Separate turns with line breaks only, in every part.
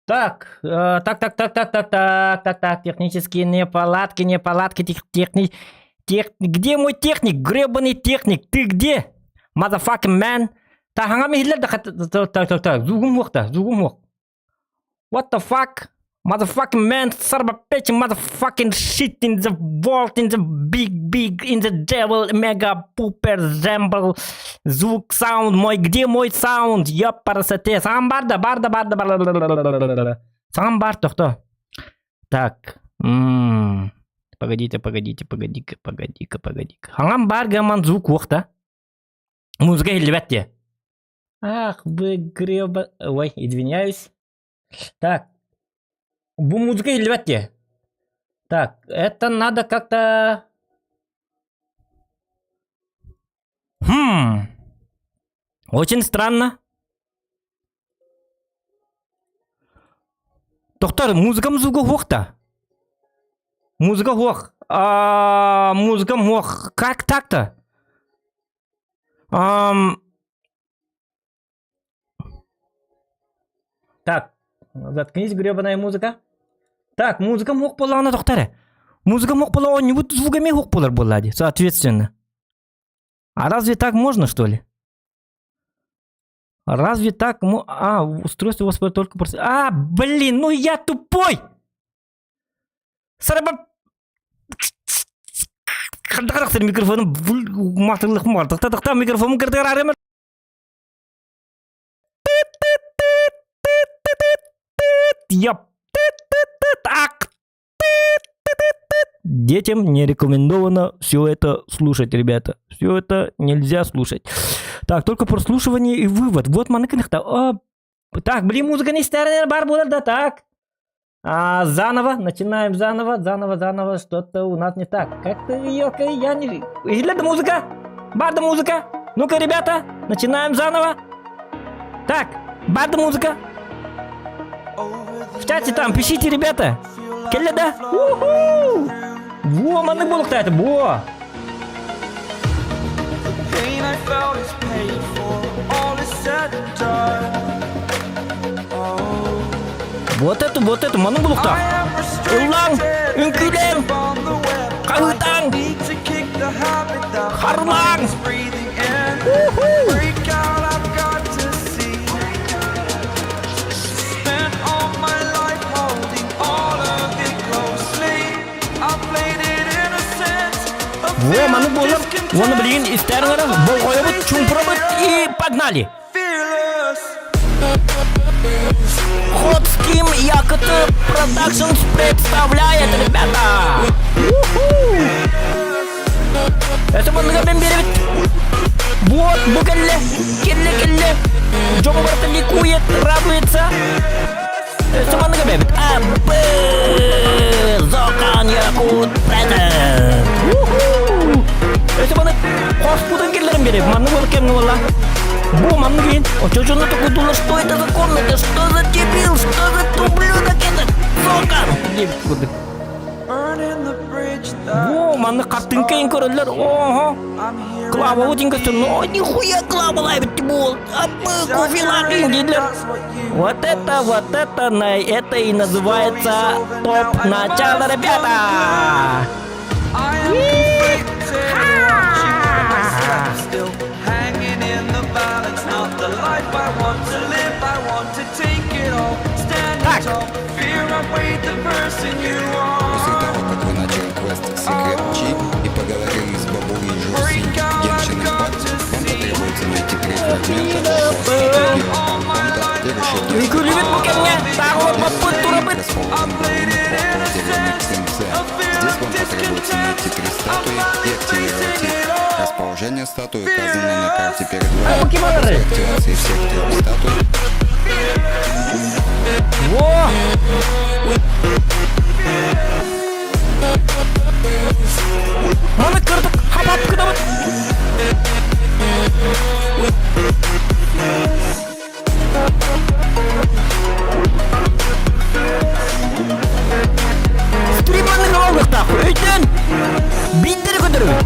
Так, так, так, так, так, так, так, так, так, технические неполадки, неполадки, тех, техни, тех, где мой техник, гребаный техник, ты где? Motherfucking man. Таһаҥам иһиллэр да так, так, так, звугум суох да, звугум суох. What the fuck? Motherfucking man, son of a bitch, motherfucking shit in the world, in the big, big, in the devil, mega, pooper, zemble, звук, sound мой, где мой sound? Ёпарасоте, саҥам баар да, баар да, баар да, бар Саҥам баар, тохто. Так, м погодите, погодите, погоди-ка, погоди-ка, погоди-ка. Саҥам баар гаман звук суох да? Музыка иһиллибэт диэ. Ах, вы греба... Ой, извиняюсь. Так. Бу музыка иһиллибэт дии. Так, это надо как-то... Хм. Очень странно. Доктор, музыка музыка суох да? Музыка суох. А, музыка суох. Как так-то? Ам... Так, заткнись, гребаная музыка. Так, музыка суох буоллаҕына тохтор эрэ. Музыка суох буолла оонньуубут звук эмиэ суох буолар буолла дии, соответственно. А разве так можно, что ли? Разве так? А, устройство у только просто... А, блин, ну я тупой! Сараба... Хандақарақсыр микрофоным матылық мартықта тықта микрофонум кыртыгар арымыр. Яп. Ак. Детям не рекомендовано все это слушать, ребята. Все это нельзя слушать. Так, только прослушивание и вывод. Вот маныкынахта. А, так, блин, музыка не старая, бар буолар да, так. А, заново, начинаем заново, заново, заново, что-то у нас не так. Как-то ее, я не... Иһиллэр да музыка? Баар да музыка? Ну-ка, ребята, начинаем заново. Так, баар да музыка? В чате там пишите, ребята. Кэллэ да? Уху! Во, маннык буолуохтаах Во!
Pain I felt is paid for, all is said and done. Oh,
Вот это, маннык буолуохтаах.
I am
Ыллааҥ,
restricted,
үҥкүүлээҥ,
fixed upon the web.
хаһыытааҥ,
I need to kick the habit that my
харылааҥ.
mind is breathing in.
Уху!
Break out, I've got to see. Spent all my life holding all of it closely. I played it innocent, a
Во,
fear
маннык
of
буолар. Уонна билигин
discontent.
истээр гара, болҕойобут, чуумпурабыт и погнали.
Fearless.
Ход Ским ЯКТ Productions представляет, ребята! Уху! Это манныга мен беребит. Вот, бу кэллэ, кэллэ, кэллэ. Дьон барыта ликует, радуется. Это манныга бэбит. А, Б, Зокан Якут Present. Уху! Это маны хоспутун киллерин беребит. Маннык бол кемҥэ буолла. Бу маннык иһин. Очочону токутулар, что это за комната, что за дебил, что за ублюдок этот Зокан? Диэбит курдук.
Burning the bridge that
Во, маннык хартыҥка иһин көрөллөр. Ого!
I'm here
Клава вот көстөр. Ну, нихуя Клава лайбит буол. А мы кофе дииллэр.
That's what you
Вот это, на это и называется топ начало, ребята!
I am conflicted, watching where I step still, hanging in the balance. Not the life I want to live. I want to take it all, standing
Так.
tall. Fear I weighed the person you
После
are.
того, как вы начали квест «Секрет Чи» и поговорили с бабулей Журси
Break
в
out,
Genshin
I've got
Impact,
to
вам
see.
потребуется найти три фрагмента около стратегии Конта и решить
Үҥкүүлүүбүт бу кэмҥэ.
расположенных на в деревне Птенце. Здесь вам потребуется найти три статуи и активировать их. Расположение статуи указано на карте перед вами.
Покемоны!
После активации всех трех статуй
Во! Маны кырдык, хап-хап кыдабыт. Стриманнык оҕолуохтаах өйтөн биирдэри көтөрүбүт.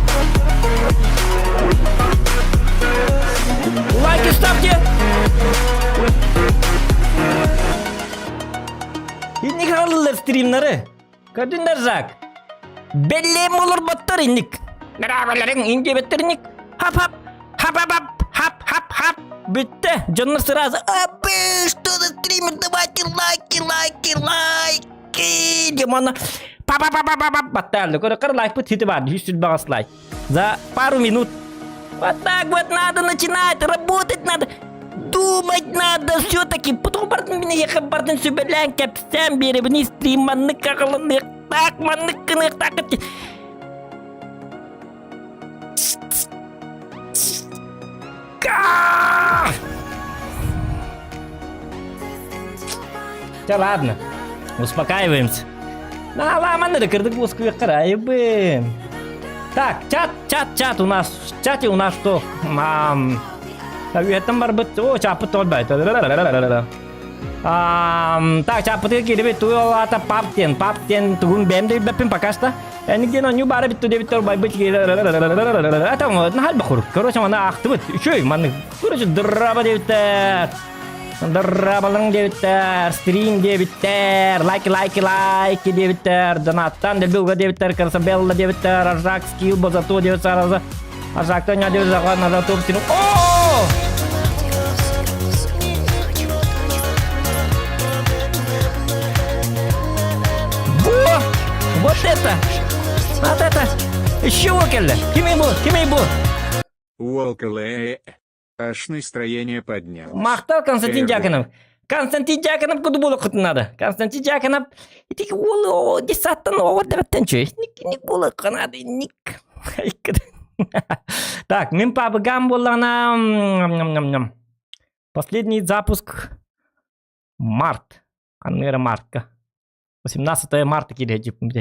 Лайки ставьте. Инник хааллылар стримнары. Көрдүннэр Жак. Беллем олорботтор инник. Браво индиэбэттэр инник. Хап-хап, хап-хап, хап-хап-хап. Бүттэ. Дьоннор сразу «Абы, что за стример, давайте лайки, лайки, лайки!» Димона па-па-па-па-па баттаалды. Көрө лайкпыт хити бар, 100 бағас лайк. За пару минут. Вот так вот надо начинать, работать надо. Думать надо все-таки. Потом бардын мені ехіп бардын сүбелән кәпсән беребini стриманны қағылын так манны кынық так. Да ладно, успокаиваемся. На ламаны кырдык карайбын. Так, чат, чат, чат у нас. В чате у нас что? Мам. Үөттэн барбыт. О, чаппыт толбайт. Так, чаппытыгар киирбит туйолаата пап диэн. Пап диэн тугун бэйэм да билбэппин пока что. Энигден онньуу баара бүттү диэбиттэр байбыт это наһаа бахур. Короче, маны аахтыбыт. Үчүгэй маннык. Короче, драба диэбиттэр. Дырабалың диэбиттэр, стрим диэбиттэр, лайки, лайки, лайки диэбиттэр, донаттан дебилга диэбиттэр, красабелла диэбиттэр, Аржак скилл базату диэбиттэр, Аржактан я диэбиттэр, назату О! Во! Вот это! Вот это! Еще кэллэ! Кимий бу? Кимий бу?
Уолкалэ. Аж настроение поднялось.
Махтал Константин
Эрго.
Дьяконов. Константин Дьяконов куду буолуоххутун надо. Константин Дьяконов ити уол десаттан оҕо чөй. Ник ник буолуохха надо ник. Так, мин пабыгам буоллаҕына Последний запуск март. Ханныгара мартка. 18 марта киирэ дьиппин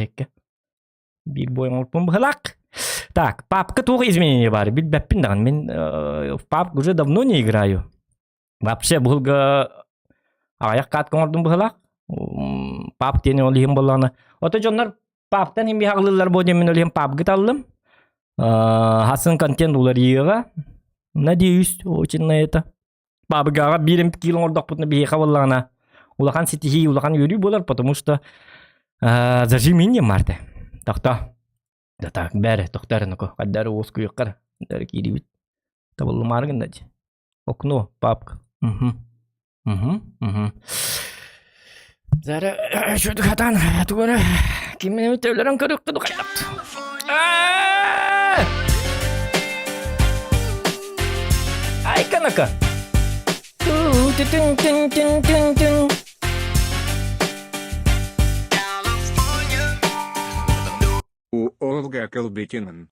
Биир буойун оҥорпун быһылаах. Так, папка туох изменение баар? Билбэппин даҕаны. Мин в папк уже давно не играю. Вообще быһылга аҕыйах каатка оҥордум быһылаах. Пап диэн ол иһин буоллаҕына. Ото дьоннор паптан иһин биһаҕылыыллар буо диэн мин ол иһин папгы таллым. Хасын контент уларыйыаҕа. Надеюсь, очень на это. Бабыгаҕа биир эмит киил оҥордохпутуна биһиэхэ буоллаҕына улахан ситиһии, улахан үөрүү буолар, потому что зажим инье марте. Тохто. Да так, бәрі, тохто эрэ ноко. Хайдары уоскуйуоххар. Дары киирибит. Табыллымаары гынна дии. Окно, папка. Угу. Угу, угу. Зара, шүдүк хатан, тугары, кимини төлөрөн көрүктү духайдапты. Айканака. Тун-тун-тун-тун-тун.
У Олга Колбетинан.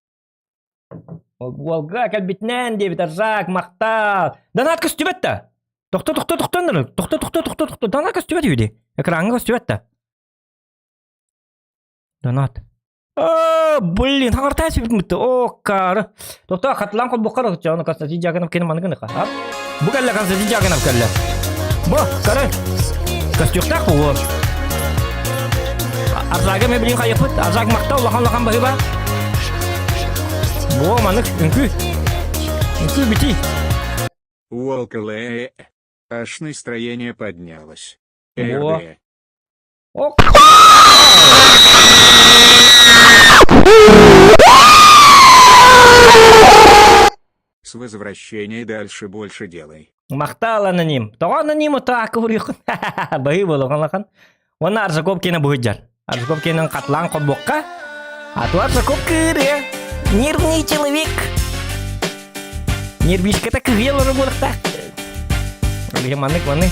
Уолга кэлбитинэн диэбит Аржак махтал. Донат көстүбэт да. Тохто тохто тохто тохто тохто тохто тохто донат көстүбэт үһү дии. Экраҥҥа көстүбэт да. Донат. О, блин, хаҥартаа сүбүт О, кары. Тохто хатылаан холбуккар ону Константин Дьяконов кини маныгын ыха. Бу кэллэ Константин Дьяконов кэллэ. Бу, кары. Көстүөхтээх буолуо. Арзага мен билин хайыппыт. Арзак махта улахан улахан баһыба. Бу манык үҥкүү. Үҥкүү бити.
Уолкалэ. Аж настроение поднялось.
Во.
РД.
Ок.
С возвращения дальше больше делай.
Махтал аноним. Тоҕо аноним так уруйхун. Баһыы буолуон улахан. Уонна Аржаков киэнэ буһуйдьар. Аржаков киэнин хатлаан холбуохха. А то Аржаков кыырыа. Нервный человек. Нервишката кыһыйа олорор буолуохтаах. Маннык маннык.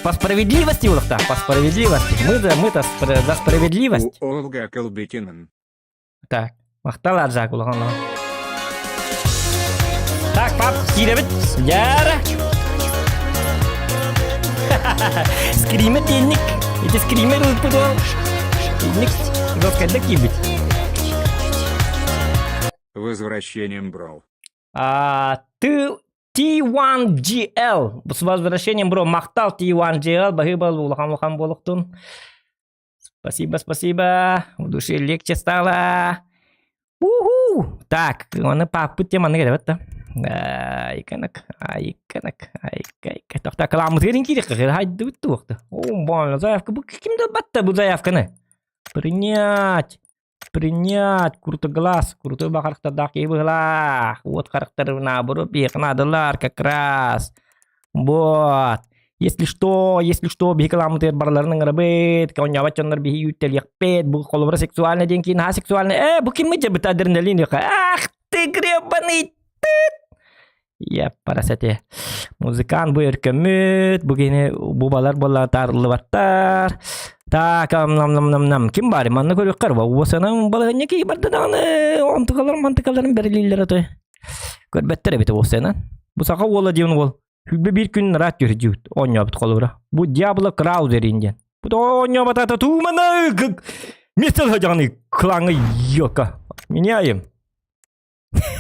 По справедливости улахта, по справедливости. Мы за, мы-то за справедливость.
У Олга Колбекинан.
Так, махтал Аржак улахан Так, пап, киирэбит. Дьара. Скример тиэнник. Ити скример ылпыт ол. Тиэнник жесткайда киирбит.
Возвращением, бро.
А, ты T1GL. С возвращением, бро. Махтал T1GL. Баһыыба улахан улахан буолуохтун. Спасибо, спасибо. В душе легче стало. Уху! Так, оны паппыт теманы керебет да. Айканак, айканак, айка, Тохта кыламмытыгар киирик хайдыбыт туохта. О, больно, заявка. Бу кимде батта бу заявканы? Принять. Принять. Круто глаз. Крутой бахарахтардаах киһи быһылаах. Уот харахтар наоборот биһиэхэ наадалар как раз. Вот. Если что, если что, биһи кыламмытыгар барыларын ыҥырабыт, оонньообот дьоннор биһи үүттэлиэхпит, бу холобура сексуальный диэн киин, сексуальный, э, бу киммит дьэ адреналин ах ты гребаный тыт! Я парасете. Музыкант бу өркөммүт, бу кини бу балар буолла таарыллыбаттар. Так, нам нам нам нам ким баар манна көрүөххэр уосанан балаһынньа киһи барда даҕаны онтукаларын мантыкаларын бэрилииллэр отой. Көрбөттөр эбит уосанан. Бу саха уола диэн уол Хүлбэ биир күн ыраат түһэрдьибит оонньообут холобура. Бу Диабло Краузерин диэн. Бу оонньообатата туумана место садьаҕаны клаҥы ёка. Меняем.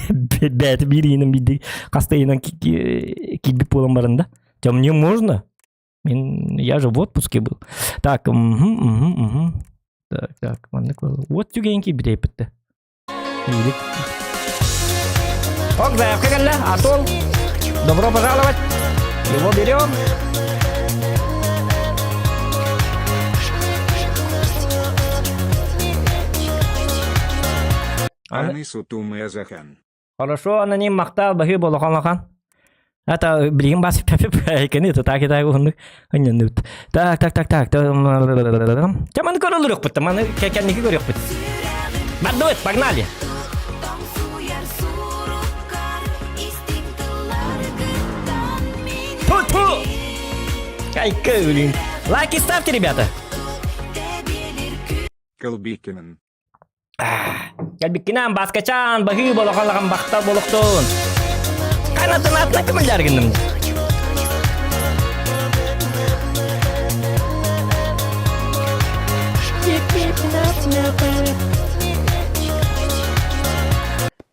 Бэт биир иинэн биирдик хаста иинэн киирбит буолан баран да. Тем мне можно? Мен, я же в отпуске был. Так, угу, угу, угу. Так, так, маннык Вот түгэн киирбит эппитте. Ок, заявка кэллэ, Атол. Добро пожаловать. Его берем.
Аны сутумы азахан.
Хорошо, аноним махтал баһыы болохон Это билигин бас пепе это так и так уһуннук ынньанныбыт. Так, так, так, так. Чэ маны көрөлөрүөхпүт, маны кэнники көрүөхпүт. Бардыбыт, погнали. Ту-ту! Кайка, блин. Лайки ставьте, ребята.
Колбикинен.
Кэлбиккинэн Баскачаан баһыы болохалахан бахта болохтун. Канатын атына кымыллар гынным.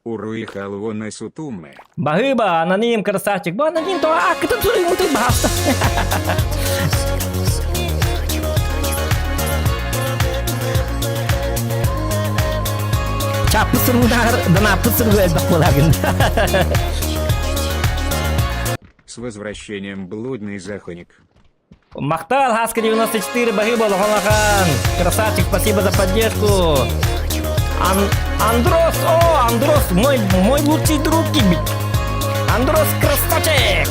Уруй халвоны сутумы.
Баһыыба, аноним красавчик. Бу аноним то акытын суруймутуй баһаста. Чаппы сыргунаар данааппы сыргу элбэх буолаагын.
С возвращением блудный захоник.
Махтал, Хаска 94, баһыыба улахан Красавчик, спасибо за поддержку. Ан Андрос, о, Андрос, мой, мой лучший друг кибит. Андрос, красавчик!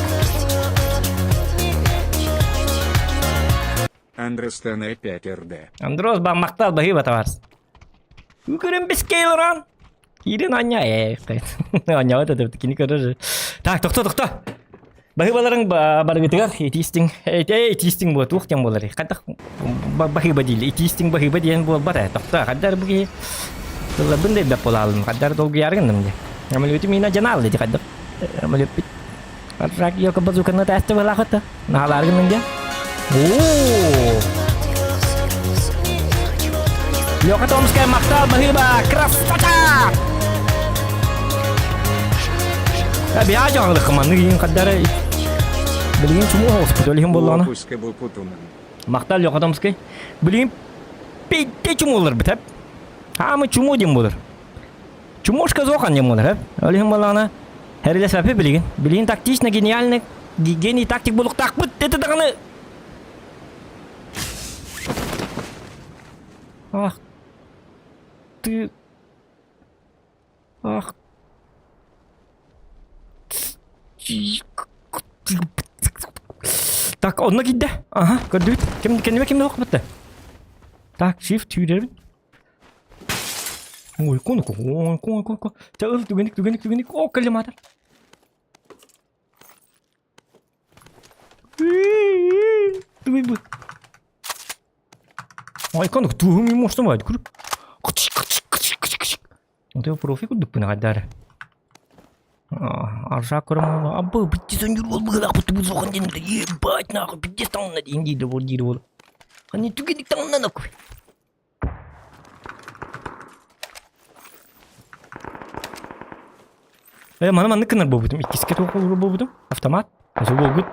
Андростан 5 РД.
Андрос, ба махтал, баһыыба товарищ. Көрөн бискей лоран. Киирин анья э Анья это кини көрөр. Так, тохто, тохто. Баһыыбаларыҥ барыгытыгар итиистиҥ эй итиистиҥ буо туох диэн буоларый хайдах баһыыба дииллэр итиистиҥ баһыыба диэн буолбат ээ тохтоо хайдах бу киһи тылларбын да элбэх буолаалым хайдах долгуйаары гынным дии самолету миинэ дьанаал дии хайдах самолеппит рак ёка базуканы тээсте былаахыта наһалаары гынным дии оо Лёха Томская махтал баһыыба красота Биһаа дьоҕалык маннык иин хаддара билигин чумуу оҕуспут олиһин буоллаҕына
Уопуска бупутунан.
Махтал Лёха Томскай билигин пейте чумууларбыт эп хаамы чумуу диэн буолар чумушка зохан диэн буолар эп олиһин буоллаҕына хэрилэспэппит билигин билигин тактично гениальный гений тактик булуктаахпыт это даҕаны ах ты Ах. Так, онно киирдэ. Аха, көрдүбүт. Ким кэннибэ ким да бытта. Так, shift сүүрэрбин. Ой, кону ой, ой, ой, ой. Чэ, ыл түгэнник, түгэнник, түгэнник. О, коллиматор. Тугуй бу? Ой, конук туһум юм мошто майды күрүп. Онто профи курдукпун аҕайдаары. Аржа көрөм абы битти өнүр бол быһылаах бу тубу суохан диэн ебать нахуй пиздец таҥна диэн диир бол диир бол. Ханни түгэнник таҥна нахуй. Э, маны маннык гынар буолбутум. Иккискэ туох буолбут буолбутум? Автомат. Осы буолбут.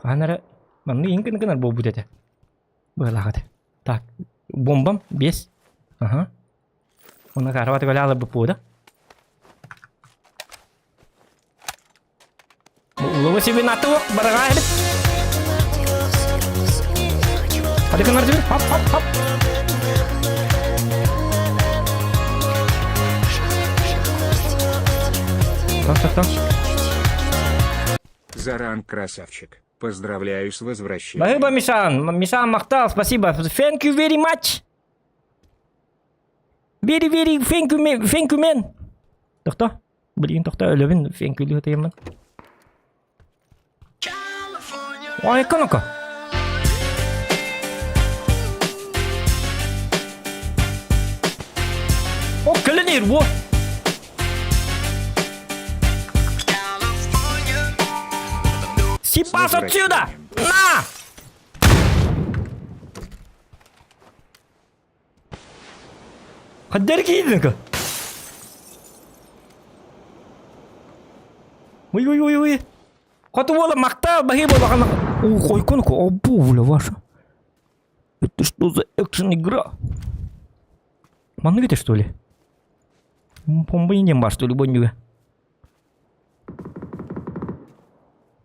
Хаһан эрэ маннык иҥ гынар буолбут этэ. Быһалаах этэ. Так, бомбам 5. Ага. Уна караваты көлө алып бууда. Улугу сибин аты уок бараға эбит. Hadi кынар жибер. Хоп, хоп, хоп. Так, так, так.
Заран красавчик. Поздравляю с возвращением.
Спасибо, Мишан. Мишан махтал, спасибо. Thank you very much. Very, very thank you, man. Thank you, man. Тохто. Билигин тохто өлөбүн thank you дии Ой, ну-ка. О, кэлэн во. Сипас отсюда! На! Хаддар киидинка. Ой ой ой ой. Хоту буола махтал баһыы буолахан. Ой, обу, бля, ваша. Это что за экшен игра? Маннык это что ли? Помбы не бар что ли боннюга.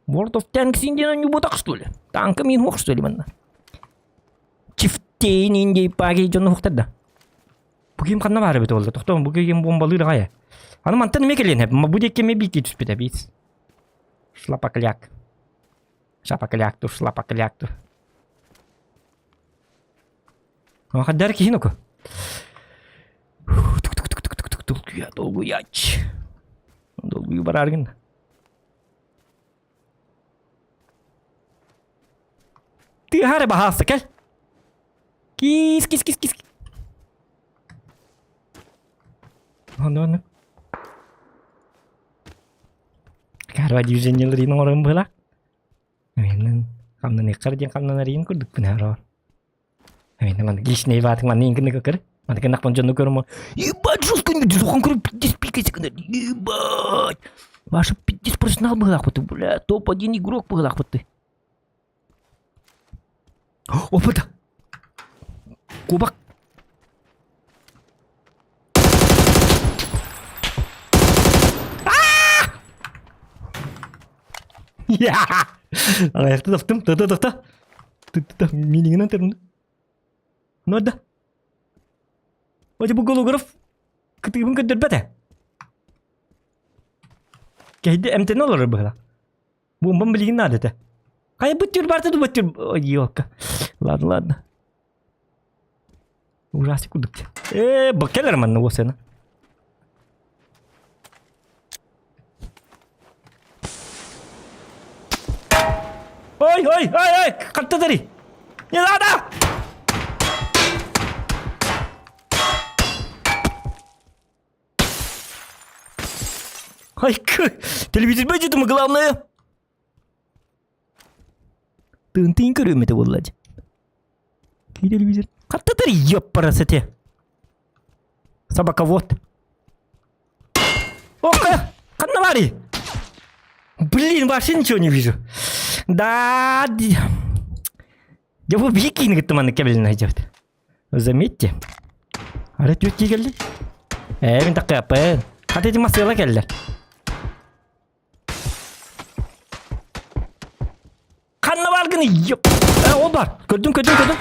World of Tanks индиан не ботак что ли? Танка мин хуох что ли манна? Чифтейн индей паги дьону хуохтар да. Бу ким ханна баар эбит буолла? Тохтоо бу ким бомбалыыр аҕай. Аны мантан эмиэ кэлиэн бу диэки эмиэ биикки түспүтэ биис. Шлапокляк. Шапокляк-ту, шлапокляк-ту. Хаддар киһин оку. Долгуя, долгуяч. Долгую бараргын. Тыһары баһаалса кэл. Кис, кис, кис, кис. Ону, ону. Карва движениелерин оҥорон быһыла. Мин хамнаныаххар диэн хамнанарыйын курдукпун аар. Мин маны личный баатыҥ манны иҥкин көр. Маны гыннахпын дьону көрүм. Ебать, жестко сухан көрүп пиздец пикайся гынар. Ебать. Ваша пиздец профессионал быһылаахпыт, бля, топ-1 игрок быһылаахпыт ты. Опа-да. Кубак. Аяқты таптым. Та та та. Та минигинен термин. Надо. Вроде бу голограф кытыыбын көрдөрбөт Кэйди эмтэнэ олорор быһыла. Бомбам билигин наада этэ. Хайа быттыр барта ду быттыр. Ой, елка. Ладно, ладно. Ужасный курдук. Э, бакелер манна уосена. Ой, ой, ой, ой, хаттадари. Не надо! Ай, телевизор будет, главное. Тын-тын көрүөм этэ буолла дии. Телевизор. Хаттатар ёппарасете. Собаковод. Ока! Ханна баарый? Блин, вообще ничего не вижу. Да, я бу бикини кытта маннык кэбилин айдьабыт. Заметьте. Ара түөт кэлли. Ээ, мин таккыаппын. Хата ити массыала кэллэр. Ханна бааргын ёп. Э, ол бар. Көрдүм, көрдүм, көрдүм.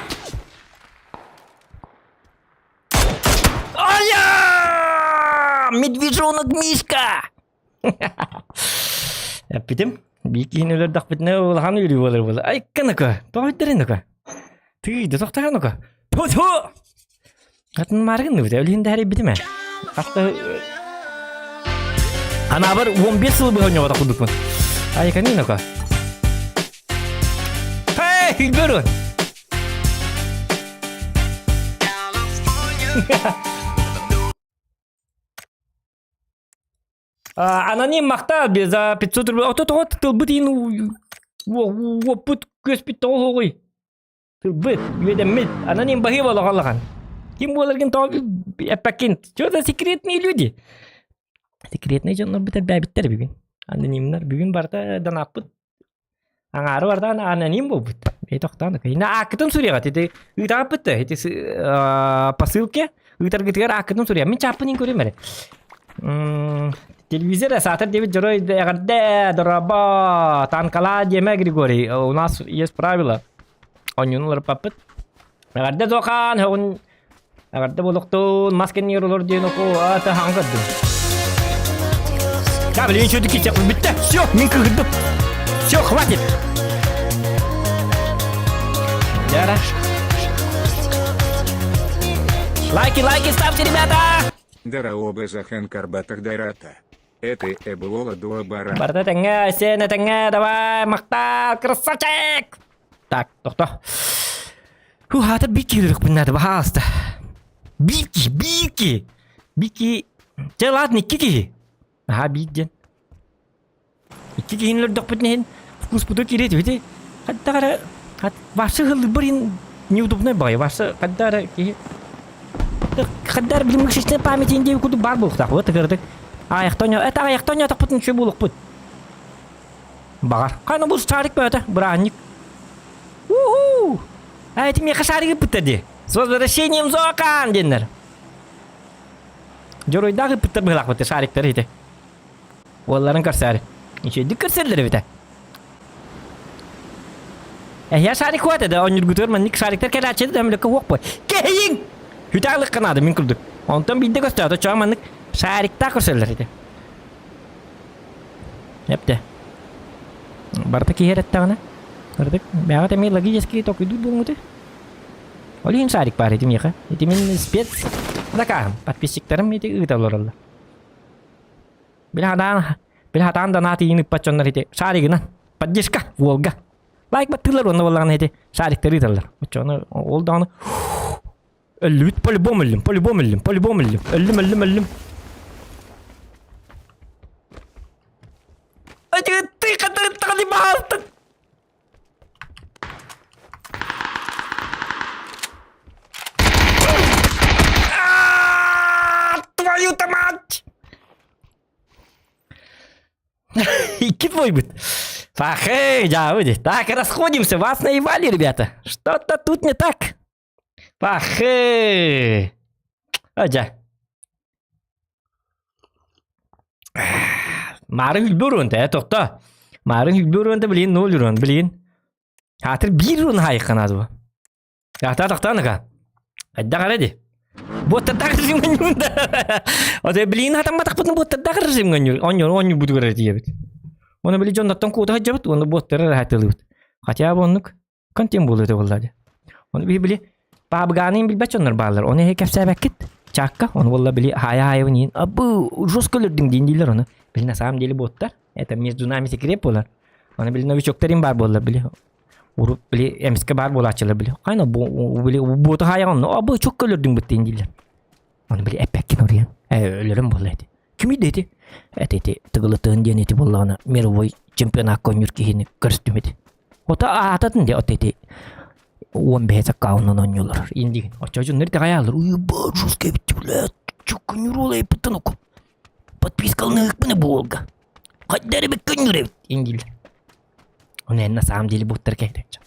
Ая! Медвежонок Мишка! Эппитим. Биир киһини өлөрдөхпүтүнэ улахан үөрүү буолар буолар. Айкка-нука, тоҕо өйдөрүн-нука. Тыый, тохтоон-нука. Ту-ту! Атын мааргын ныбыта, өлүһүн да хэрийбитим ээ. Хатта Анаабар 15 сыл быһа ойнобото курдукпун. Айканыы-нука. Хей! Хүлбөрүн. Аноним махтал за 500 рублей. Ото тоҕо тылбыт иин уоппут күөспүт тоҕо оҕуй. Тылбыт, үөдэммит. Аноним баһыыба олоҕолохон. Ким буоларгын тоҕо эппэккин. Что за секретные люди? Секретный дьоннор бүтэр бээбиттэр бүгүн. Анонимнар бүгүн барыта донаппыт. Аҥаары бардаан аноним буолбут. Бэйэ тохтоон Ина ааккытын суруйаҕыт ити ыытаҕыппыт да ити посылке ыытаргытыгар ааккытын суруйа. Мин чааппын иин көрүм эрэ. Телевизор саатар диэбит дьоруой эҕэрдэ дорообо танкалаа диэмэ Григорий у нас есть правила онньуну уларыппаппыт эҕэрдэ Зохан һөҕүн Эҕэрдэ буолуохтун, мас кэннигэр олор диэн оку аата хаҥ көрдүм. Да, блин, что ты бүттэ. Все, мин кыһырдым. Все, хватит. Дара. Лайки, лайки ставьте, ребята!
Дараоба Захан Карбатах Дарата. Это Эболола Дуа Бара.
Барда тэҥҥэ, сен этэҥҥэ, давай, махтал, красавчик! Так, тохто. Фу, аата Бики өлөрүөхпүн наада, баһаалыста. Бики, Бики! Бики... Чэ, ладно, икки киһи. Аха, биир диэн. Икки киһини өлөрдөхпүтүн иһин вкуспуту киириэ этибит. Хайдах эрэ... Вообще ыһыллыбар иһин неудобнай баҕайы. Вообще хайдах эрэ киһи... Хайдах эрэ билим мышечная память иһин диэби курдук баар буолуохтаах. Вот кырдык. Аҕыйахта оонньоо... Это аҕыйахта оонньоотохпутун үчүгэй буолуохпут. Баҕар. Хана бу шарик бөтө, бырааһынньык. Уху! А эти миэхэ шарик ыппыттар дии. С возвращением Зоакан диэннэр. Дьоруойдаах ыппыттар быһылаахпыт шариктары ити. Уолларын көрсөөрү. Үчүгэйдик көрсөллөр эбитэ. Эһиэ шарик хуат да онньургутугар маннык шариктар кэлээччи да өмлөккө хуох бой. Кэһииҥ! Хүтэ наада мин курдук. Онтон биирдэ көстөөтө чоҕо маннык шариктаах көрсөллөр ити. Эптэ. Барыта киһи эрэттэҕинэ. Кырдык, бэҕэ эмиэ логический толкуйдуур буолуҥҥутуй? Ол иһин шарик баар ити миэхэ. Ити мин спец закаһым. Подписчиктарым ити ыыта олороллор. Били хатаан, били хатаан донат иин ыппат дьоннор ити шаригынан. Поддержка, Волга. Лайк баттыылар уонна буоллаҕына ити шариктары ыыталлар. Оччоҕуна ол даҕаны Өллүбүт по-любому өллүм, по-любому өллүм, по-любому өллүм. Өллүм, өллүм, өллүм. Ты хатырыттаҕын баһаалтын. Твою-то мать! Икки твой Пахэй, дьаабы Так, расходимся, вас наебали, ребята. Что-то тут не так. Пахы! Адьа. Марын хүлбү уруунта, э, тохто. Марын хүлбү уруунта, блин, ноль урун, блин. Хаатыр биир урун хайыкканаады бу. Ата тохтооныка. Хайдах эрэ ди. Буоттардаах режим гынньуунда. Оте блин хатамматахпытын буоттардаах режим гынньур. Онньор онньур бутугар эрэ тиийэбит. Оны били дьонноттон куута сылдьабыт, уонна буоттары эрэ хатылыбыт. Хотя бы оннук контент буолуо этэ буоллаа дии. Ону биһи били паабыгаанын билбэт дьоннор бааллар. Ону эһи кэпсээбэккит. Чаакка, ону буолла били хаайа-хаайабын иин абы жестко өлөрдүҥ диин дииллэр ону. Били на самом деле буоттар. Это между нами секрет буолар. Ону били новичоктарым баар буоллар били. Урут били эмискэ баар буолааччылар били. Хайна бу били буоту хаайаҕын абы чокко өлөрдүҥ быт диин дииллэр. Ону били эппэккин оруйан. Э өлөрүм буолла эти. Кимий да ити? Это ити тыгылытыын диэн ити буоллаҕына мировой чемпионакка оонньуур киһини көрүстүм ити. Ото аататын де ото ити 15 аккаунтунан оонньуулар. Индигин. Оччо дьоннор итэҕэйэллэр. Уйба, жестко эбит, блядь. Чуккуньуруола эппиттэн оку. Подпискалыныыкпын буолга. Хайда эрэ биккөннүр эбит. Индилер. Оны на самом деле буттар кэһдеччэ.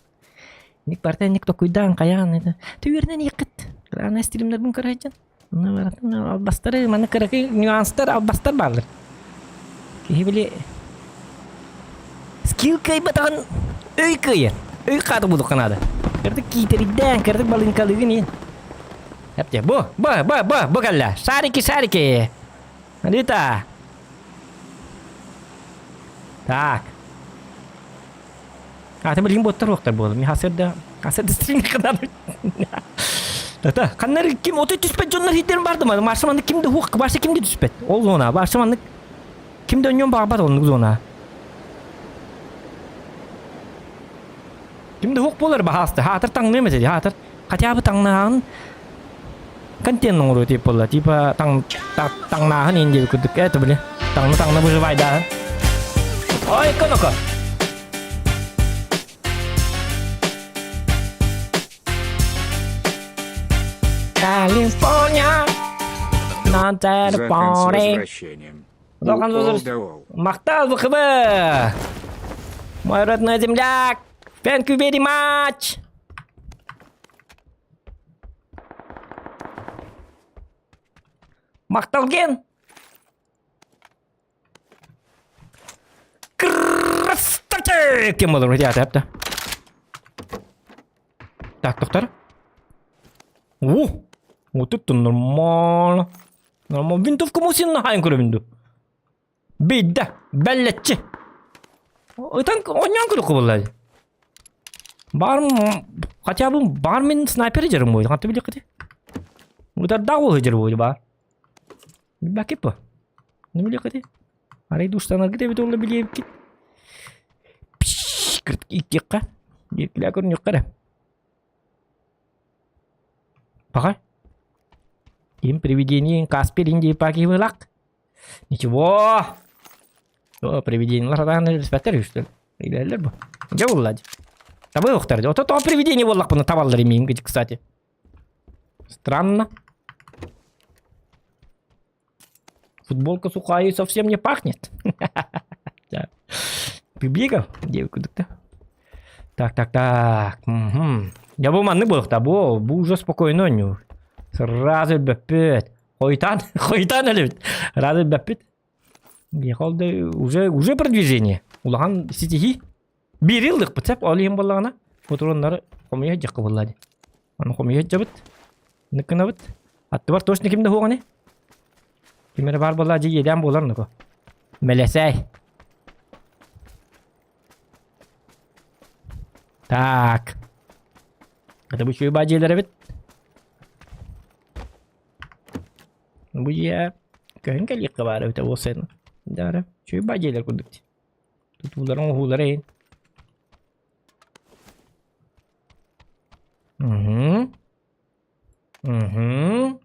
Ник барта ник токуйдаан хайаан это. Түөрнен иэккит. Главное стримнербин көрөйден. Албастары маны кыракый нюанстар албастар бааллар. Киһи били скилл кыайбатаҕын өй кыайар. Өй хаата булуохха наада. Кырдык киитэрийдээн, кырдык балыҥкалыгын иин. Эптэ, бу, бу, бу, бу, бу кэллэ. Шарики, шарики. Рита. Так. Аты билигин буоттар уохтар буолар. Мин хасырда хасырда стрим кыдан. Тата, ханнар ким отой түспэт дьоннор хиттерин барды ма? Марса маннык ким да хух, барса ким да түспэт. Ол зона, барса маннык ким да өньөн бағбат оннук зона. Ким да суох буолар баһаалыста. Хаатыр таҥныам этэ дии. Хаатыр хотя бы таҥнааһын контент оҥоруо тип буолла. Типа таҥ таҥнааһын иин диэбит курдук. Это били. Таҥна таҥна выживайдааһын. Ой, коноко. California. Not that
Захан с
party.
возвращением.
Захан
Уол да уол.
Махтал, ВХБ! Мой родной земляк! Thank you very much! Махталген! Красавчик! Кем болар өте Так, доктор. О! Вот это нормально. Нормально. Винтовка мусин наһайын көрөбүн дуу. Бидде. Бэллэтчи. Ытан оонньоон көрүөххэ буолла. Баар хотя бы баар мин снайпер дьарым буолуо. Ханта билиэххитий? Ытардаах уол сылдьар буолуо баар. Билбэккит дуо? Не билиэххитий? Арай душтанаргыт эбит уонна билиэбиккит. Иккиэххэ. Бииркилээ көрүнүөххэ эрэ. Пока. Им привидение Каспер Индии пакивылак. Ничего. О, привидениелар сатаан билбэттэр үстүн. Билэллэр бу. Дьэ булла дии. Табы охтар. Ото то привидение буоллахпына табаллар имиин, кстати. Странно. Футболка сухая и совсем не пахнет. Пибигов, девка Так, так, так. Угу. Я бу маннык буолуохта. Бу, бу уже спокойно оонньуур. Сразу өлбөппүт. Хойтан, хойтан өлөбүт. Сразу өлбөппүт. Ехал да уже, уже продвижение. Улахан ситиһии. Биир ыллыкпыт сөп. Ол иһин буоллаҕына патроннары хомуйа сылдьыахха буолла дии. Аны хомуйа сылдьабыт. Ныккынабыт. Аттыбар точно ким да суох ини. Ким эрэ баар буолла дьэ иэдээн буолар нуку. Мэлэсээй. Так. Это бу үчүгэй баа дьиэлэр эбит. Бу дьиэ көһөн кэлиэххэ баар эбитэ буолсайын. Да, үчүгэй баа дьиэлэр курдук. Тутууларын оһуулара иһин. Угу. Угу.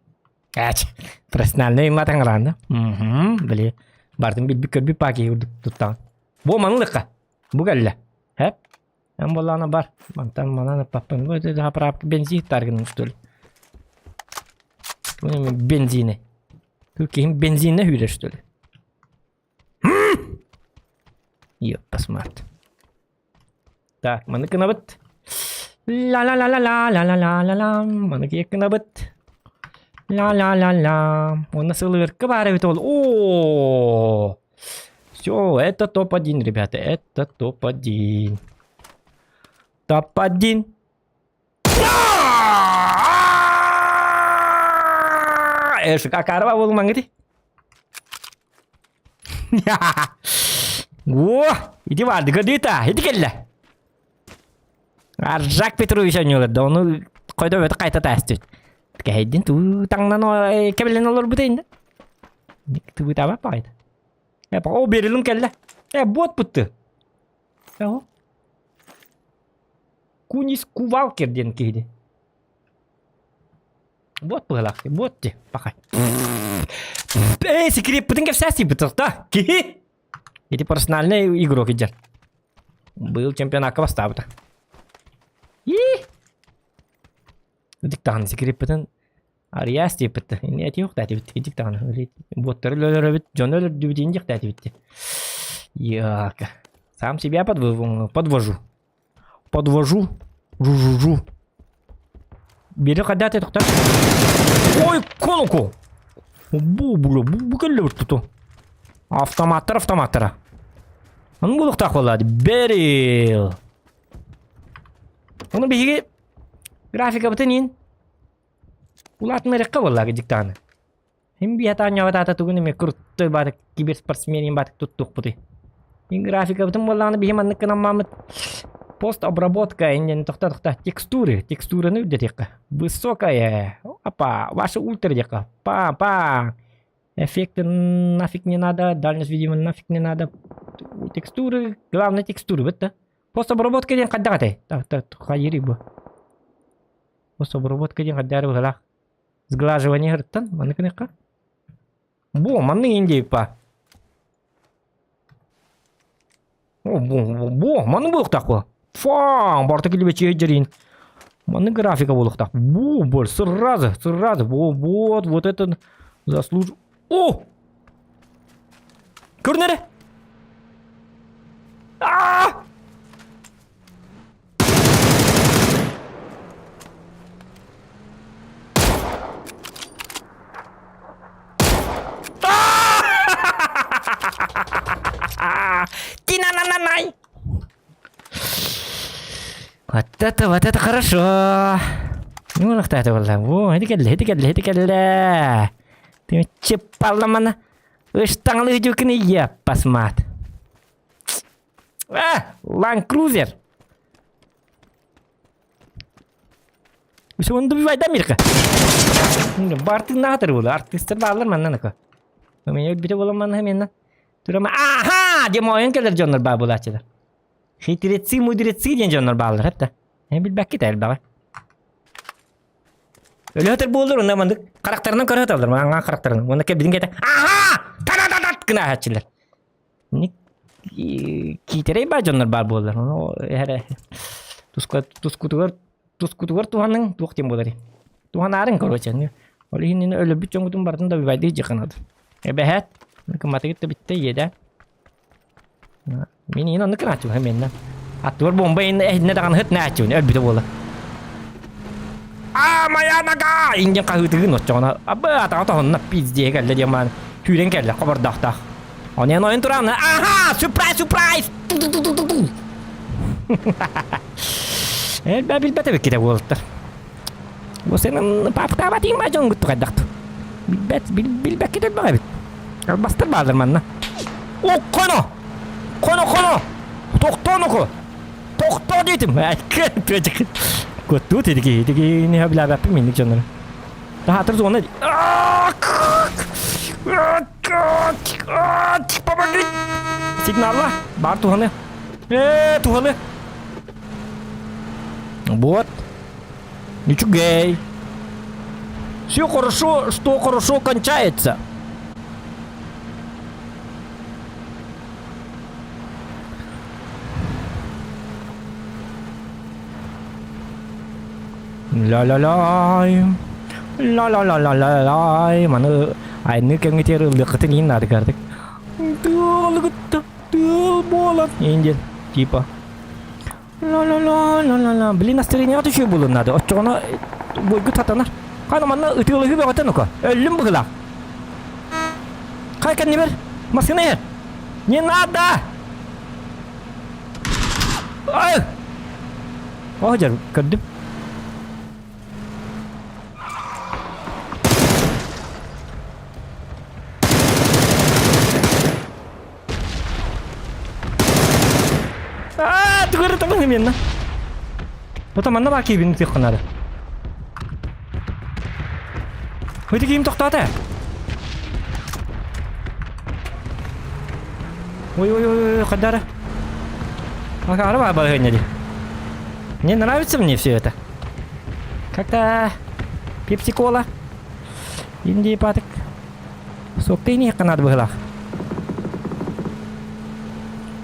Эч, профессиональный имматан да? Угу. Били, бардым билбит көрбүт паки курдук туттаҕын. Бу манылыкка. Бу кэллэ. Хэп. Эн буоллаҕына бар. Мантан манан ыппаппын. Бу это заправка бензин таргын что ли? Бензини. Киһим бензинне hүүрэр что ли? Ёпта смарт. Так, маны гынабыт. Ла-ла-ла-ла-ла-ла-ла-ла-ла. Маны гынабыт. Ла-ла-ла-ла. Уонна сылырка баар эбит ол. О! Все, это топ-1, ребята. Это топ-1. Топ-1. Акарова буолумаҥҥыт. О, ити барды көрдүгүт ити кэллэ. Аржак Петрович оонньуулар да ону қойдо өтө қайта таастыбыт. Кэһэйдин туу таҥнан кэбилэн олорбут инде. Тыбытаба паайда. Э, о, берилим кэллэ. Э, бот бутты. Э, Кунис Кувалкер диэн киһини. Вот быһалаах, вот ти, пахай. Эй, секреппитин кэпсээстийбит да? Киһи! Ити персональный игрок идер. Был чемпионатка бастаабыта. И! Диктаҕын секреппитин Арыйаас диэппит инни этиэхтээтибит итик даҕаны буоттары өлөрөбүт дьону өлөрдүбүт иин диэхтээтибит Яка. Сам себя подвожу. Подвожу. Жу-жу-жу. Бери хайдаат тохтор. Ой, конуку! Бу бу бу бу кэллэ туту. Автоматтар автоматтара. Аны булуктаах буолла Берил. Ону биһиги графикабытын иин улаатыннарыахха буолла диктааны. Мин биһатаан ньабатаата тугун эмэ крутой баатык киберспортсмен баатык туттуохпутуй. Мин графикабытын буоллаҕына биһи маннык гынан постобработка иннин тохто тохто текстуры текстураны үрдэтиэххэ высокая опа ваша ультра диэххэ па па эффекты нафиг не надо дальность видимо нафиг не надо текстуры главное текстуры вот да. Постобработка диэн хайдах этэй? Хайыырый бу? Постобработка диэн хайдары быһалаах. Сглаживание ырыттан, маннык гыныахха. Бу, маннык иин па. О, бу, бу, маннык буолуохтаах бу. Фаң, барыта килбэчигэ дьэриин. Маннык графика буолуохтаах. Бу, бу, сразу, сразу, бу, вот, вот это заслуж... О! Көрүнэрэ! Аа! Тина-на-на-най! Вот это, вот это хорошо! Ну, это было. Во, это кэллэ, это кэллэ, это кэллэ. Ты чеппалламана. Ыштаҥалыы дьүкүнү еппасмаат. А, Land Cruiser. Все, он добивает Америка. Бартын наатыр буолар, артистар бааллар манна нака. Меня бите буолан манна менна. Турама, аха, демойын келер дьоннор баа буолааччылар. Хитрецы, мудрецы диэн дьоннор бааллар, хатта. Мен билбэккит элбэҕи. Өлөтөр буоллар, онно маннык харахтарынан көрө саталлар, маҥан харахтарынан. Уонна кэлбитин кэтэ, аха! Та-та-та-тат гына аһааччылар. Киитэрэй баа дьоннор баар буоллар. Ону эрэ тускутугар тускутугар туһаныҥ туох диэн буоларый? Туһанаарыҥ короче. Ол иһин өлөрбүт дьоҥҥутун барытын да убайдыы дьыханады. Эбэһээт, кыматыгыт да бүттэ иэдэ. Мин иин оннук кырааччыбын менна. Аттыбар бомба иһиннэ даҕаны ыт нааччыбын өлбүтэ буола. А моя нога! Индиан хаһыытыгын оччоҕуна абы атаҕа тоһунна пиздее кэллэ диэн маан түүрэн кэллэ хобордоохтоох. Онен ойон туран аха сюрприз сюрприз Элбэ билбэт эбиккитэ уолаттар. Бу сенин папкаабатыҥ ба дьон гутту хайдахту. Билбэт билбэккит элбэх эбит. Албастар баалар манна. О, коно! Коно, коно! Тохтоо, Тохтоо диэтим. Куттуу тидики, тидики не билээбэппин минник дьоннору. Таһаатыр зона. Помоги! Сигналла. Бар туһаны. Э, туһаны. Вот. Ничего. Все хорошо, что хорошо кончается. Ля-ля-ляй. Ла-ла-ла-ла-ла-лай. Маны айны кэмҥитигэр ыллыаххытын иһин наадыгардык. Тыал тыал буолан. Индиан типа. Ла-ла-ла-ла-ла-ла. Блин, настроениеҕа түһүө буолуон наада. Оччоҕуна бойгут сатанар. Хана манна ытыалаһыы бөҕөтө нука. Өллүм быһыылаах. Хай кэннибэр массыына иһэр. Не надо! Ай! О, дьэр, көрдүм. Аа, тугары табын именно. Потом манна баа киибин тыах надо. Өйдө киим тохтоото. Ой, ой, ой, ой, хадара. Ага, арба балыгыння ди. Не нравится мне все это. Как-то пепси-кола. Индии патык. Суоппай иниэххэ наада быһыылаах.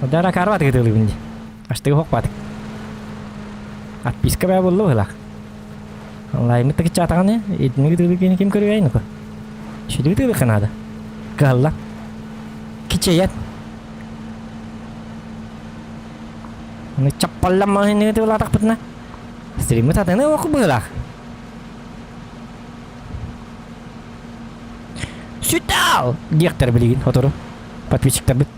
Удара карват ыытылыбын дии. Аштыгы хохпатык. Отписка баа буолла быһыылаах. Онлайнмыт да кыччаатаҕына, итини ытыылы кини ким көрүөй нука. Сүдү ытыылыхха наада. Кыһалла. Кичэйэн. Аны чаппалламмаһын ытыылаатахпытына, стриммыт атыны оку быһыылаах. Сүтал! диэхтэр билигин сотору подписчиктарбыт.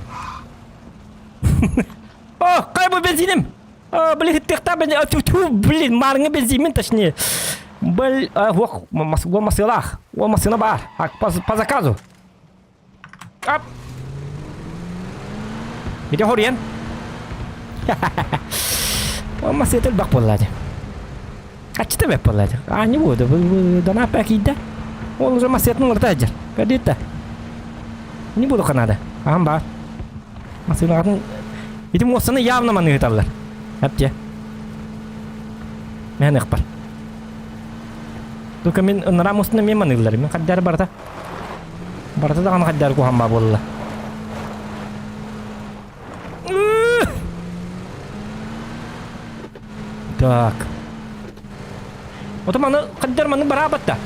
О, кай бу бензиним? О, блин, хыттыахтаах бензин. Тьфу, блин, маарыҥҥы бензиммин точнее. Бл, ох, масылаах. О, масына баар. По, по заказу. Ап. Ити хоруйан. О, масыта элбэх буолла дии. Аччыта бэт буолла дии. А, не буду. Донаппа киирдэ. Ол уже масыатын уларыта сылдьар. Көрдүт да. Не буду надо. Аһан баар. Масынаҕатын... Ити муостаны явно маныыталлар. Әптиэ. Мен ыкпар. Только мин ынырам устуна мен маныыллар. Мин хаддары барыта. Барыта даҕаны хаддары куһамма буолла. Так. Ото маны хаддар маны бараабатта.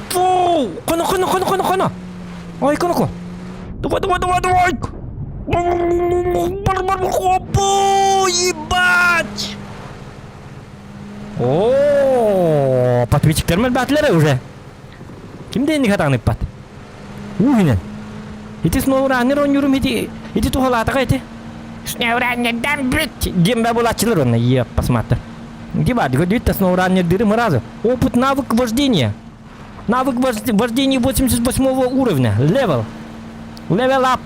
Фу! Коно коно коно коно коно. Ой коно ко. Давай давай давай давай. Бар бар Опу, ебать! О, подписчиктер элбээтилэр уже. Ким да инник хатаҕын ыппат. Уу Ити SnowRunner оонньуурум ити ити туһалаатаҕа ити. SnowRunner'дан бүт диэн бэ булааччылар онно еп посмотри. Где баар көрдүбүт SnowRunner сразу. Опыт навык вождения. Навык вождения 88 уровня. Level. Level up.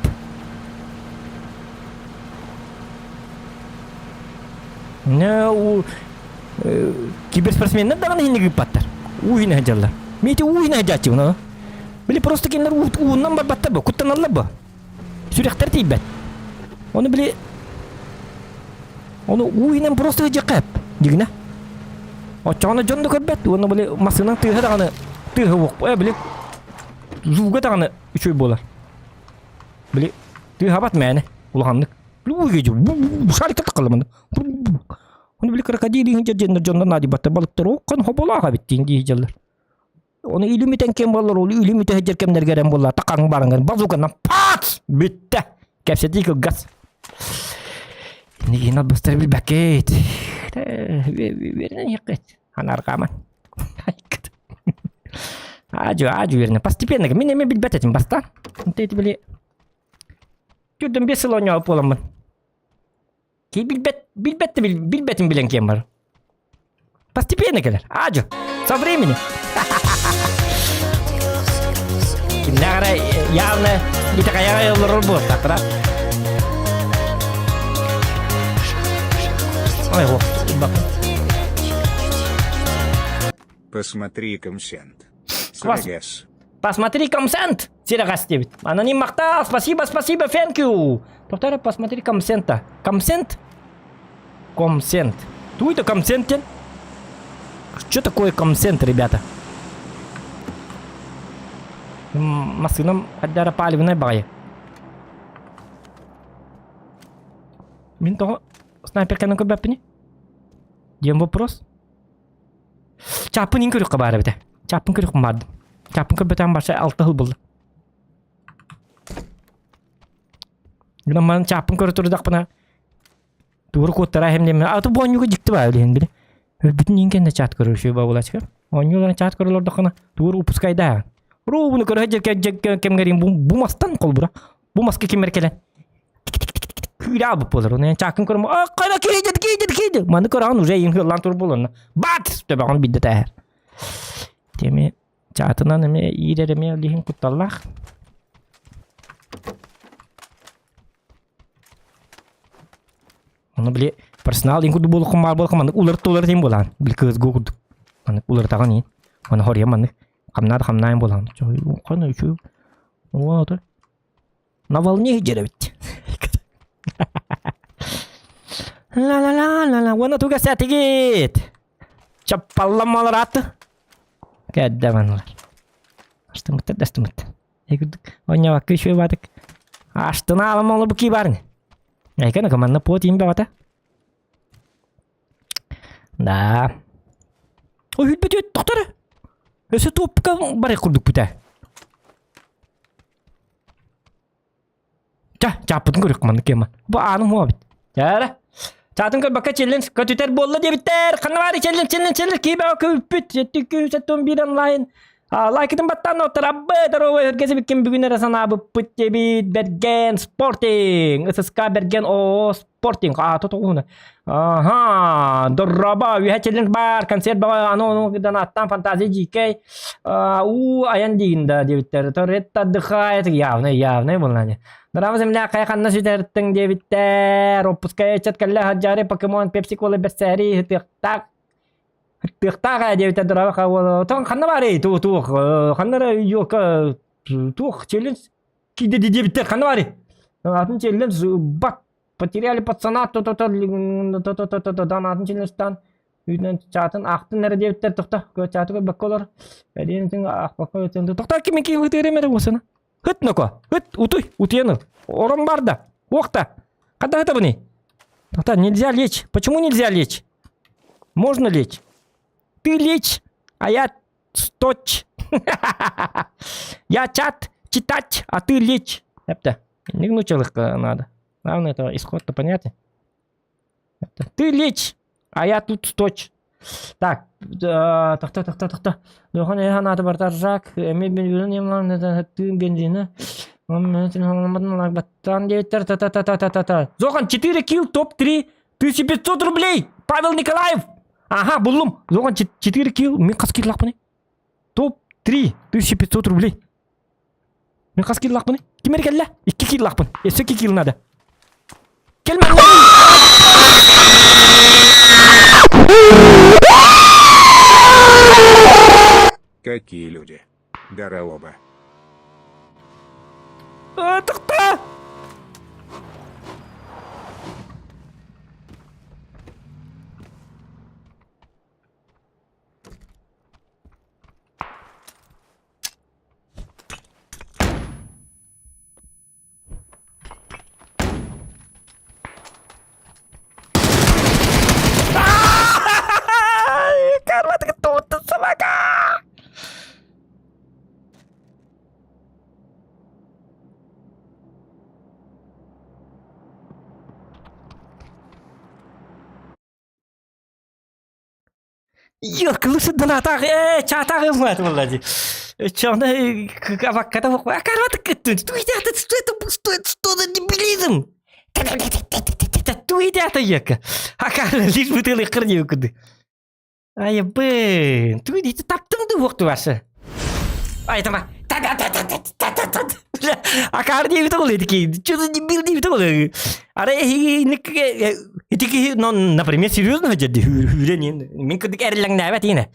Не у киберспортсменнар даҕаны иһинник ыыппаттар. Уу иһинэ сылдьаллар. Мити уу иһинэ сылдьааччыбын Били просто кинилэр ууннан барбаттар бу, куттаналлар бу. Сүрэхтэр тиийбэт. Ону били ону уу иһинэн просто сылдьыахха эп, дигинэ. Оччоҕуна дьон да көрбөт, уонна били массыынан тыаһа даҕаны тыаһа уох, э били зууга даҕаны үчүгэй буолар. Били тыаһабат мээнэ улаханнык. Шарик таххалламын. Ону били крокодил иһин дьэннэр дьоннор наадыйбаттар балыктар оккон хоболоох эбит диэн дии дьаллар. Оны илим үтэн кем боллар, ол илим үтэ сылдьар кэмнэргэ эрэн буолла тақаң барыңын базуканан пац бүттэ. Кэпсэтии кылгас. Инигин албастары билбэккит. Үөрэнэн иһэккит. Анарҕааман. Аажу, аажу үөрэнэ. Постепенно. Мин эмиэ билбэт этим бастаан. Ити били Түрдэн 5 сыл оонньообут буоламмын. Ки билбэт, билбэт да билбэтин билэн киэн бар. Постепенно кэлэр. Аажу. Со временем. Кимнээх эрэ явно итэҕэйэҕэ олорор буолтахтара. Ой, вот,
Посмотри консент. Срегес.
Посмотри консент! Сирэҕэс диэбит. Аноним махтал, спасибо, спасибо, thank you. Тоқтар, посмотри консента. Консент? Консент. Ту это консент? Что такое консент, ребята? Массыынам хаддара палевная баҕайы. Мин тоҕо снайперканы көрбөппүнүй? Диэн вопрос. Чааппын иин көрүөххэ баар эбитэ. Чааппын көрүөхпүн баардым. Чааппын көрбөтөҕүм барса алта сыл буолла. Гынан манан чааппын көрө турдахпына тугу куоттара иһим диэммин аты бу оонньууга дьикти баа билиһин били. Өлбүтүн иин кэннэ чаат көрөр үчүгэй бабылачка. Оонньууларын чаат көрө олордоххуна тугу упускайдаа. Руу көрө сылдьар кэмҥэрин бу мастан холбура. Бу маска кимэр кэлэн күүрэ албыт буолар. Оны чаакын көрөм, а кайда киидит киидит киидит. Маны көрөҕүн уже иин хыллаан тур буоланна. Бат! Төбөҕүн бидде тээһэр. Теми чаатынан эме иирэр эме лиһин кутталлаах. Оны били персонал ин курдук буолуоххун баар буолуоххун маннык уларыт уларыт ин буолаан. Били кыыс курдук. Маннык уларытаҕын иин. Аны хорья маннык хамнаа да хамнаайын буолаан. Хана үчү. Вот. На волне дьэрэбит. Ла-ла-ла-ла-ла. Уонна туга сэтигит. Чаппалламалар Кэддэ маналар. Астымыттар да астымыт. Эгүрдүк. Онньабакка үчүгэй баатык. Астына аламалар бу ки барын. Айкана команда по тиим баҕата. Да. Ой, хүлбүт тохтор. Өсө топка барай курдук бүтэ. Ча, чааппытын көрүөх маннык кема. Бу ааным хуа бит. Чара. Чаатын көрбөккө челлендж көтүтэр буолла диэбиттэр. Ханна баары челлендж, челлендж, челлендж киибэҕэ көбүппүт. 771 онлайн. Лайкытын баттаан оттор аббы здоровый өргөсүбүккин бүгүн эрэ санаабыппыт диэбит Берген Спортинг. ССК Берген оо Спортинг. А, тотоҕуна. Аха, дорроба, үһэ челлендж бар, концерт баҕа, аны ону донаттан фантазия дьиикэй. У айан диигин да диэбиттэр. Торетто отдыхает, явно, явно буолла Браво земля, хайа ханна сүтэртиҥ диэбиттэр. Отпускай ыччат кэллэ хаджари покемон пепси кола бэрсээри ытыахтаах ытыахтаах ээ диэбиттэр дорого хауол. Тоҕо ханна баарый туох туох ханна эрэ елка туох челлендж киирдэ диэбиттэр ханна баарый атын челлендж бак. Потеряли пацана, то-то-то, то-то-то-то, данаатын чинестан, үүнэн чаатын аахтын эрэ диэбиттэр тохто, чааты көрбөккө олор. Эриэн аахпакка тохто ким ким ытыырым эрэ уосана. Ыт ноко, ыт утуй, утуйан ыл. Орон бар да, уохта. Когда это бұны? Тоқта, нельзя лечь. Почему нельзя лечь? Можно лечь. Ты лечь, а я сточ. Я чат читать, а ты лечь. Это, не гнучалых надо. Главное, это исход-то понятен. Это, ты лечь, а я тут сточь. Так, тохто, тохто, тохто. Духан надо бартар Жак, бензина. Зохан, 4 килл, топ-3, 1500 рублей! Павел Николаев! Ага, буллум. Зохан, 4 килл, мин хас киллаахпыный? Топ-3, 1500 рублей. Мин хас киллаахпыный? Ким эрэ кэллэ? 2 киллаахпын. Өссө 2 килл надо. Кэлмэ!
Какие люди. Дорообо.
Тохтоо! Собака! Ёрк, лучше донатах, чатах ымат буолла Чоны абакката Что это, что это, что за дебилизм? Туйдята ека. Акар лишь бутылы кырдиу куды. Айбын, туйдите таптым ды уоқту башы. Айтама. Акар диэбит ол ити Что за дебил диэбит ол Ара ити ну, например, серьезно хотят хүрен мин кырдык эрилэҥнээбэт иинэ.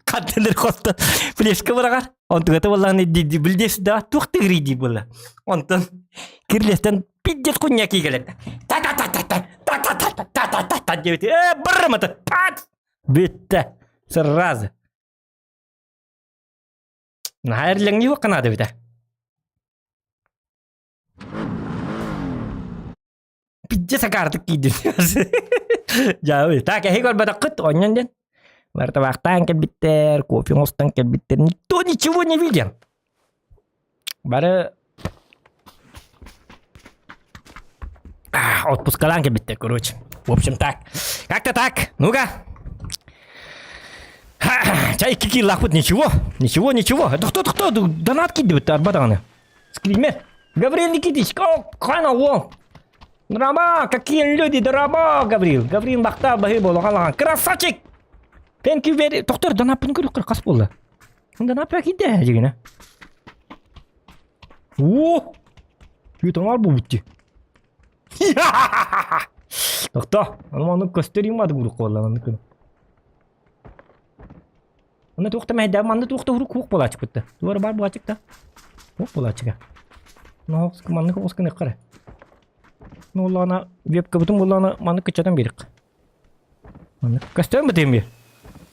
Хантыныр хосто флешка быраҕар. Онтугата буоллаҕына билдес да туох тыгырый дии буолла. Онтон кирлестен пиздец хуйня кигэлэр. Та-та-та-та-та, та-та-та-та-та-та-та диэбит. Э, бырымата, пат! Бүттэ. Сразу. Наһаа эрилэҥнии уохха наада эбитэ. Пиздец акаартык киирдим. Дьаабы. Так, эһи көрбөтөххүт, онньон диэн. Мартабаахтаан кэлбиттэр, кофе оҥостон кэлбиттэр. Никто ничего не видел. Бары отпускалаан кэлбиттэр, короче. В общем, так. Как-то так. Ну-ка. Чай кикиллаахпыт ничего. Ничего, ничего. Это кто, кто? Донат киирдибит, арба даҕаны. Скример. Гаврил Никитич, о, хана о. Дорообо, какие люди, дорообо, Гаврил. Гаврил махтал баһы буолуҕа Красавчик! Thank you very... Тохтор, донаппын көрүк хас буолла? Донаппа киирдэ дьигинэ. О! Түөтөҥөр буолбут дии. Тохто, ону маннык көстөр иммады бурук буолла маннык күн. Манна туох да мэһэйдээбит, манна туох да урук хуох буолааччыкпыт да. Туора баар буолааччык да. Хуох буолааччыга. Ну, маннык оҕус гыныахха эрэ. Ну, буоллаҕына, вебкабытын буоллаҕына, маннык кыччатан биэриэххэ. Маннык. Көстөөн бытыым би.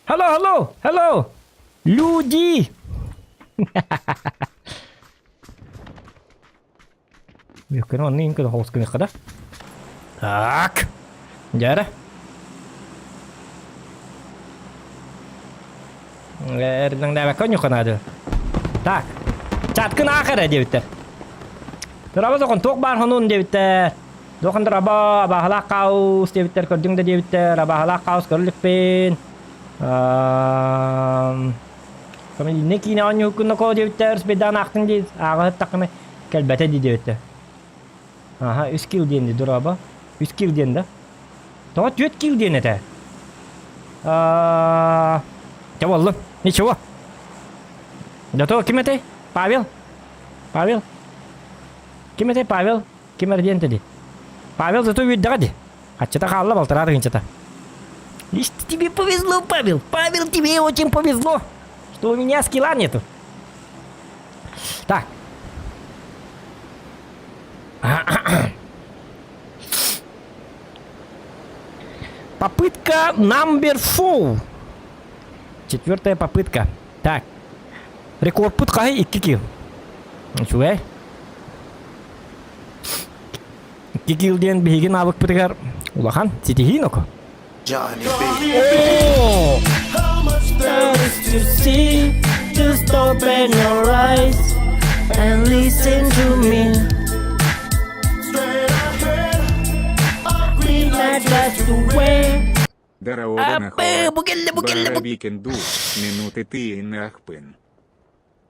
Hello, hello, hello! Люди! Вебканы онно иҥ кына оҕус гыныахха да. Так. Дьэ Эрдэҥнээбэккэ онньукка наада. Так. Чаткын аах эрэ диэбиттэр. Дорообо доҕон туох баар хонуун диэбиттэр. Доҕон дорообо абааһылаах хаус диэбиттэр көрдүҥ да диэбиттэр абааһылаах хаус көрүлүкпүн. Инне киинэ оонньуһуккун нокоо диэбиттэр спайдаан аахтыҥ дии ааҕа сыттаххына кэлбэтэ дии диэбиттэр. Аха, үс килл диэн дии, дорообо. Үс килл диэн да? Тоҕо түөрт килл диэн этэ? Аа, Чэ буоллун. Ничего. Зато ким этэй? Павел? Павел? Ким этэй Павел? Ким эрэ диэн этэ дии. Павел зато үөрдэҕэ дии. Хаччата хаалла балтараа тыһыынчата. Лишь тебе повезло, Павел. Павел, тебе очень повезло, что у меня скилла нету. Так. Попытка number four. Четвертая попытка. Так. Рекордпут хаһый 2 килл. Үчүгэй. 2 килл диэн биһиги навыкпытыгар улахан ситиһии ноко.
Johnny B.
О! To see, just open your eyes and listen to me. Green light, that's the way.
Дороба
Апы,
нахуй.
бу кэллэ, бу кэллэ, бу
Барабикин ду, минуты ты нахпын.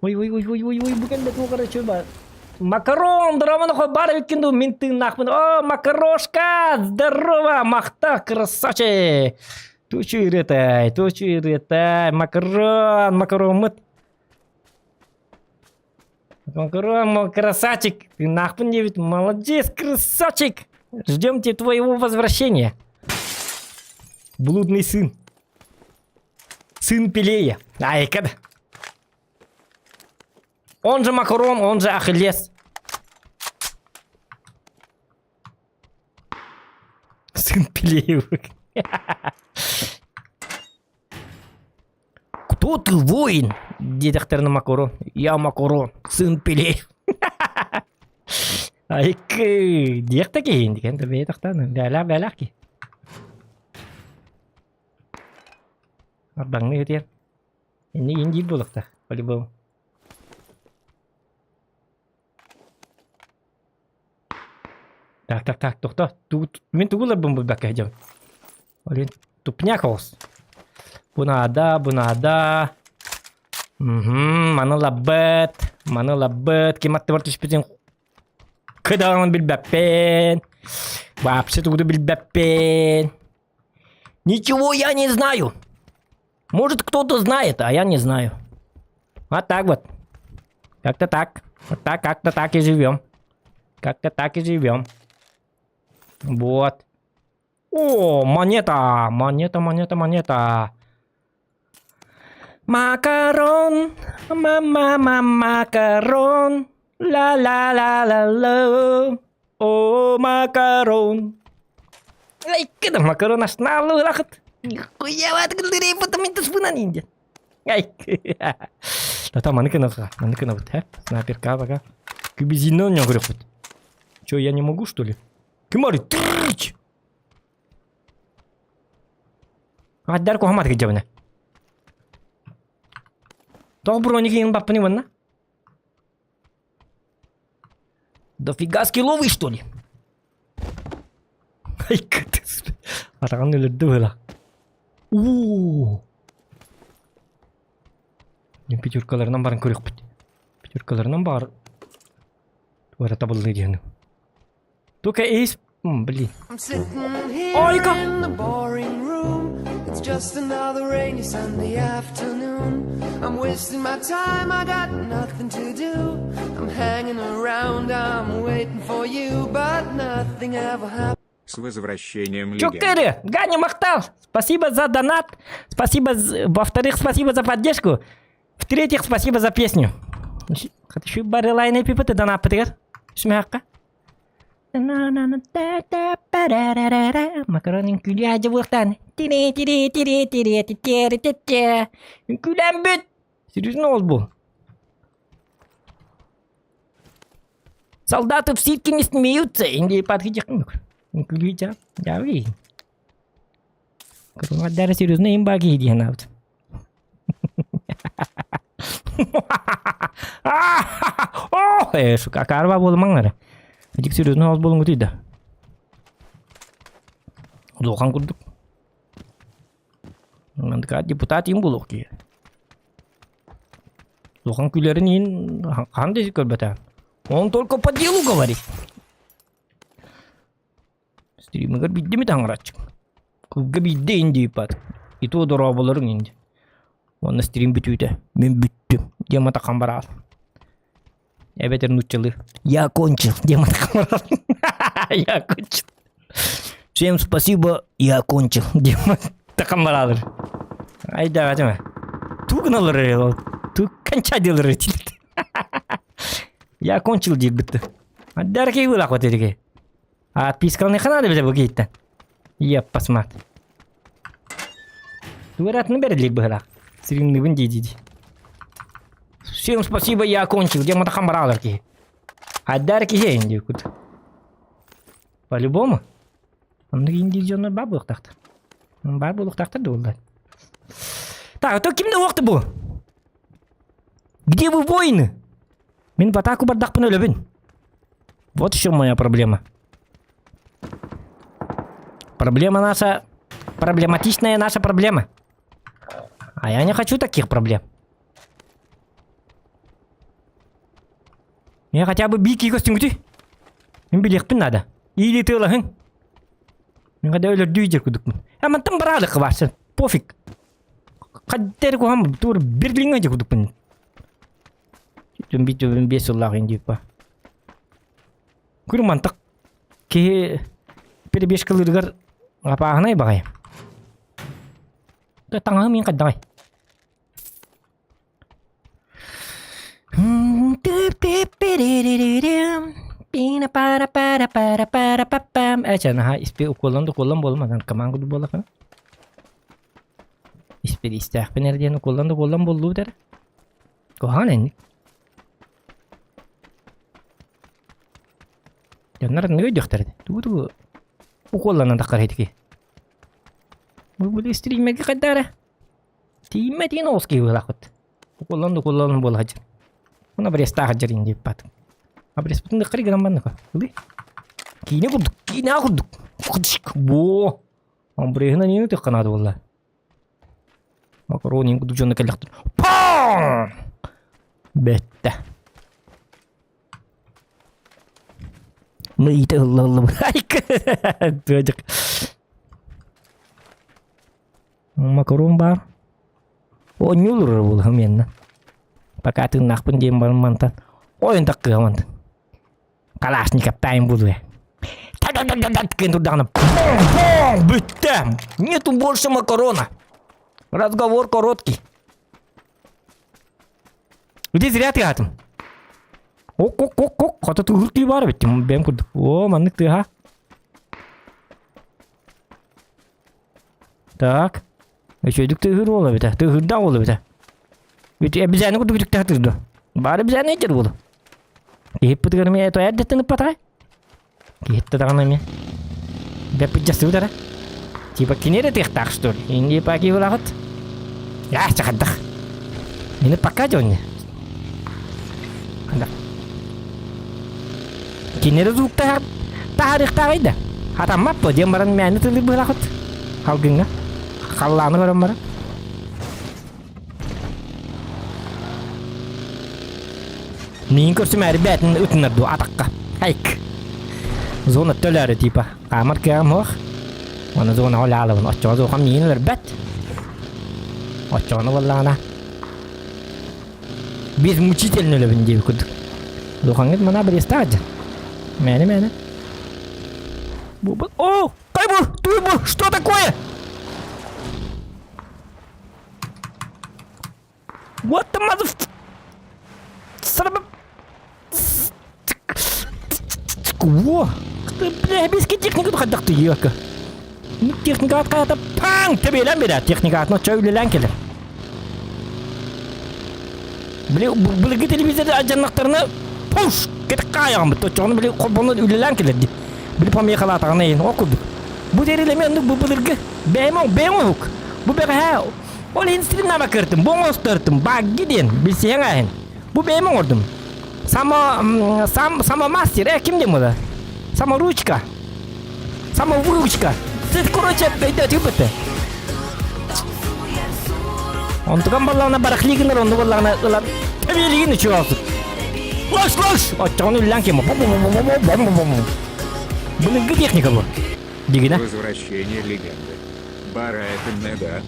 Ой, ой, ой, ой, ой, ой, бу кэллэ туох эрэ чуба. Макарон, здорово, нахуй, бар эбиккин дуу, мин тыыннаахпын. О, макарошка, здорово, махта, красавчик. Тучу иретай, тучу иретай, макарон, макароммут. Макарон, мой красавчик, тыыннаахпын диэбит, молодец, красавчик. Ждемте твоего возвращения. Блудный сын. Сын Пелея. Айка да. Он же Макарон, он же Ахиллес. Сын Пелеев. Кто ты, воин? Диэтэхтэринэ Макарон. Я Макарон, сын Пелеев. Айкы, диэх да киһин диэн да бэйэ бээлээх бээлээх киһи. Ардаҥныы ытыйар. Инни иин диир буолуохтаах, по-любому. Так, так, так, тохто. Мин тугу ыларбын булбакка сылдьабын. Блин, тупняк оҕус. Бу наада, бу наада. Мгм, маны ылабыт, маны ылабыт. Ким аттыбар түспүтүн кыдаҕын билбэппин. Вообще тугу да билбэппин. Ничего я не знаю. Может, кто-то знает, а я не знаю. Вот так вот. Как-то так. Вот так, как-то так и живем. Как-то так и живем. Вот. О, монета! Монета, монета, монета. Макарон, мама, макарон, ла-ла-ла-ла-ла, о, макарон. Ай, кыда макарон ашнаалыахыт. Нихуя ниндзя. Ай, Та маны кынага, маны кынабыт, ә? Снайперка пока. Күбезинно не көрөкпүт. Чё, я не могу, что ли? Ким Трич! Аддар кухамат кыджабына. Тоҕо бронигин баппыны манна? Дофига скилловый, что ли? Ай, Атаҕын өлөрдө быһыылаах. Уу! Пятеркаларынан баран көрүөхпүт. Пятеркаларынан бар. Туора табыллыы диэн. Только эйс... Блин.
I'm sitting here
Ойка!
in the boring room. It's just another rainy Sunday afternoon. I'm wasting my time, I got nothing to do. I'm hanging around, I'm waiting for you, but nothing ever happens.
С возвращением легенды.
Чукыры! Ганя Махтал! Спасибо за донат. Спасибо, во-вторых, спасибо за поддержку. В-третьих, спасибо за песню. Еще барылайна пипыты донат пытыгар. Смягко. Макаронин күләді бұқтан. Тире тире тире тире тире тире Күлән бүт. Серьезно ол бұл. Солдаты в ситке не смеются. Инди подходи. Күлүтэ. Яви. Кыргаддара серьезно им баги диэн аут. О, сука, карва буолумаҥ эрэ. Итик серьезно ол буолуҥ да. Улахан курдук. Мандыка депутат им буолуох киһи. Улахан күлэрин иһин хаһан да көрбөтө. Он только по делу говорит. Стримигэр биирдэ эмит аҥарааччы. Кылга биирдэ ин диэппат. И то дорооболоруҥ инди. Уонна стрим бүтүүтэ. Мин бүттүм. Диэн матахан бараал. Эбэтэр нууччалыы. Я окончил. Диэн матахан бараал. Я окончил. Всем спасибо, я окончил. Диэн матахан бараалыр. Айда, этиме. Туу гыналар Туу кончай делар Я окончил диир бытты. Аддаркей вылах вот этики. А отпискалныха надо бile бу киһиттэн. Еппасмат. Тугу бэриллир быһылаах. Сиринныбын дии-дии. Всем спасибо, я окончил. Дем матахан бараалар киһи. Айдар киһи инди кут. По-любому. Оннук инди дьоннор баар буолуохтаахтар. Баар буолуохтаахтар да буолла. Так, а то кимде уохты бу? Где вы воины? Мин в атаку бардахпын өлөбүн. Вот в чем моя проблема. Проблема наша... Проблематичная наша проблема. А я не хочу таких проблем. Мне хотя бы бики көстүҥүтүй. Мин билиэхпин надо. Или тыалаһыҥ. Мин хада өлөрдүү дьэр кудукмун. А мантан бараалык варсын. Пофиг. Хаддер куһам тур Берлиҥҥэ дьэ кудукпун. Түмбит бес сыллаах индипа. Күр мантак киһи перебежкалыырыгар апааһынай баҕайы. Таҥаһым мин хайдаҕай? Ээ наһаа испи укуоллан да укуоллан буолла манан команда курдук буоллахына. Испиристээхпин эрэ диэн укуоллан да укуоллан буоллубут эрэ. Куһаҕан инник. Дьоннор ынныгы өйдүөхтэрэ этэ. Тугу-тугу укуолланан таххар итики. Бу бу стриммергэ хайда эрэ? Тиийиммэт иин оҕус киһи быһыылаахпыт. Укуллан да укуллан буола сылдьар. Уна обрезтаах сылдьар иин диэбиппат. Обрезпытын дыккари гынан банныка. Ылый. Киинэ курдук, киинэ курдук. Боо. Обрезынан иини тыкка наада буолла. Макарон иин курдук дьоно кэллэхтэр. Паң! Бэтте. Мыйты ылла Тыадьык. Макарон баар. Оонньуулур буолуһум иэннэ. Пока тыыннаахпын диэн баран мантан ойон таккыа мантан. Калашников тайм буолуо. Кин турдаҕына бүттэ. Нету больше макарона. Разговор короткий. Где зря тыаһаатым. Ок-ок-ок-ок, хата тыһыр тыы баар эбит, бэйэм курдук. О, маннык тыаһа. Так. Үчүгэйдик тыаһыыр уол эбитэ. Тыаһыырдаах уол эбитэ. Эбизээни курдук үтүктээх тыырда. Баар эбизээни этэр уолу. Киһиппитигэр эмиэ тоойор дэттэн ыппатаҕай. Киһиттэ даҕаны эмиэ. Бэппит дьастыбыт эрэ. Типа кини эрэ тыахтаах что ли? Инди паки булаҕыт. Я чахадах. Мини пока дьонне. Кинилэри звуктаһар таһаарыахтааҕый да. Хатаммат дуо диэн баран мээнэ тыллыыр быһалаахыт. Халгыҥҥа. Халлааны көрөн баран. Миин көрсүмээри бээтин ытынар дуо атахха. Айк. Зона төлөөрү типа. Хаамар кыаҕым суох. Оны зона олаалабын. Оччоҕо зохан миин өлөрбөт. Оччоҕону буоллаҕына Без мучительно өлөбүн диэбит курдук. Духаҥҥыт мана бриста дьа. Мээнэ мээнэ. Бу бу О, кай бу? Туй бу? Что такое? What the mother Son of a Во! Бля, биске техника хайдах тыйыака. Техника аткаята паң тебелен берер техника атына чөйлелен келер. Били былыргы телевизор адьаннахтарына пуш кетик хаайаҕын бит оччоҕуна били холбонон үлэлээн кэлэр дии. Били помехалаатаҕына иһин ол курдук. Бу тэрилэми оннук бу былыргы бэйэм бэйэм оһук. Бу бэҕэһээ ол иһин стримнама кыртым, бу оҥостортум, багги диэн билсиһэн ааһын. Бу бэйэм оҥордум. Само сам самомастер, э ким диэн буолар? Саморучка. Самовыручка. Короче, өйдөтүбүт. Онтукан баллаҕына барахли гынар, онну баллаҕына ылан тэбиэлигин үчүгэй Лош, лош! Оччоҕуна үллээн ким? Былыргы техника бу. Дигинэ.
Возвращение легенды. Бара это да.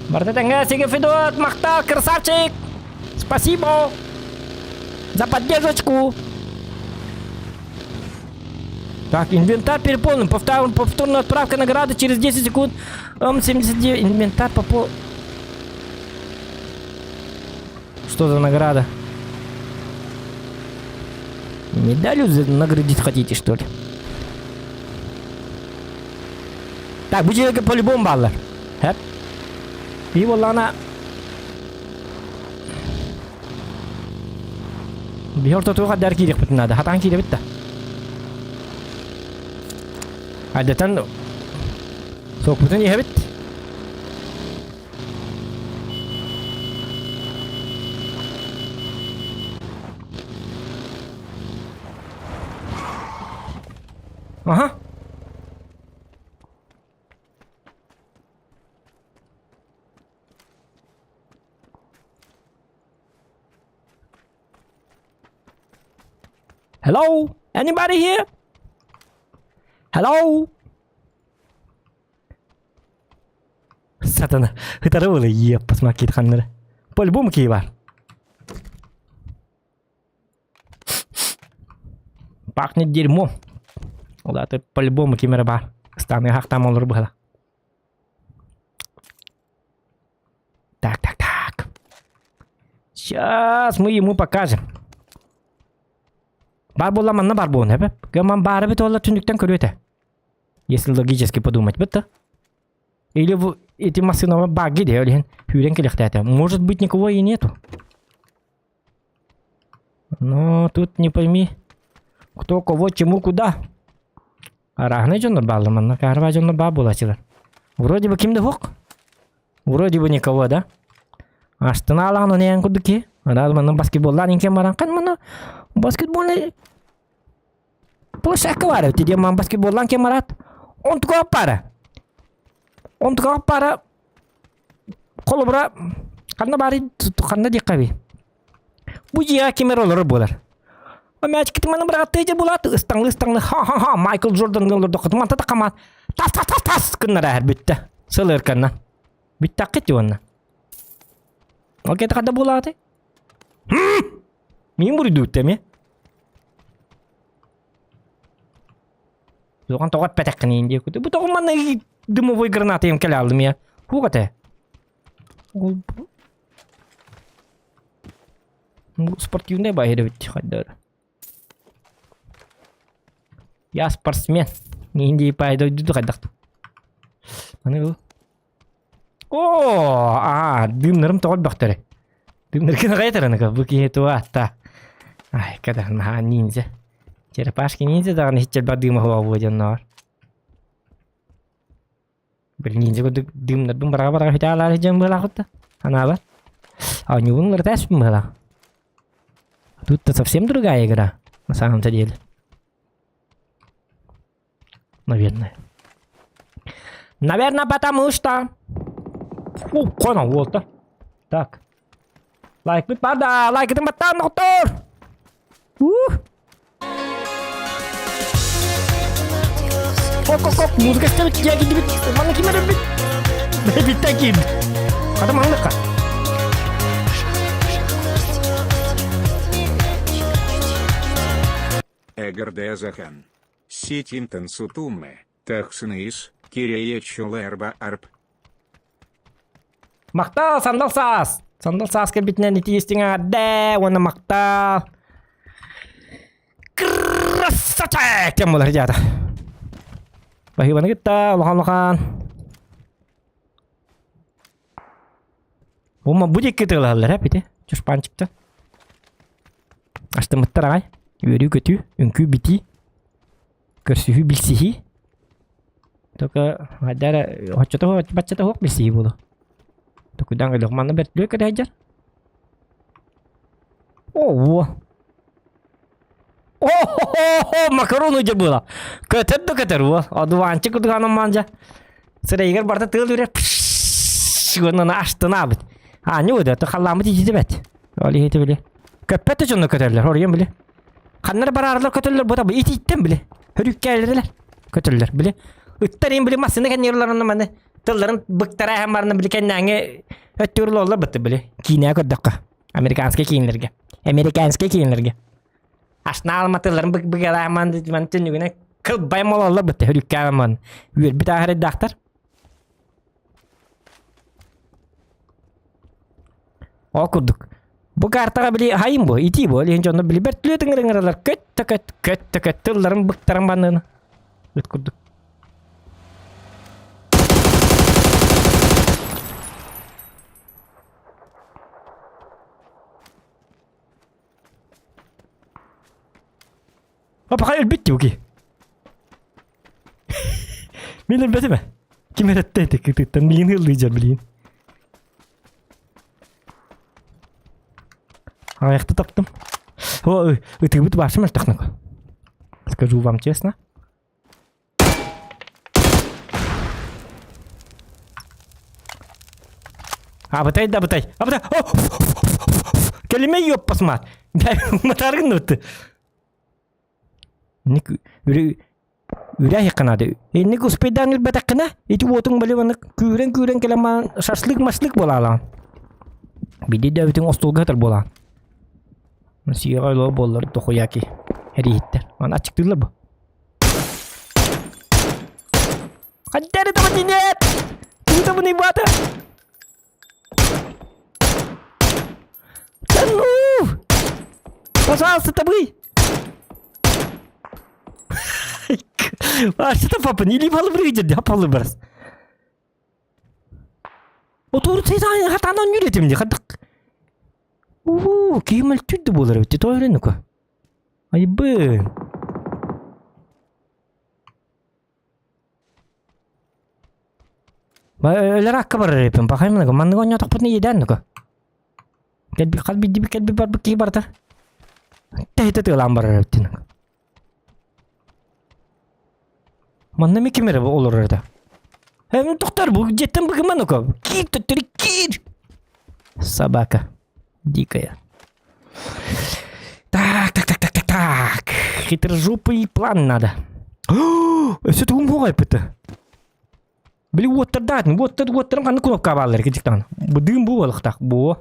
Барда тэҥҥэ Сиги Федот, махтал, красавчик! Спасибо за поддержку! Так, инвентарь переполнен. Повтор, повторная отправка награды через 10 секунд. М79. Инвентарь попол... Что за награда? Медалью наградить хотите, что ли? Так, бу дьиэгэ по-любому бааллар. Хэп. Бии буоллаҕына Биһи ортотугар хаддар киириэхпитин наада. Хатаан киирэбит да. Айдатан сокпутун иһэбит. Аха. Hello? Anybody here? Hello? Сатана. Хытары было еп, посмотри, ханнары. По-любому киһи бар. Пахнет дерьмом. Ол аата по-любому ким эрэ баар. Ыстааны хахтаам олору быһала. Так, так, так. Сейчас мы ему покажем. Бар буолла манна бар буолун эбэ. Гаман баары бит олла түннүктэн көрүөтэ. Если логически подумать, бытта. Или в эти машины баги де, или хүрен келехтәтә. Может быть, никого и нету. Но тут не пойми, кто кого, чему, куда. Арааһынай дьоннор бааллар манна, каарбаа дьоннор баа буолааччылар. Вроде бы ким да суох. Вроде бы никого, да? Астына алаҕын ону курдук киһи. Араас манна баскетболлаан инкен баран хан манна баскетбольный площадка бар эбит диэн ман баскетболлаан кем бараат. Онтука баара. Онтука баара холобура ханна баарый ханна диэххэ эбий. Бу дьиэҕэ ким эрэ олорор буолар. Мээчиккитин манна быраҕаттыы дьэ булаат ыстаҥлыы-ыстаҥлыы ха-ха-ха Майкл Джордан олордоххутун манта тахамаат тас-тас-тас-тас гыннара бүттэ. Сылырканна. Бүттэххит уонна. Ол кэти хада буолааты? Мин буруйдуутта эмиэ. Суохан тоҕо эппэтэххиний диэкути. Бу тоҕо манна дымовой граната им кэлэ алдым я. Хуга те. Ол спортивный байыр эбит хайдары. Я спортсмен. Индии пайда хайдах. Аны бу. О, а, дымнарым тоҕо элбэхтэрэ. Дымнаргын аҕай бу киһи туа-та. Ай, когда наһаа ниндзя. Черепашки ниндзя даҕаны иччэлбэх дыыма хуа дьонноор. Били ниндзя курдук дымнарбын бараҕа-бараҕа хүтэ дьон быһалаах Анаабар. Оонньуубун уларыта эспин быһалаах. Тут-то совсем другая игра, на самом-то деле. Наверное. Наверное, потому что... О, қона уолта. Так. Лайкпыт бар да, лайкытын баттаан доктор! Ух! Кок, кок, кок, музыка истэбит, дьиэ киирдибит, манна ким эрэ өлбүт. Биттэн киирбит. Хата маҥныкка.
Эгэрдээзэхэн. Ситинтэн сутумме, тахсыныыс, кирэйэччулэрба арп.
Махтал, сандал саас! Сандал саас кэлбитинэн ити истиҥ эҕэрдэ уонна махтал! Красавчик! Диэн буолар дьаата. Баһыыбаны кытта улахан-улахан. Ума бу диэки тыалаһаллар ээ ити чушпанчиктар. Астыммыттар аҕай. Үөрүү-көтүү, үҥкүү-битии, көрсүһүү, билсиһии. Только хайда эрэ оччото баччата суох билсиһии буолуо. Токуйдаан кэлиэх манна бэрт кэлэ сылдьар. Оо! О-хо-хо-хо! Макарону дьэ буола. Көтөр да көтөр уол. Одуванчик курдук манжа. Сирэйигэр барыта тыал үрэр. Уонна астынаабыт. Аанньа уйда, халлааммыт ититибэт. Ол иһити били. Көппөт да дьонно көтөллөр, оруйан били. Ханна эрэ бараарылар көтөллөр, бу таба итииттэн били. Хөрүккээлэрилэр көтөллөр били. Ыттар им били массыына кэнниерларына маны тылларын быктара эһэн барна били кэннээҥи өттүгэр ололлор бытты били. Киинэҕэ көрдөххө. Американскай киинэлэргэ. Американскай киинэлэргэ. Ашнаал матыларын быгалааман ман түннүгүнэн кылбай мололлор бытты хөрүккээман. Үөрбүт ааһарайдаахтар. Ол курдук. Бу картаҕа били хайым бу, итии бу, илин дьонно били бэрт ыҥыралар көт да көт, көт да көт тылларын быктаран банныны. Ыт курдук. Опа, өлбүт дии Мин өлбөтүм ээ. Ким эрэтте ити кытыттан билигин ыллыйдьар билигин. Аҕыйахта таптым. О, ытыыбыт баарсым мөлтөх Скажу вам честно. Абытай да абытай. Абытай. Кэлимэ ёппас мат. Матаргын нутты. Ник үрэ наада. Инник успейдаан үрбэтэххинэ, ити уотуҥ били маннык күүрэн-күүрэн кэлэн баран шашлык-машлык буолаалаан. Биди дөбүтүҥ остуолга сытар буолаан. Сиэҕэ олоо буоллар дохуяки эрииһиттэр. Аны аччыктыыллар бу. Хайдары да нет! Тугу баата? Да ну! Пожалуйста, табый! А что папа, не либо выйдет, да палы барас. Отур сен хатанан жүретим де хадык. Уу, киймел түдді болар битти тойренука. Айбы. Өлөр акка барар эпин, пахаймыныга, манныга онньоотохпутуна иэдээн нука. Кэлби хас биирдии кэлби барбыт киһи барыта тэһитэ тыалаан барар эбиттин. Манна ми ким эрэ олорор этэ. Эм тохтор бу дьиэттэн быгыма нука. Киир төттөрү киир. Собака дикая. Так, так, так, так, так, так. Хитрожопый план надо. Өссө тугум хуоҕай эппитэ. Били уоттардаатын, уоттар уоттарым ханнык кнопка бааллар кичиктаҕын. Бу дыым бу буолуохтаах буо.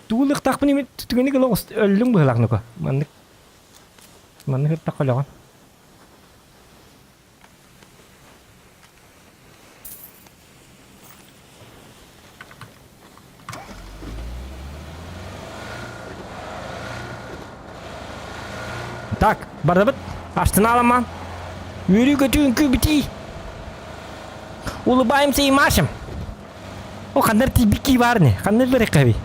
Тугулуохтаахпын имит түгэни гына өллүм быһылаах нука. Маннык маннык ыттахха өлөҕүн. Так, бардыбыт. Астына аламан. Үөрүү-көтүү үҥкүү битии. Улыбаемся и машем. О, ханнар тиийбит баар не? Ханнар береккэби?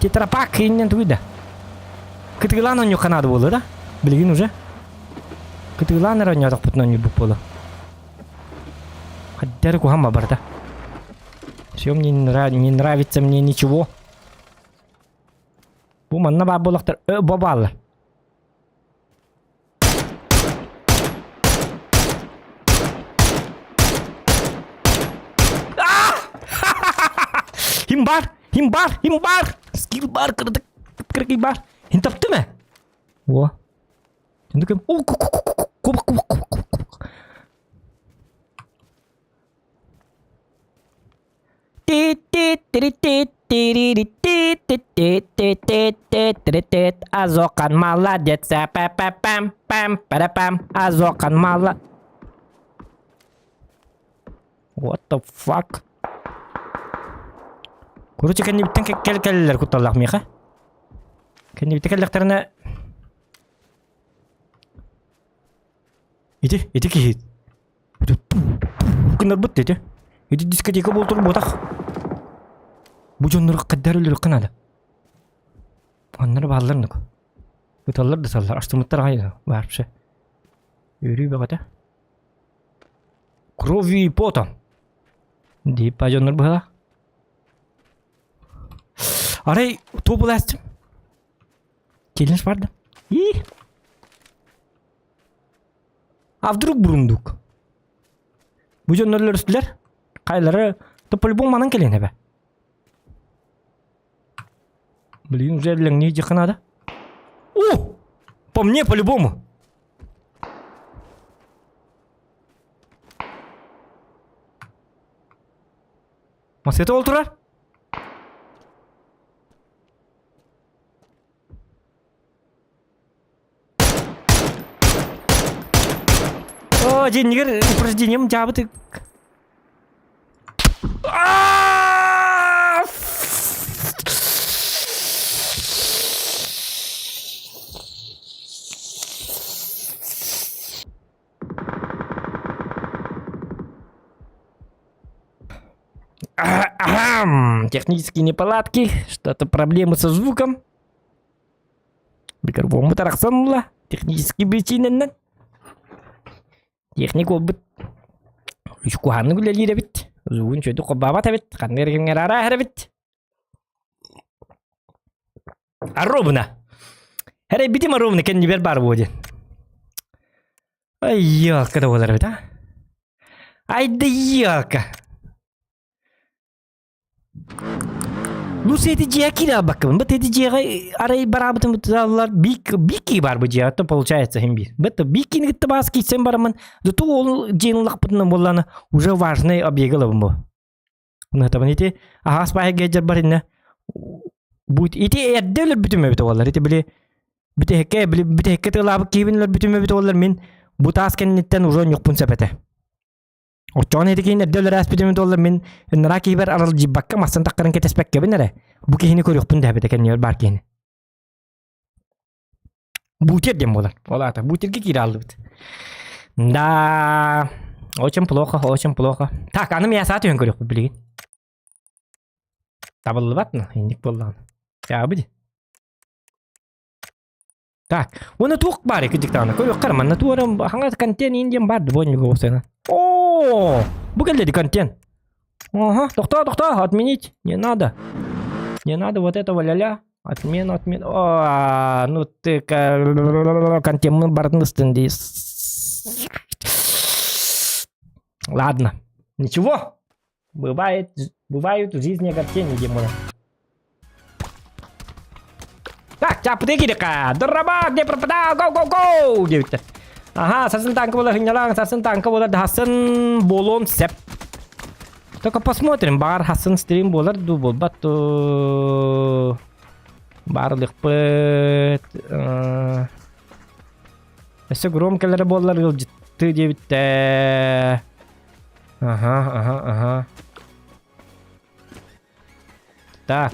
Тетрапак иннен тугуйда. Кытыгылаан онньуохха наада буолла да? Билигин уже. Кытыгылаан эрэ онньоотохпутун онньуйбут буолуо. Хаддары куһаама барда. Все мне не, нрав... не нравится мне ничего. Бу манна баар буолахтар э, бо бааллар. Хим бар, хим бар, хим бар. Скилл бар, кырдык, кыргый бар. Хин тапты ма? О. Түндүк О, кубок, кубок, кубок, кубок. Азокан молодец, па па пам пам пара пам Азокан мало. What the fuck? Короче, кэннибиттэн кэл кэллилэр кутталлаах миэхэ. Кэннибиттэн кэллэхтэринэ Ити, ити киһи гыннарбыт ити. Ити дискотека буолтур буотах. Бу дьоннору хайдах өлөрүөххэ наада. Аннары бааллар нук. Ыталлар да саллар. Астымыттар аҕай вообще. Үөрүү бөҕөтө. Кровью и потом. Дип дьоннор быһалаах. Арай туох булаастым? Челлендж бар да. И А вдруг бурундук? Бу дьоннор өлөрүстүлэр. Хайлары то по-любому манан кэлиэн эбэ. Блин, уже не надо. О! По мне по-любому. Масета ол турар. О, дьиэнигэр упражнением дьаабыты. Технические неполадки, что-то проблемы со звуком. Микрофоммут арахсан ылла. Технический причинэннэн. Техник буолбут. Үч куһааннык үлэлиир эбит. Звугун үчүгэйдик холбообот эбит. Ханнык эрэ кэмҥэ арааһар эбит. Оруобуна. Эрэйбитим оруобуна кэннибэр баар буо диэн. Ай, елка да буолар эбит, а? Ай да елка. Ну, эти дьиэ киирэ албаккабын. Быт эти дьиэҕэ арай бараабытым быталлар бик бики бар бу дьиэ. То получается хим бир. Быт бикини кытта баас киирсэн барамын. Зато ол дьиэни лахпытынан буоллаана уже важный объект ылабын бу. Табын ити аһаас баайга дьарбар инне бу ити эрдэ өлөрбүтүм эбит буоллар. Ити били бүтэһиккэ били бүтэһиккэ тыылаабыт киһибин өлөрбүтүм эбит буоллар мин бу таас кэнниттэн уже ньукпун сөп этэ. Оччоҕуна ити киһини эрдэ өлөрөөспүтүм буоллар мин ыныраа киһибэр аралдьыйбакка мастан таххарын кэтэспэккэбин эрэ бу киһини көрүөхпүн да эбитэ кэннибэр баар киһини. Бутер диэн буолар. Ол аата бутерге киирэ аллыбыт. Да, очень плохо, очень плохо. Так, аны мясо түһэн көрүөхпүт билигин. Табыллыбат, инник буоллаҕына. Чаабы Так, уонна туох баар кырдьык даҕаны көрүөххэ эрэ манна туора хаҥас контент индиан баар двойник уопсайынан. О, бу кэллэ ди контент. Ага, тохтоо, тохтоо, отменить не надо. Не надо вот этого ля-ля. Отмен, отмен. О, ну ты контент барытын ыстын дии. Ладно. Ничего. Бывает, бывают в жизни огорчения, Димона. Так, чапыты кирика. Дурабак, не пропадал, го, го, го! Диэбиттэр. Аха, сарсын танка буолар хиннялаң, сарсын танка буолар хасын буолуон сеп. Только посмотрим, баар хасын стрим буолар ду буолбат ду. Баарлыкпыт. Өссө громкалары буоллар ыалдьытты диэбиттэ. Ага, ага, ага. Так.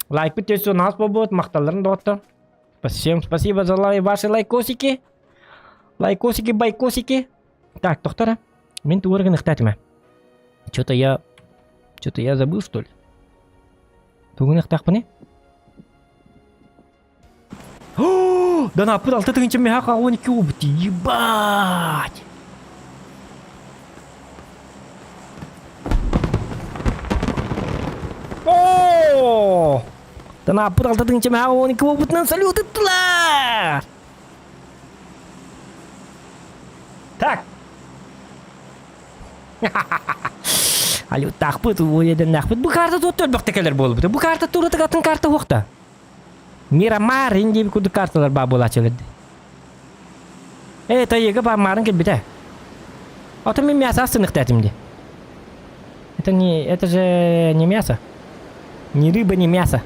Лайкпыт өссө нас буолбут, махталларын доҕоттор. Всем спасибо за лай ваши лайкосики. Лайкосики, байкосики. Так, доктора, мен тугу гыныхтаатыма. Что-то я... Что-то я забыл, что ли? Тугу гыныхтаахпыный? Да наппыт алта тыһыынча миэхэ 12 убыт ебать! О! Да наппыт алта тыһыынча миэхэ 12 буолбутунан салют ыттылар! Так. Алюттаахпыт, уойеденнаахпыт. Бу карта туот өлбөхтө кэлэр буолбут. Бу карта туратык атын карта уохта. Мирамар индии курдук карталар баа буолааччылар Э, тайыга баар маарын кэлбитэ. Ото мин мясо астыныктаатым дии. Это не, это же не мясо. Ни рыба, ни мясо.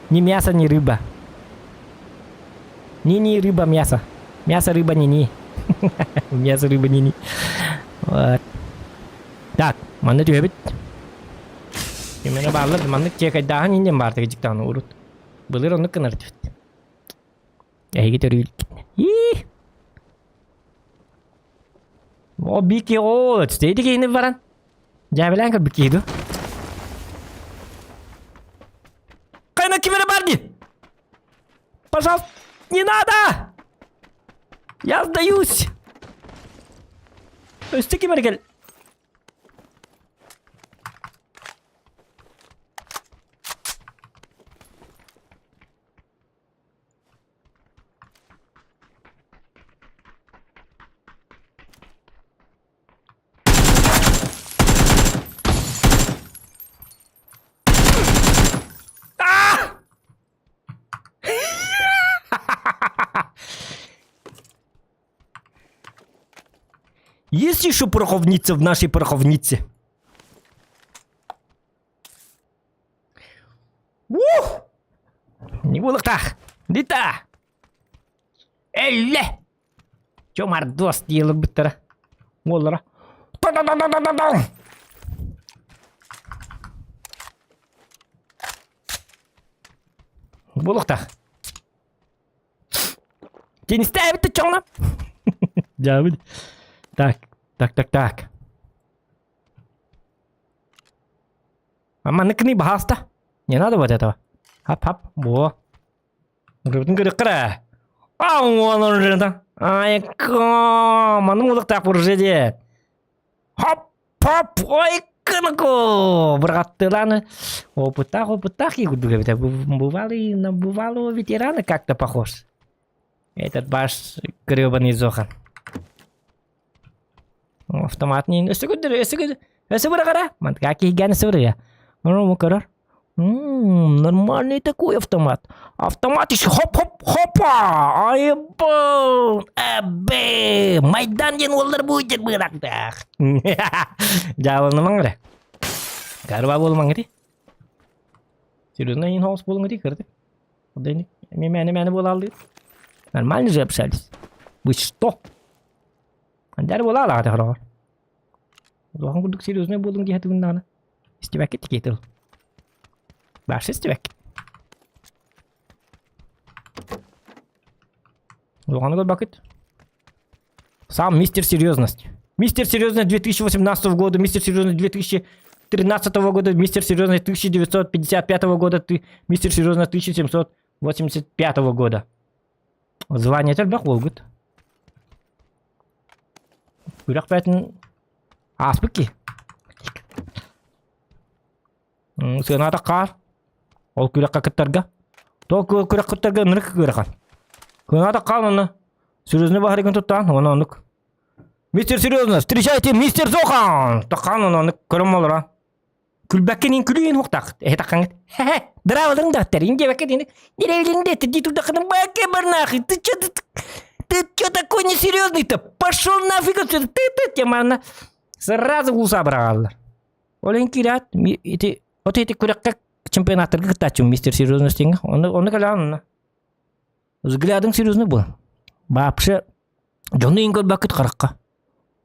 Ни мясо, ни рыба. Ни-ни, рыба, мясо. Мясо, рыба, ни-ни. Мясо, рыба, ни-ни. Вот. Так, манна түһэбит. Именно бааллар маннык чекайдааһын индиэн баартыга дьиктааны урут. Былыр оннук гынар этибит. Эһиги төрүүл Ии! О, бики о, эти киһини баран. Дьээбэлээн көрбүт киһи ду. Кайна ким эрэ бар дии? Пожалуйста, не надо! Я сдаюсь! Өстө ким эрэ кэл. А! Есть еще пороховница в нашей пороховнице? Ух! Не буолуохтаах. Дита! Элле! Чомардос диэлэрбиттэрэ. Уоллара. Та-да-да-да-да-да! Буолуохтаах. Теннистээбит чоҥно. Дьаабыт. Так, так, так, так. Манныкны баһааста. Не надо вот этого. Хап-хап. Во. Көрдүн көрүккара. Ай, маны мулуктаах уже де. Хоп, хоп, ой, кыныко. Быргаттыланы. Опыттаах, опыттаах и курдук эбит. Бывалый на бывалого ветерана как-то похож. Этот ваш гребаный Зохан. Автомат не өссө көрдөр, өссө көрдөр. Өссө бырагара. Мантка киһигэн өссө бырага. Ону көрөр. Нормальный такой автомат. Автомат еще хоп-хоп хопа. Айбыл. Эбэ. Майдан диэн уоллар будет бырактах. Дьааланымаҥ эрэ. Карба буолумаҥ ити. Серьезно ин хаус буолуҥ ити кырды. Мээнэ мээнэ буолааллыы. Нормально же общались. Вы что? Андары буолаалаҕа хороҕор. Улахан курдук серьезный буолуҥ дии хатыгын даҕаны. Истибэккит тикиэ тыл. Башы истибэккит. Улаханы көрбөккүт. Сам мистер серьезность. Мистер серьезность 2018 года, мистер серьезность 2013 года, мистер серьезность 1955 года, ты мистер серьезность 1785 года. Звание элбэх буолгут. Күрэх бээтин ааспыт киһи. Сыаната хаар. Ол күрэххэ кыттарга. То күрэх кыттарга ынырык ыарахан. Сыаната хаал онно. Серьезный баһарыгын туттаан, оны оннук. Мистер Серьезно, встречайте мистер Зохан! Тахаан оны оннук көрөм олора. Күлбэккин ин күлүүн хуктах. Эһэ таххаҥыт. Хэ-хэ, дыраабаларын да аттар. Индиэбэккэ дини. Деревлин де ты тудаханым баке барнахи. Ты чё ты ты чё такой несерьезный-то? Пошел нафиг отсюда. Ты ты темана. Сразу уса быраҕаллар. Ол иһин киирээт ити от ити күрэххэ чемпионаттарга кыттааччым мистер серьезность диэҥҥэ. Онно онно кэлэҕин онно. Взглядың серьезный буол. Вообще дьону иин көрбөккүт харахха.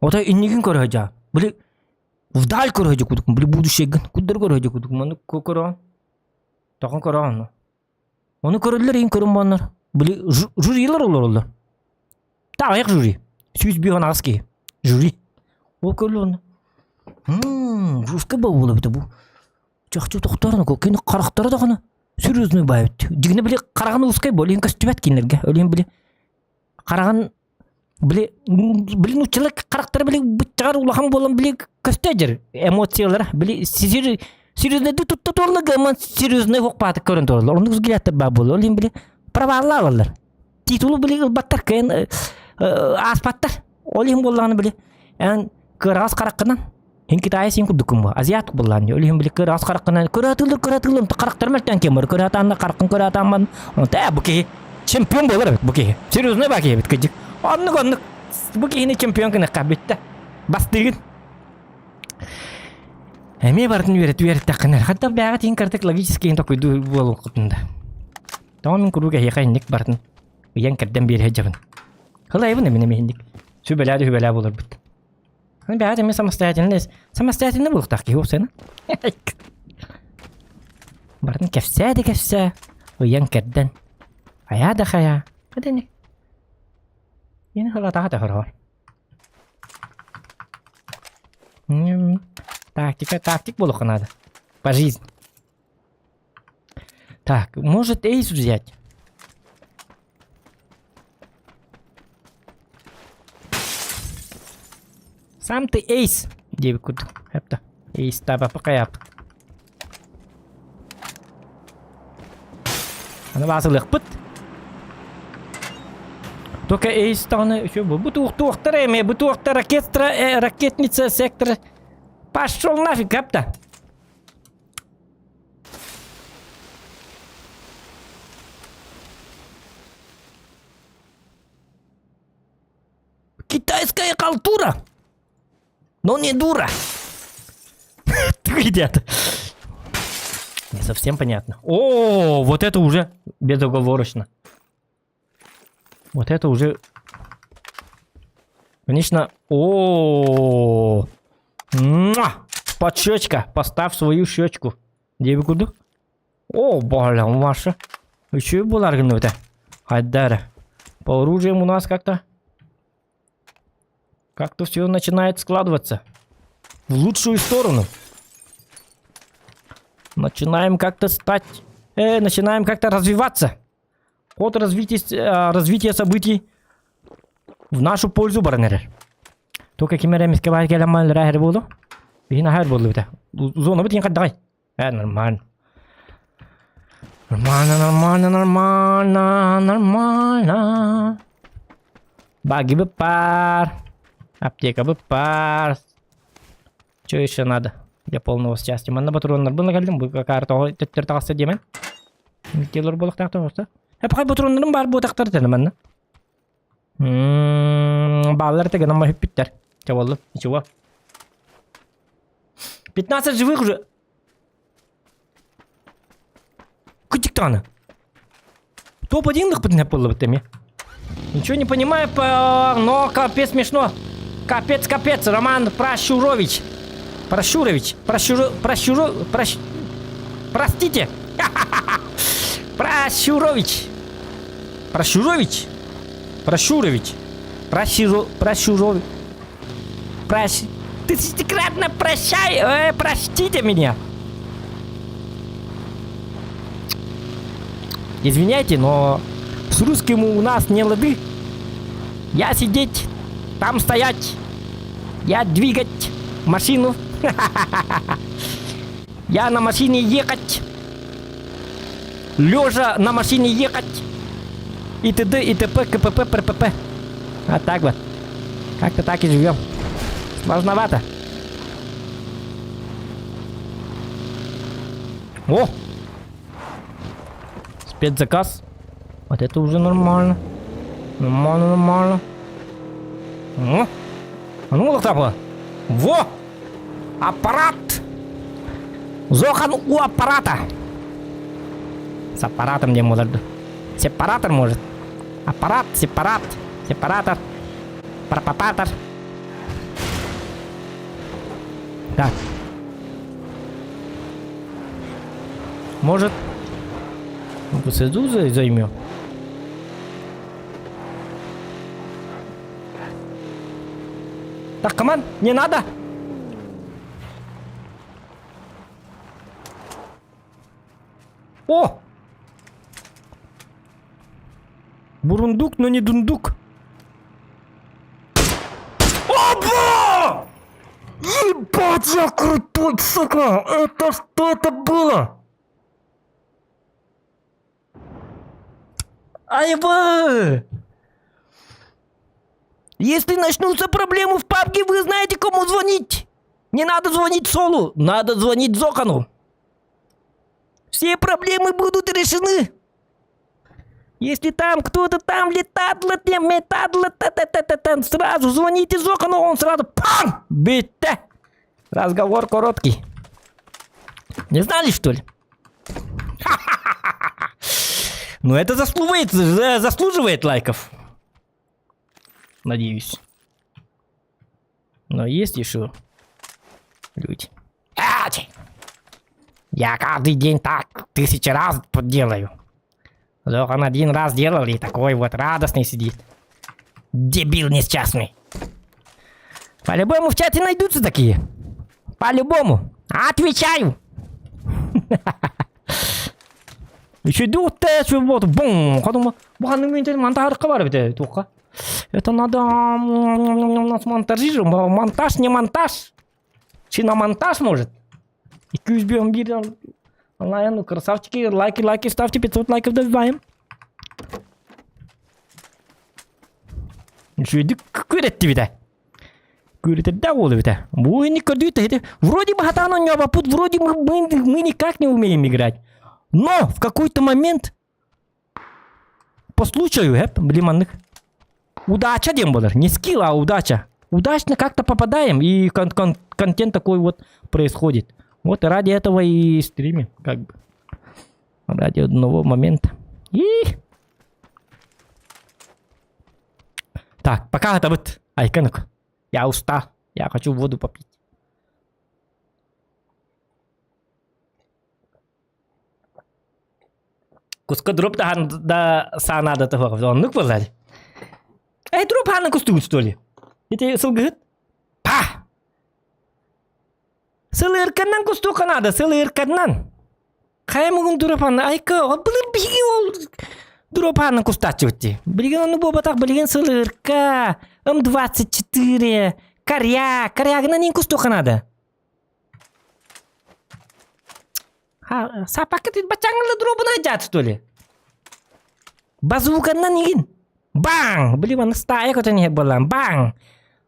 Ото иннигин көрө сылдьаҕын. Били вдаль көрө сылдьар курдукпун. Били будущегын курдары көрө сылдьар курдукпун. Ону көрөҕүн. Тоҕо көрөҕүн ону. Ону көрөллөр иин көрөн буоланнар. Били жюрилар олороллор. Таҕайах жюри. 158 киһи. Жюри. Ол көрөллөр ону. Жестко буолла эбитэ бу. Чахчы тохтоорун кини харахтара даҕаны серьезный баайбыт. Дьиҥинэ били хараҕын узкай буол, иһин көстүбэт кинилэргэ. Ол иһин били хараҕын били били нууччалар харахтара били быччаҕар улахан буолан били көстө дьэр эмоциялара били серьезныйдык тутта туолла гаман серьезный хуохпаатык көрөн тураллар. Оннук взглядтар баар буолар. Ол иһин били проваллаалаллар. Титулу били ылбаттар кыайан ааспаттар. Ол иһин буоллаҕына били эн кыараҕас хараххынан Ин Китайы син курдуккун бу. Азиат буллаан. Ол иһин били кыараҕас хараххынан көрө атыылыр харахтарым элтэн кем бар. Көрө атаанна хараххын көрө атаамман. Онто бу киһи чемпион буолар эбит бу киһи. Серьезный ба киһи эбит кыдьык. Оннук оннук. Бу киһини чемпион гыныахха бүттэ. Бастыгын. Эмиэ барытын үөрэт үөрэттэххинэ. Хатта бэҕэ тиин картык логический токуйду буолуоххутун да. Тоҕо мин куруук эһиэхэ инник барытын ыйан кэрдэн биэрэ сылдьабын. Хылайбын эмин эмиэ инник. Сүбэлээ да сүбэлээ буоларбыт. Бэҕэ эмиэ самостоятельный самостоятельный буолуохтаах киһи уопсайынан. Барытын кэпсээ да кэпсээ, ыйан кэрдэн. Хайаа да хайаа. Хадини. Yine хылатаха да хороор. Тактика, тактик буолуохха надо. По жизни. Так, может эйс взять? Сам ты эйс диэбит курдук. Эпта. Эйс таба пакаяп. Аны баасылыахпыт. Только эйс даҕаны үчүгэй бу. Бу туохтара эмиэ, бу туохта ракетра, э, ракетница сектора. Пошел нафиг, капта. Китайская халтура, но не дура. Едят. Не совсем понятно. О, вот это уже безоговорочно. Вот это уже... Конечно... О, -о, Под щечка. Поставь свою щечку. Диэбит курдук. О, бля, Маша. Үчүгэй буолар гынныбыта. Хайдара. По оружиям у нас как-то... Как-то все начинает складываться. В лучшую сторону. Начинаем как-то стать, э, начинаем как-то развиваться. Ход развития, э, развития событий в нашу пользу баран эрэр. Только ким эрэ эмискэ баар кэлэн мааллара эрэ буолу. Биһин аһар буоллубута. Зона бит хаддагай. Э, нормально. Нормально, нормально, нормально, нормально. Баги бы пар. Аптека бы пар. Что еще надо для полного счастья? Манна патроннарбын кэллим. Бу картаҕа төттөр таҕыста диэмэн. Келор буолуохтаах тоҕуста. Эпхай патроннарым баар буотахтар этэ манна. Бааллар этэ гынан бүппүттэр. Чэ буоллун. Ничего. 15 живых уже. Кытик даҕаны. Топ-1 лыхпытын буоллубут эмиэ. Ничего не понимаю, но капец смешно. Капец, капец, Роман Прощурович. Прощурович, Прощуро, Прощуро, Прощ... Простите. Прощурович. Прощурович? Прощурович. Прощуро, Прощурович. Прощ... Тысячекратно прощай, э, простите меня. Извиняйте, но с русским у нас не лады. Я сидеть, там стоять, я двигать машину. Я на машине ехать. Лежа на машине ехать. И т.д. и т.п. КПП, ПРПП. А так вот. Как-то так и живем. Сложновато. О! Спецзаказ. Вот это уже нормально. Нормально, нормально. О! А ну, лохтапа. Во! Аппарат! Зохан у аппарата! С аппаратом диэн буолар дуу? Сепаратор может? Аппарат, сепарат, сепаратор, пропапатор. Так. Может, СДУ займем? Так, команд, не надо! О! Бурундук, но не дундук. Опа! Ебать, я крутой, сука! Это что это было? Айва! Если начнутся проблемы в пабге, вы знаете, кому звонить. Не надо звонить Солу, надо звонить Зохану. Все проблемы будут решены. Если там кто-то там летает, метадло, сразу звоните Зохану, он сразу пам! Битте! Разговор короткий. Не знали, что ли? Ну это заслуживает, заслуживает лайков. Надеюсь. Но есть еще люди. Ачи! Я каждый день так тысячи раз делаю. Он один раз делал и такой вот радостный сидит. Дебил несчастный. По-любому в чате найдутся такие. По-любому. Отвечаю. Еще духта вот бум. Потом монтаж бар бит туха. Это надо у нас монтажи, монтаж не монтаж. Чиномонтаж может. 211 онлайн, ну красавчики, лайки, лайки ставьте, 500 лайков добиваем. Үчүгэйдик күрэттибитэ. Күрэтэрдээх уол эбитэ. Бу инник көрдүүт Вроде бы хатаан оонньообоппут, вроде мы, мы, мы никак не умеем играть. Но в какой-то момент по случаю, эп, блин, удача диэн буолар. Не скилл, а удача. Удачно как-то попадаем, и кон- кон- контент такой вот происходит. Вот ради этого и стримим, как бы. Ради одного момента. И... Так, пока это вот. Айконок. Я устал. Я хочу воду попить. Куска дроп да, да саанада того. Оннук буолар. Эй, дроп хаана кустугут, что ли? Ити сылгыһыт? Па! Сылырканнан кустука надо, сылырканнан. Хайа муҥун дурапааны айка былыр биһиги ол дурапааны кустааччыбыт дии. Билигин ону буолбатах билигин сылырка, М24, коряк, корягынан иин кустуохха наада. Сапакка баччааҥҥа дробуна дьаат что ли? Базуканнан игин. Баҥ! Били маны стая көтөн иһэр буоллаан. Баҥ!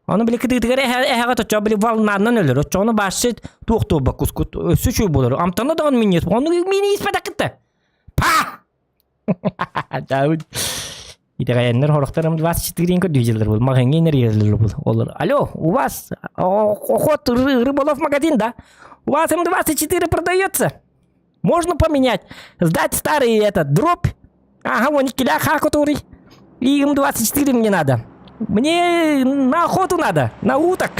Ону били кытыытыгар эһэҕэ точчоо били волнанан өлөр. Оччоҕуна баасчы туох туолба кускут өссө үчүгэй буолар. Амтана даҕаны минньиэс. Ону миини испэтэккит Па! Дауд. Итэҕэйэннэр хорохторум 24 көрдүү был. Маҕаҥҥа инэрийэллэр был. Олор. Алло, у вас охот рыболов магазин, да? У вас М24 продается? Можно поменять. Сдать старый этот дробь. Ага, вон киляха, который. И М24 мне надо. Мне на охоту надо, на уток.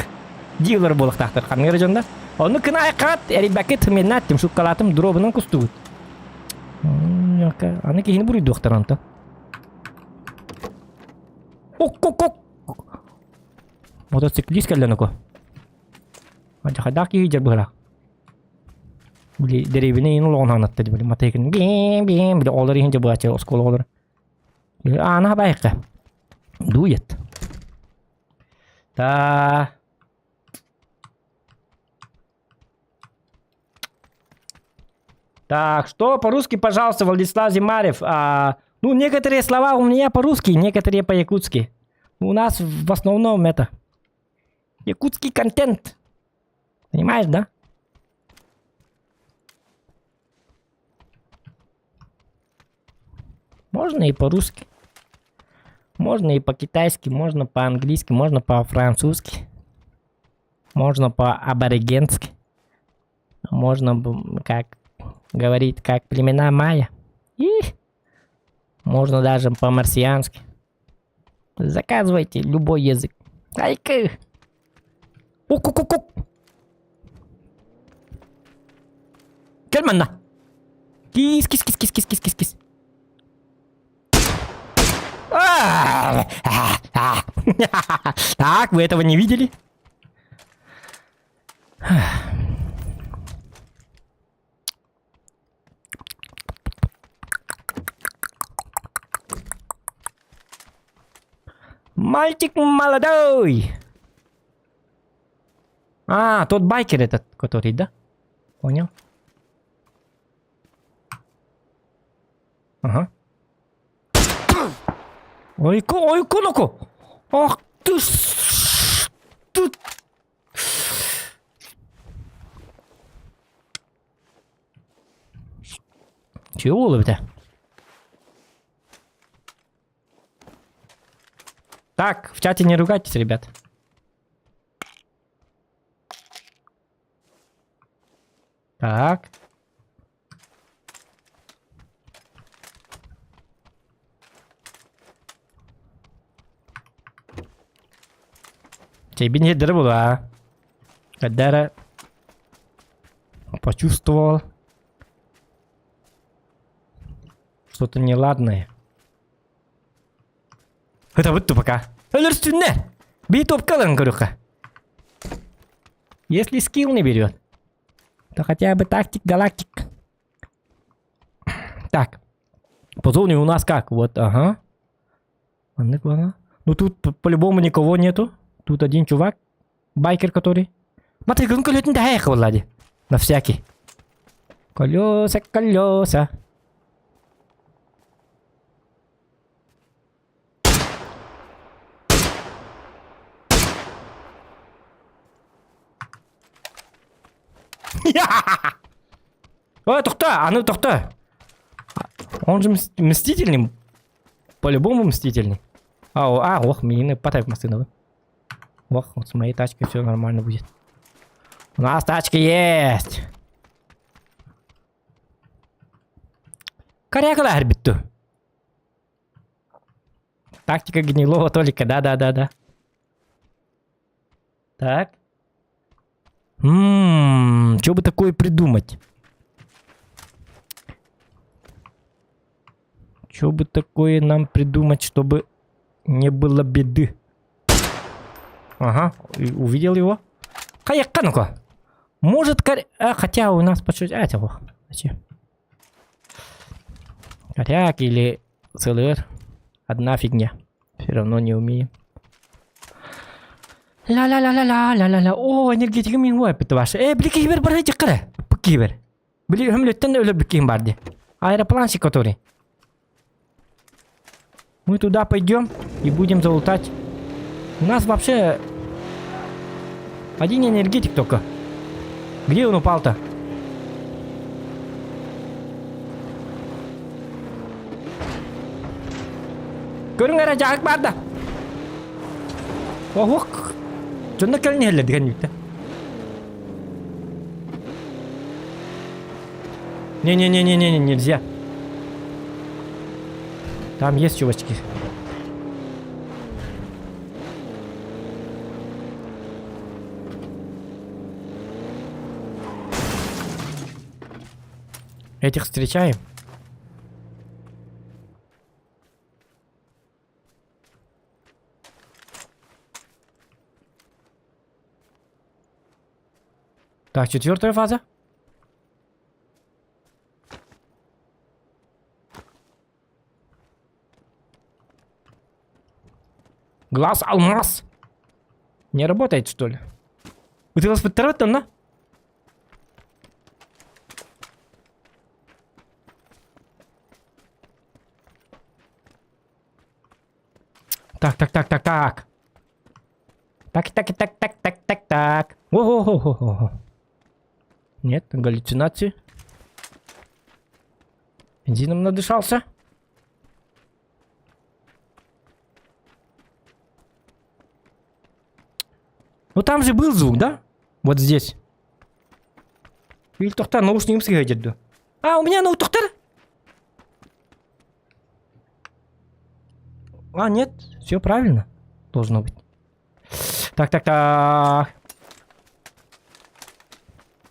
Дилер буолуохтаахтар ханныгар дьоннор. Ону кына айқаат, эрийбэккэ тыминнааттым, шуккалаатым, дробунан кустубут. Аны киһини буруйдуохтар онто. Ок-ок-ок! Мотоциклист кэллэн око. Хайдаах киһи дьэр быһыраах. Били дэриэбинэ иһин олоҕун хаанатта били матайкын биим биим били оҕолор иһин дьабыача оскуола оҕолор. Аана хабайыкка. Дует. Та Так, что по-русски, пожалуйста, Владислав Зимарев. А, ну, некоторые слова у меня по-русски, некоторые по-якутски. У нас в основном это якутский контент. Понимаешь, да? Можно и по-русски. Можно и по-китайски, можно по-английски, можно по-французски. Можно по-аборигенски. Можно, как говорит, как племена майя. И можно даже по-марсиански. Заказывайте любой язык. Айка! Ок-ок-ок-ок! Кэл манна! Кис, кис, кис, кис, кис, кис, кис, кис. Так, вы этого не видели? Мальчик молодой! А, тот байкер этот, который, да? Понял? Ага. Ойку, ойку, ну-ка! Ах ты ж... Ты... Чего это? Так, в чате не ругайтесь, ребят. Так. Чэйбин иһирдэрэ буолуо. Когда эрэ почувствовал что-то неладное. Ытабыт пока. Өлөрсүннэ! Бии топка ылан көрүөххэ. Если скилл не берет, то хотя бы тактик галактик. Так. По зоне у нас как? Вот, ага. Ну тут по-любому никого нету. Тут один чувак. Байкер который. Смотри, он колетин да Влади. На всякий. Колеса, колеса. Ой, тохтоо, а ну тохтоо. Он же мстительный. По-любому мстительный. А, о, а, ох, мины потайп массыына. Ох, вот с моей тачкой все нормально будет. У нас тачка есть. Корякалар бүттү. Тактика гнилого Толика, да-да-да-да. Так. Ммм, что бы такое придумать? Что бы такое нам придумать, чтобы не было беды? Ага, увидел его. Хайа, ну-ка. Может, кор... А, хотя у нас почти... А, это, Зачем? Коряк или ЦЛР. Одна фигня. Все равно не умеем. Ля-ля-ля-ля-ля-ля-ля-ля. О, энергетика мин уоппит ваша. Э, били киһибэр барай дьыккара. Киһибэр. Били өмлөттөн өлөрбүт киһим бар ди. Аэропланщик который. Мы туда пойдем и будем залутать. У нас вообще один энергетик только. Где он упал-то? Көрүҥ эрэ дьаһык баар да. Оһуох. Дьонно кэлин иһэллэр деген бүттэ. Не-не-не-не-не, нельзя. Там есть чувачки. Этих встречаем. Так, четвертая фаза. Глаз алмаз. Не работает, что ли? Ытыласпыттара на? Так, так, так, так, так. Так, так, так, так, так, так, так. О-хо-хо-хо-хо. Нет, галлюцинации. Бензином надышался. Ну там же был звук, да? Вот здесь. Или тохтар наушнигым сыгайдерду. А, у меня наутохтар? А, нет, все правильно. Должно быть. Так, так, так.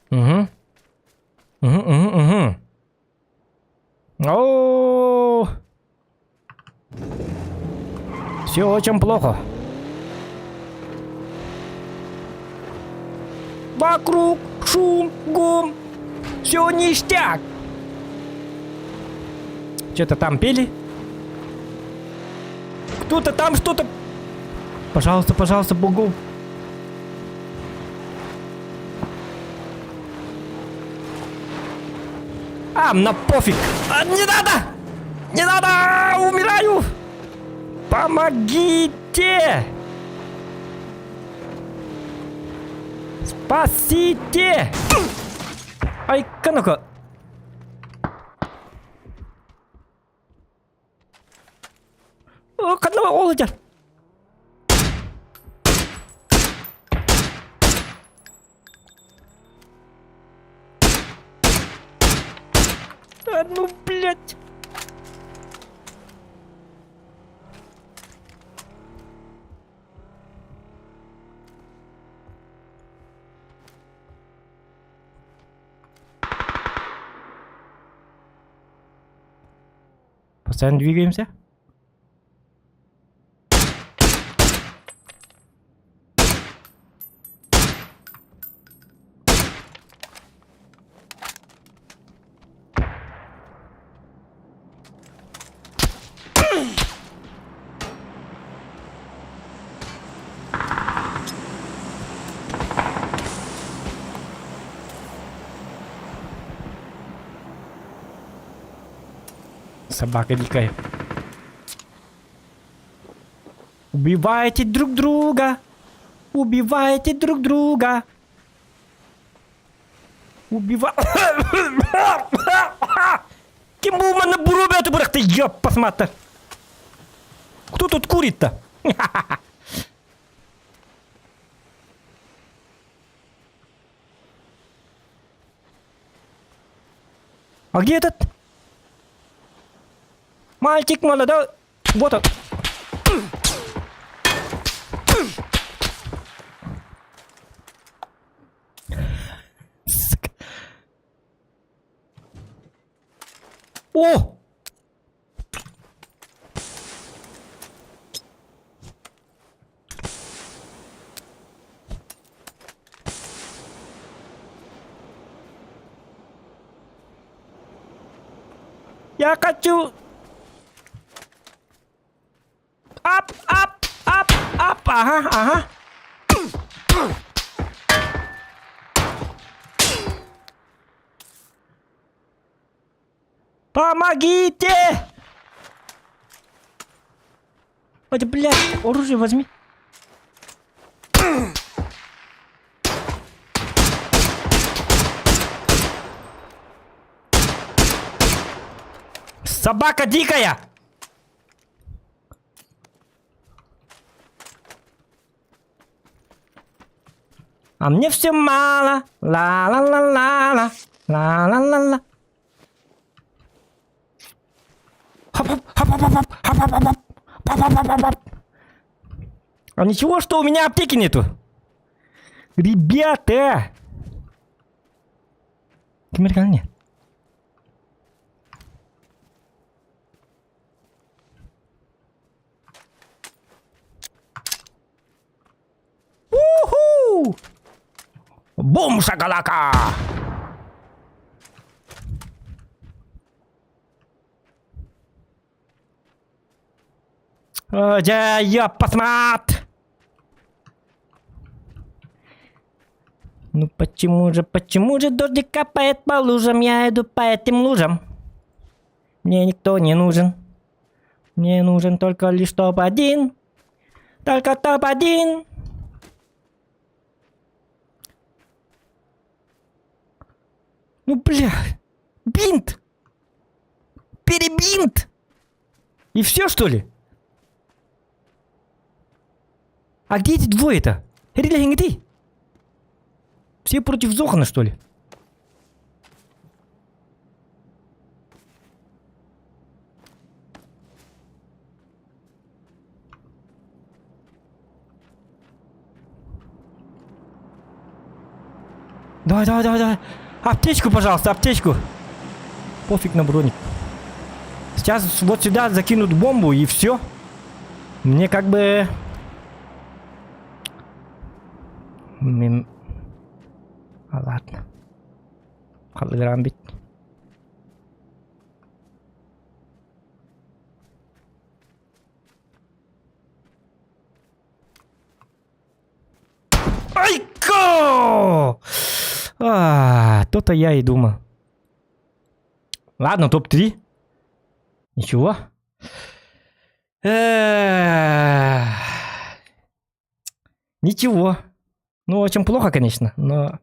Угу. Угу, угу, угу. О, Все очень плохо. Вокруг шум, гум. Все ништяк. Что-то там пели? Кто-то там что-то... Пожалуйста, пожалуйста, богу. А, на пофиг. А, не надо! Не надо! Умираю! Помогите! Спасите! Ай-ка ну-ка. Ханна ол сылдьар? А ну, блядь. Постоянно двигаемся. Собака дикая. Убивайте друг друга! Убивайте друг друга! Убива... Ким бу манна буруо бөҕөтө бырахта, ёп посмотри. Кто тут курит-то? А где этот? Мальчик молодой. Вот он. Сука. О! Я хочу... Ап, ап, ап, ап, ага, ага. Помогите! Ой, блядь, оружие возьми. Собака дикая! А мне все мало. Ла-ла-ла-ла-ла. Ла-ла-ла-ла. Хоп-хоп, хоп-хоп-хоп-хоп, А ничего, что у меня аптеки нету? Ребята! Ким нет? Уху! Бум шакалака! Дьэ, ёппасмаат! Ну почему же, почему же дождик капает по лужам, я иду по этим лужам? Мне никто не нужен. Мне нужен только лишь топ-1. Только топ-1. Ну бля, бинт! Перебинт! И все что ли? А где эти двое-то? Ты? Все против Зохана, что ли? Давай, давай, давай, давай. Аптечку, пожалуйста, аптечку. Пофиг на броник. Сейчас вот сюда закинут бомбу и все. Мне как бы... А ладно. Халыграм бит. Айко! А, то-то я и думал. Ладно, топ-3. Ничего. Ничего. Ну, очень плохо, конечно, но...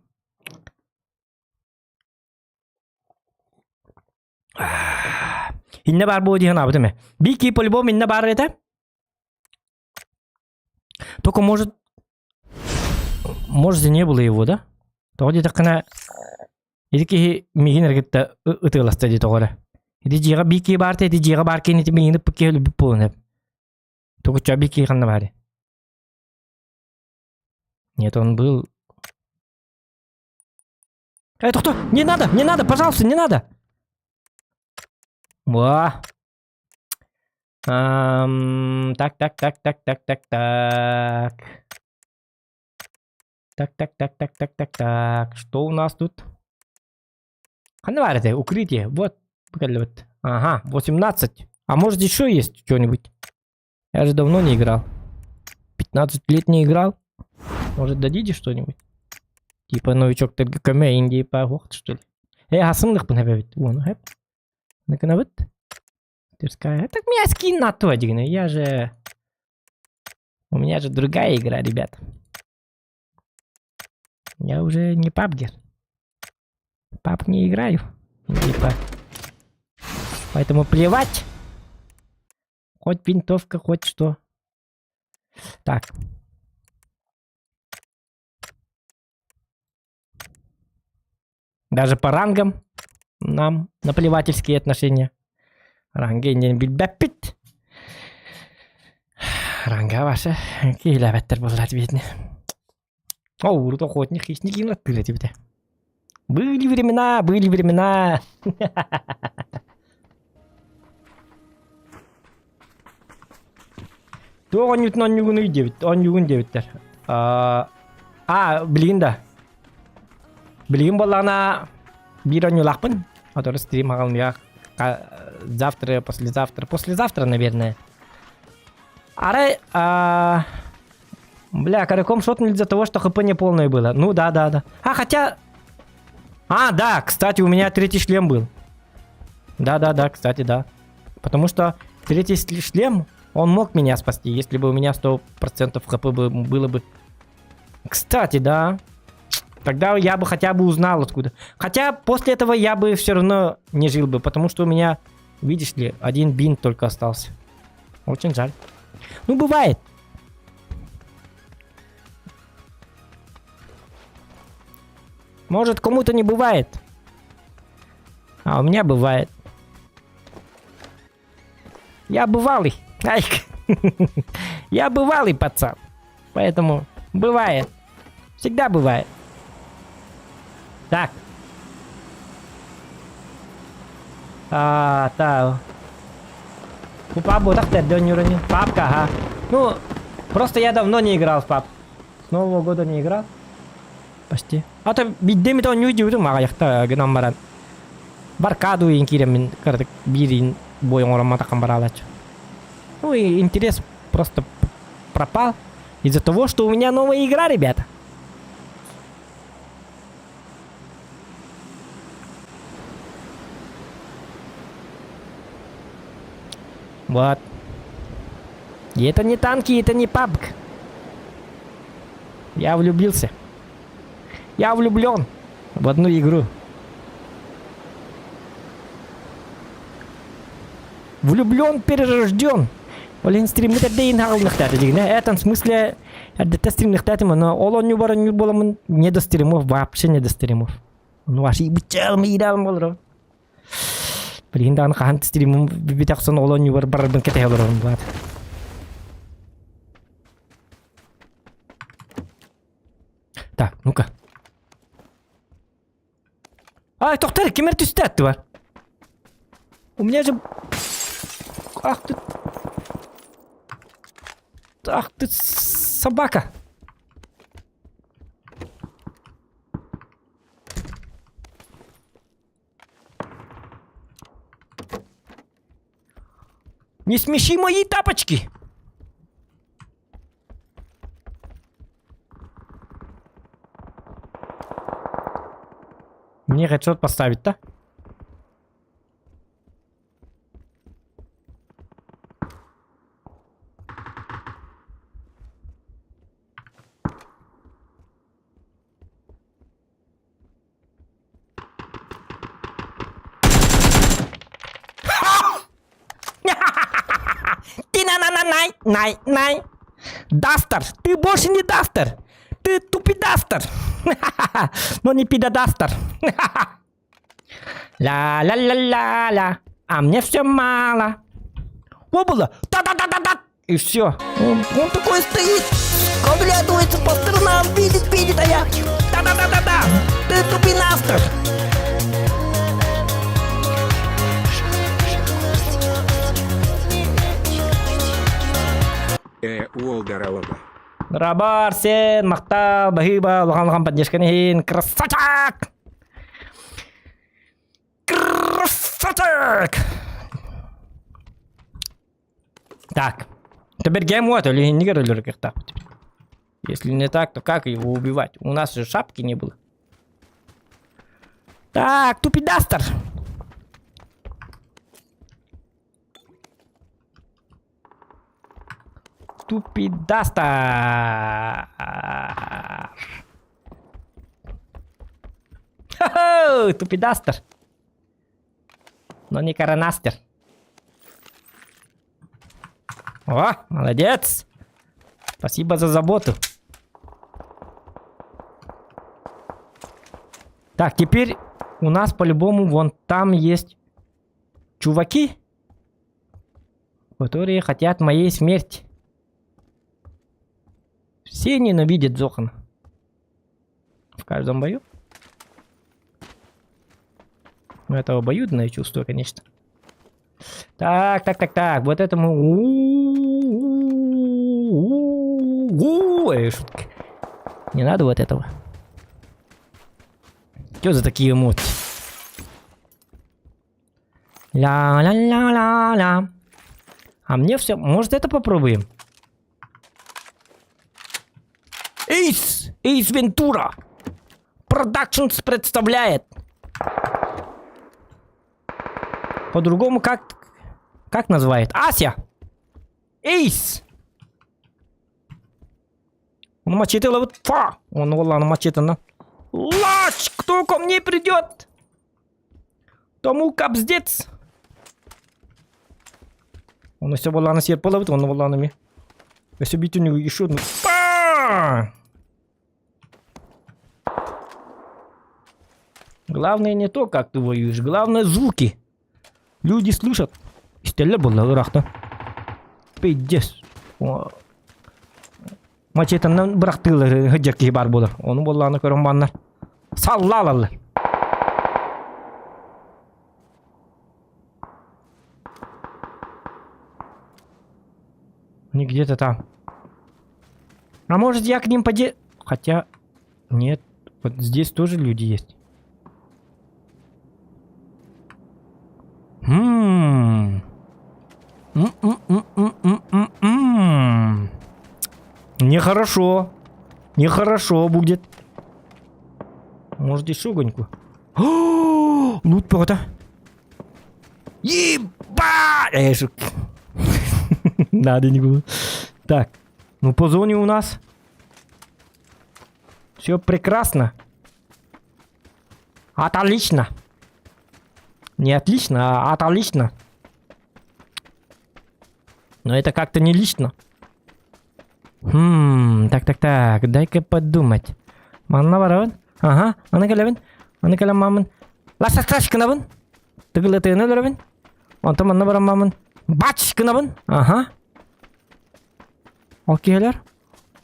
Инна бар буо диэн аабытым ээ. Бики по-любому инна бар этэ. Только может... Может и не было его, да? Тоҕо диэтэххинэ ити киһи миигин эрэ кытта ытыаласта дии тоҕо эрэ. Ити дьиэҕэ биир киһи баар ити дьиэҕэ баар киһини ити миигин ыппыт киһи өлбүт буолуон сөп. Тугучча биир киһи ханна баарый? Нет, он был... Эй, кто? Не надо, не надо, пожалуйста, не надо! Во! Так, так, так, так, так, так, так. Так, так, так, так, так, так, так. Что у нас тут? Ханна баар это? Укрытие. Вот. Вот. Ага, 18. А может еще есть что-нибудь? Я же давно не играл. 15 лет не играл. Может дадите что-нибудь? Типа новичок ТГКМ Индии по что ли? Э, асынлыкпын хэбэбит. Уону хэп. Наканабыт. Тверская. Так меня скин на то, Я же... У меня же другая игра, ребят. Я уже не пабгер. Паб не играю. Типа. Поэтому плевать. Хоть винтовка, хоть что. Так. Даже по рангам нам наплевательские отношения. Ранги не билбэппит. Ранга ваша киһилээбэттэр буоллар видно. О, урут охотник хищник аттыыр этибитэ. Были времена, были времена. Туох оонньуутун оонньуугунуй диэбит, оонньуугун диэбиттэр. Аа, билигин да. Билигин буоллаҕына биир оонньуулаахпын. Отору стрим аҕалыныах. Завтра, послезавтра. Послезавтра, наверное. Арай, а... Бля, коряком шотнули из-за того, что хп не полное было. Ну да, да, да. А, хотя... А, да, кстати, у меня третий шлем был. Да, да, да, кстати, да. Потому что третий шлем, он мог меня спасти, если бы у меня 100% хп было бы. Кстати, да. Тогда я бы хотя бы узнал откуда. Хотя после этого я бы все равно не жил бы, потому что у меня, видишь ли, один бинт только остался. Очень жаль. Ну, бывает. Может, кому-то не бывает. А у меня бывает. Я бывалый. Ай, я бывалый пацан. Поэтому бывает. Всегда бывает. Так. А, та. Пап Папка, ага. Ну, просто я давно не играл в пап. С Нового года не играл. Почти. А то биирдэ эмит оонньуу диэбитим аҕыйахта гынан баран. Баркаду иин киирэммин кыратык биир бой оҥороммотаххын бараалааччы. Ну и интерес просто пропал из-за того, что у меня новая игра, ребята. Вот. И это не танки, это не пабг. Я влюбился. Я влюблен в одну игру. Влюблен, перерожден. Ол стриммит эрдэ хаалыныхтаата дигинэ. Это в смысле эрдэттэ стримныхтаатым, но ол онньу бар онньу буоламын не до стримов, вообще не до стримов. Ну аш ибычалым ииралым болоро. Билигин даҕаны хаһан стримым бүтэ ол онньу бар барарбын кэтэһэ олоробун баат. Так, ну-ка. Ай, тохтар, кимэр түстэ аттыбар. У меня же... Ах ты... Ах ты собака! Не смеши мои тапочки! Мне хедшот поставить-то? Ты на на на най най най Дастер! Ты больше не Дастер! Ты тупидастер! Но не пидодастер! Ла-ла-ла-ла-ла! А мне все мало! Обула! Та-та-та-та-та! И все. Он, он такой стоит, оглядывается по сторонам, видит, видит, а я... Та-та-та-та-та! Ты тупинастер!
Ээ уол дорообо.
Дорообо, Арсен, махтал, баһыыба, улахан улахан поддержканы иһин, красавчик! Красавчик! Так. Теперь геймод или не Если не так, то как его убивать? У нас же шапки не было. Так, тупидастер. Тупидастер. Хо-хо, тупидастер. Но не коронастер. О, молодец. Спасибо за заботу. Так, теперь у нас по-любому вон там есть чуваки, которые хотят моей смерти. Все ненавидят Зохана. В каждом бою. Ну, это обоюдное чувство, конечно. Так, так, так, так. Вот этому... Ой, шутка. Не надо вот этого. Что за такие эмоции? Ля-ля-ля-ля-ля. А мне все... Может, это попробуем? Эйс! Эйс Вентура! Productions представляет! По-другому как... Как называет? Ася! Эйс! Он мачете ловит. Фа! Он волана мачете Лач! Кто ко мне придет? Тому капздец! Он все волана себе половит, он воланами. Өссө бүтүнү еще одну. Па! Главное не то, как ты воюешь, главное звуки. Люди слышат. Истэллэр буолла ыраахта. Пиздец. Мачетаннан бырахтыылар сылдьар киһи баар буолар. Ону буоллаҕына көрөн бааннар. Саллаалаллар. Они где-то там. А может я к ним поде... Хотя... Нет, вот здесь тоже люди есть. М-м-м. М-м-м-м-м-м. Нехорошо. Нехорошо будет. Может, еще огоньку? Лут бөҕөтө. Ебать! Надо не было. Так, ну по зоне у нас все прекрасно. Отлично. Не отлично, а отлично. Но это как-то не лично. Хм, так, так, так, дай-ка подумать. Манна барабын. Ага, аны кэлэбин. Аны кэлэн маамын. Ласасташ гынабын. Тыгылытыыны өлөрөбүн. Онтон манна баран маамын. Бач гынабын. Ага. Ол киһилэр.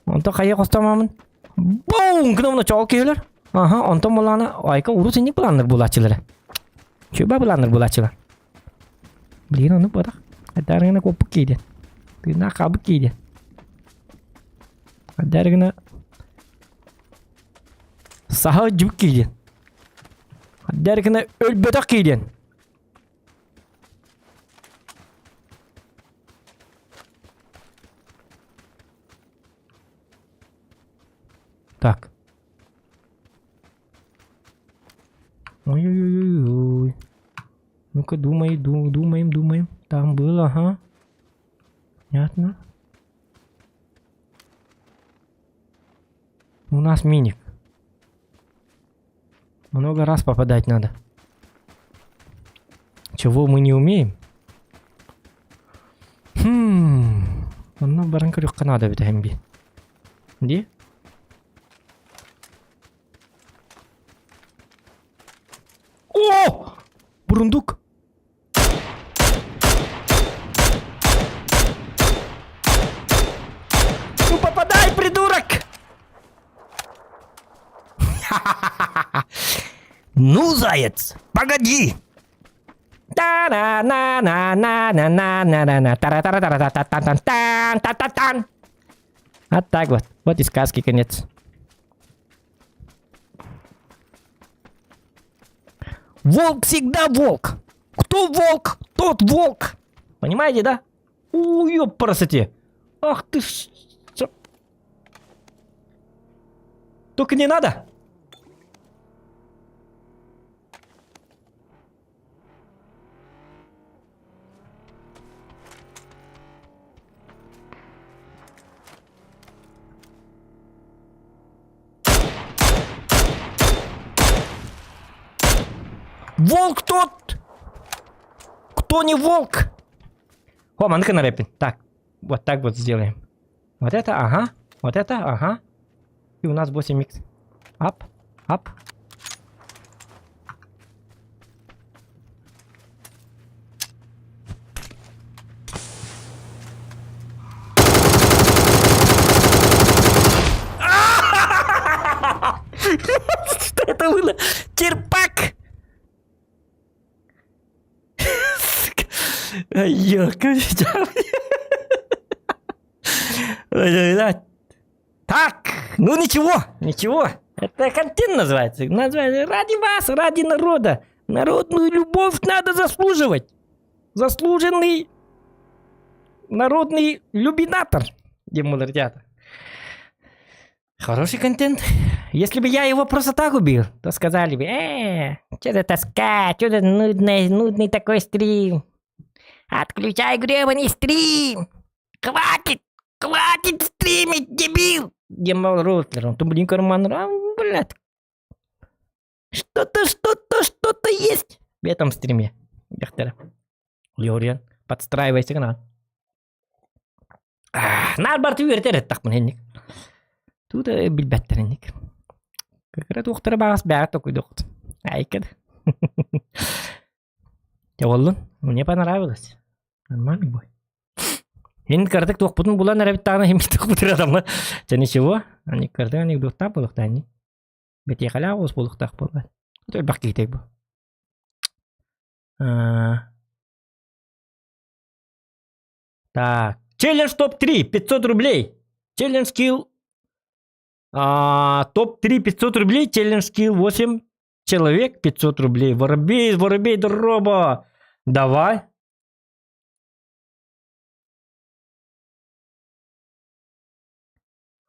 Онтон хайа хостомамын. Бум! Гынабын очо ол киһилэр. Ага, онтон булаана айка урут инник булааннар булааччылара. Чуба булааннар булааччылар. Блин, ону бадах. Айдарыгына куоппук кииден. Тыыннаах хаалбыт кииден. Айдарыгына саха дьүк кииден. Айдарыгына өлбөтөх кииден. Так. Ой-ой-ой-ой. Ну-ка, думай, думаем, думаем. Там было, ага. Понятно. У нас миник. Много раз попадать надо. Чего мы не умеем? Хм. Онно баран көрүөххэ наада эбит эһэм би. Дии? О! Бурундук! Ну попадай, придурок! Ну, заяц, погоди! Та-на-на-на-на-на-на-на-на тара-тара-тара-та-та-тан-тан-та-та-тан. Вот так вот. Вот и сказки конец. Волк всегда волк. Кто волк, тот волк. Понимаете, да? Ой, ёпарасоте. Ах ты ж... Только не надо. Волк тот! Кто не волк? О, манка на рэпе. Так, вот так вот сделаем. Вот это, ага. Вот это, ага. И у нас 8 микс. Ап, ап. Что это было? Черпак! Ёлка, Так, ну ничего, ничего. Это контент называется. Называется ради вас, ради народа. Народную любовь надо заслуживать. Заслуженный народный любинатор, диэн буолар театр. Хороший контент. Если бы я его просто так убил, то сказали бы, э, что за тоска, что за нудный, нудный такой стрим. Отключай гребаный стрим! Хватит! Хватит стримить, дебил! Диэн Ротлер, он блин, карман, блядь. Что-то, что-то, что-то есть в этом стриме. Дехтера. Леориан, подстраивайся гына. Наар барты үөрэтэр эттэхпин инник. Тут билбэттэр инник. Кыра туохтара баҕас бэҕэ токуйдуохут. Айкад. Дьэ Мне понравилось. Нормальный бой. Мин кыратык туохпутун булан эрэбит даҕаны иһин туохпутун адамы. Дьэ ничего. Они кыратык анекдоттаах буолуохтаах ини. Бэтиэхэлээх оҕус буолуохтаах буолла. Элбэх киһитэй бу. Так. Челлендж топ-3. 500 рублей. Челлендж килл. Топ-3 500 рублей. Челлендж килл 8 человек 500 рублей. Воробей, воробей, дороба. Давай.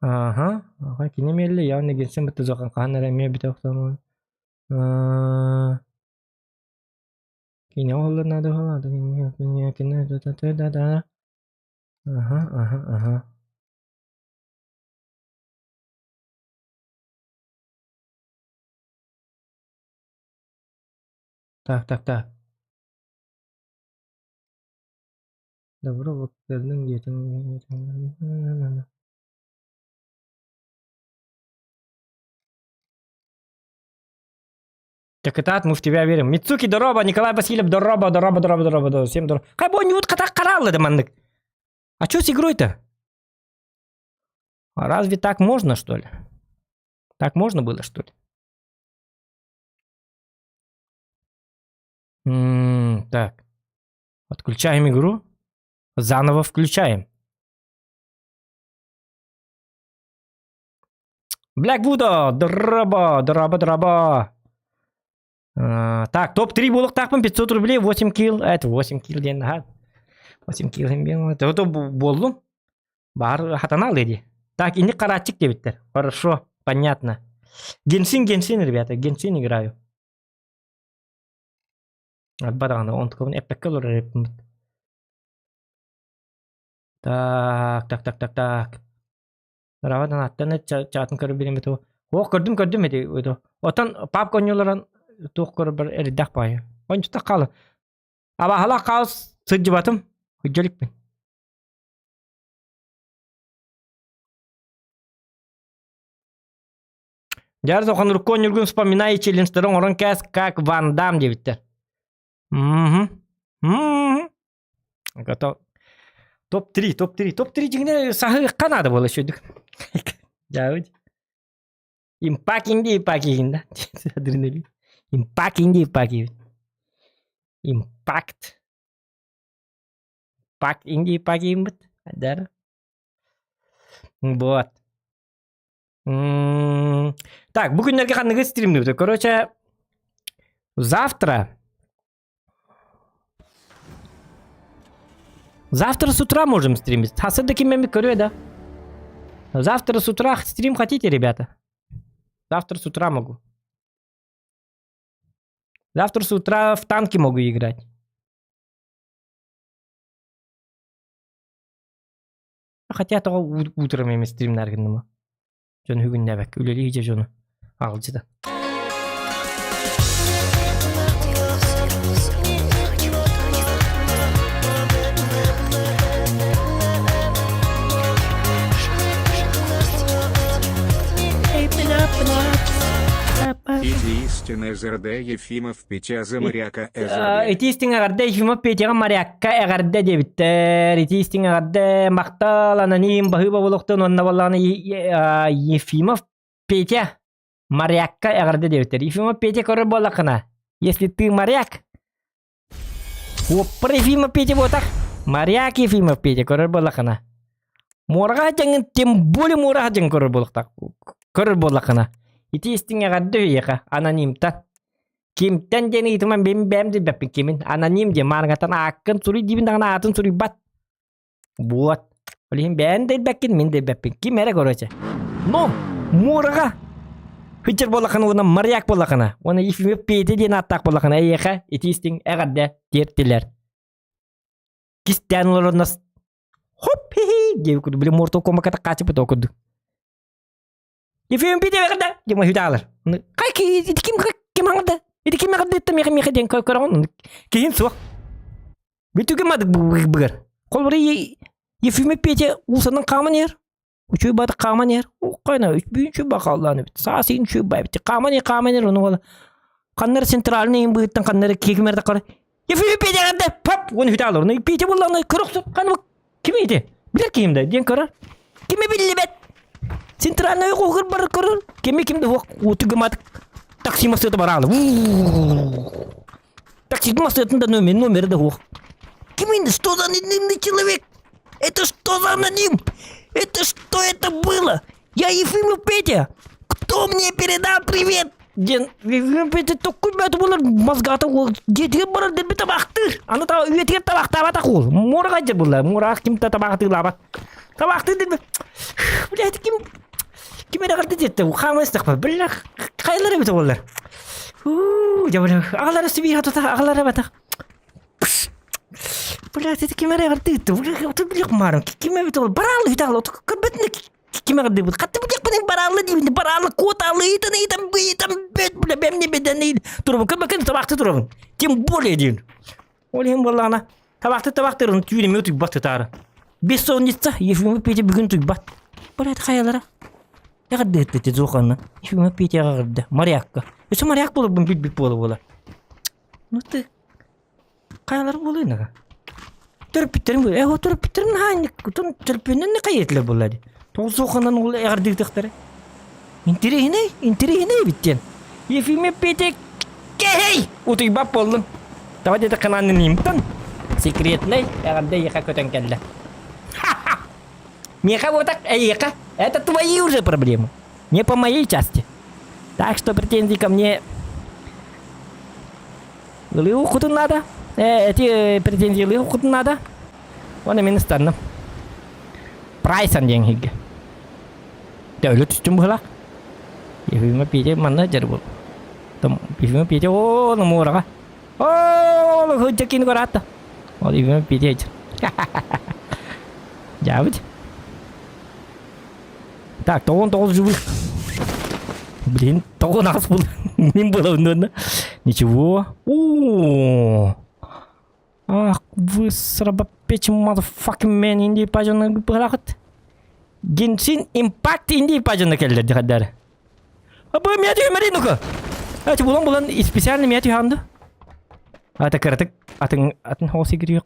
Ага, ага, кини миэллэ, явно генсен бытты зохан хаһан эрэ эмиэ бүтэ охсон. Кини оһоллор наада оһоллор, кини кини да да Ага, ага, ага. Так, так, так. Добро, вот Так это мы в тебя верим. Мицуки дороба, Николай Васильев дороба, дороба, дороба, дороба, дороба, всем дороба. Хай бо не вот ката караллы да маннык. А что с игрой-то? А разве так можно, что ли? Так можно было, что ли? М-м, так. Отключаем игру. Заново включаем. Black Widow, дроба, дроба, дроба. Так, топ-3 буолуохтаахпын 500 рублей, 8 килл. Это 8 килл диэн аһа. 8 килл Это буоллум. Баар хатанал дии. Так, инник карааччык диэбиттэр. Хорошо, понятно. Геншин, Геншин, ребята, Геншин играю. Арба даҕаны онтукабын эппэккэ олорор эбиппин. Так, так, так, так, так. Равадан аттан чаатын көрөр билим биту. Ох, көрдүм, көрдүм эти. Отон папка онньуларан туох көрөр эрдэх баайы. Ончута хаалы. Абаһала хаос сылдьыбатым. Хүдьэликпин. Дьар Зоханурко Ньургун вспоминай челленджтары оҥорон кээс как Ван Дам диэбиттэр. Мгм. Мгм. Готов. Топ-3, топ-3, топ-3 дьиҥинэ саһыахха наада буола үчүгдүк. Дьаабыт. Импак инди импак да. Адреналин. Импак инди импак Импакт. Пак инди импак Адар. Вот. Так, бу күннэргэ ханныгы стримнүүтэ? Короче, завтра Завтра с утра можем стримить. Хасады кимеми көрүө да. Завтра с утра стрим хотите, ребята? Завтра с утра могу. Завтра с утра в танки могу играть. Хотя тоҕо утром эми стримнар гынныма. Дьон үгүннээбэккэ үлэлии дьэ дьону аҕалдьыта.
Иди истинный ЗРД Ефимов Петя за моряка ЭЗРД.
Ити истиҥ эҕэрдэ Ефимов Петяҕа морякка эҕэрдэ диэбиттэр. Ити истиҥ эҕэрдэ махтал аноним баһыыба буолуохтун уонна буоллаҕына Ефимов Петя морякка эҕэрдэ диэбиттэр. Ефимов Петя көрөр буоллаххына, если ты моряк, Уоппар Ефимов Петя буотах, моряк Ефимов Петя көрөр буоллаххына, муораҕа дьаҥын тем более муораҕа дьаҥ көрөр буолуохтаах көрөр буоллаххына, ити истиҥ эҕэрдэ үһүйэхэ анонимтан. Кимтэн диэн ыйытыман бэйэм бэйэм билбэппин кимин. Аноним диэн маарыҥаттан ааккын суруй диибин даҕаны аатын суруйбат. Вот. Ол иһин бэйэн да билбэккин, мин да билбэппин. Ким эрэ короче. Но муораҕа Хычыр буоллаххына уонна моряк буоллаххына, уонна Ефимов Петя диэн ааттаах буоллаххына, эйиэхэ ити истиҥ эҕэрдэ тиэртилэр. Кистээн олороннор хоп хи диэбит курдук, били Mortal Kombat хаачыппыт ол курдук. Ефим Петя эҕэрдэ диэн маһыытаалар. Хай ити ким ким аҥарда? Ити ким эҕэрдэ миэхэ миэхэ диэн көрөҕүн. Киһин суох. Бүтүгү мадык быгар. Холобура Ефимов Петя уулусанан хааман иһэр. Үчүгэй баҕайытык хааман иһэр. Хайна бүгүн үчүгэй баҕа хааллаан эбит. Саас иһин үчүгэй баҕа эбит. Хааман иһэр, хааман иһэр, ону буола. Ханна эрэ центральный иһин быһыттан ханна эрэ киһи ким эрэ таххара Ефимов Петя эҕэрдэ! Пап! Уон үһүтэ аалар. Ону Петя буоллаҕына көрө охсор. Ханна бу ким ити? Билэр киһим да диэн көрөр. Кими биллибэт. Центральный оҕуһугар барар көрөр. Кими ким да суох. Ууту гымат такси массыыта бараалы. Такси массыытын да номер, номера да суох. Ким Что за анонимный человек? Это что за аноним? Это что это было? Я Ефимов Петя. Кто мне передал привет? Диэн Ефимов Петя токкуйбат буолар мозгата уол дьиэтигэр барар дэлби табаахтыыр. Аны та үйэтигэр табаахтаабатах уол. Муораҕа дьэ булла. Муораҕа ким да табаахтыылаабат. Табаахтыыр дэлби. Блядь, ким ким эрэ эҕэрдэ диэттэ. Хаама истэхпэ. Бля, хайалар эбит буоллар. Уу, дьэ бля, аҕалара сибииһэ тута, аҕалара батах. Блядь, это ким эрэ эҕэрдэ ыытта. Билиэх маарым. Ким эбит ол? Бараалы үтаалы. Көрбөтүн ким эҕэрдэ Хатты билиэхпин бараалы диибин. Бараалы куотаалы ыйтан ыйтан ыйтан бөт бля бэмне беден турабын. Көрбөккүн табаахты турабын. Тем более диин. Ол иһин буоллаҕына табаахты табаахтырын түүн эмиэ утуйбат тутаары. Бессонница Ефимов Петя бүгүн утуйбат. Блядь, хайалара? Эҕэрдэ ыытта Зоханна. Ефимов Петя эҕэрдэ. Морякка. Өссө моряк буоларбын билбит буола-буола. Ну ты Хайалар буолуой нага? Төрөппүттэрим э төрөппүттэрим наһаа төрөппүнэн хайыатылар буолла дии. Тоҕус суоханан ол эҕэрдиирдэхтэрэ. Интэриэһинэй, интэриэһинэй эбит диэн. Ефимия Петя кэһэй! Утуйбат буоллум. Тоҕо диэтэххинэ анонимтан секретнэй эҕэрдэ эйиэхэ көтөн кэллэ. Миэхэ вот так эйиэхэ. Это твои уже проблемы. Не по моей части. Так что претензий ко мне Ылыы надо. Эти претензии ылыы надо. Уонна мин ыстанным. Прайсан диэн иһиргэ. Өлө түстүм быһылаах. Ефима Петя манна дьар был. Там Ефима Петя о муораҕа. О, хыджа кини көрөттө. Ол Ефима Петя. Дьаабыт. Так, 99 живых. Блин, 98 был. Мин было Ничего. О, Ах, вы срабапечь motherfucking man инди пажаны бырахыт. Геншин импакт инди пажаны келлер дихаддар. Абы меня түймери ну-ка. Эти булан булан специально меня түйханды. Ата кыратык атын атын хосы кириyor.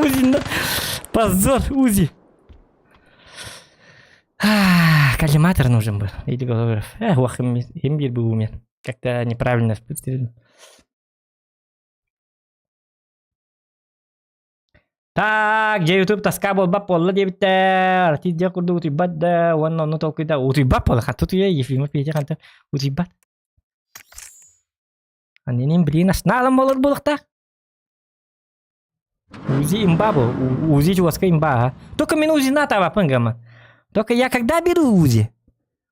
Узи, позор, Узи. Коллиматор нужен был. Или голограф. Эх, ох, имбирь был умен. Как-то неправильно спустили. Так, дьэ ютуб тоска буолбат буолла диэбиттэр. Артист диэх курдук утуйбат да, уонна онну толкуйда утуйбат буолла. Хатты утуйа, Ефимов Петя ханта утуйбат. Анненин блин асналым болор буолуохтаах. Узи имба был, УЗИ чуваска имба, ага. Только мен УЗИ на табапын гама. Только я когда беру УЗИ,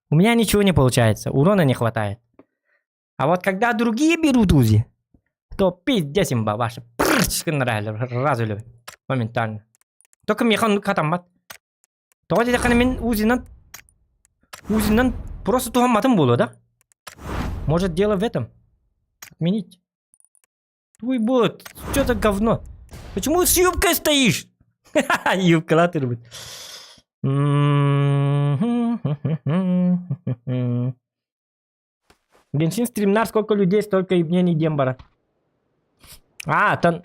у меня ничего не получается, урона не хватает. А вот когда другие берут УЗИ, то пиздец имба ваша. Разу Моментально. Только механ хатаммат. Тоҕо диэтэххинэ мин УЗИнан УЗИнан просто туһамматым буолуо да? Может дело в этом? Отменить. Твой бот, что за говно? Почему с юбкой стоишь? Юбка латырбыт. Геншин стримнар сколько людей, столько и мнений диэн барар. А, там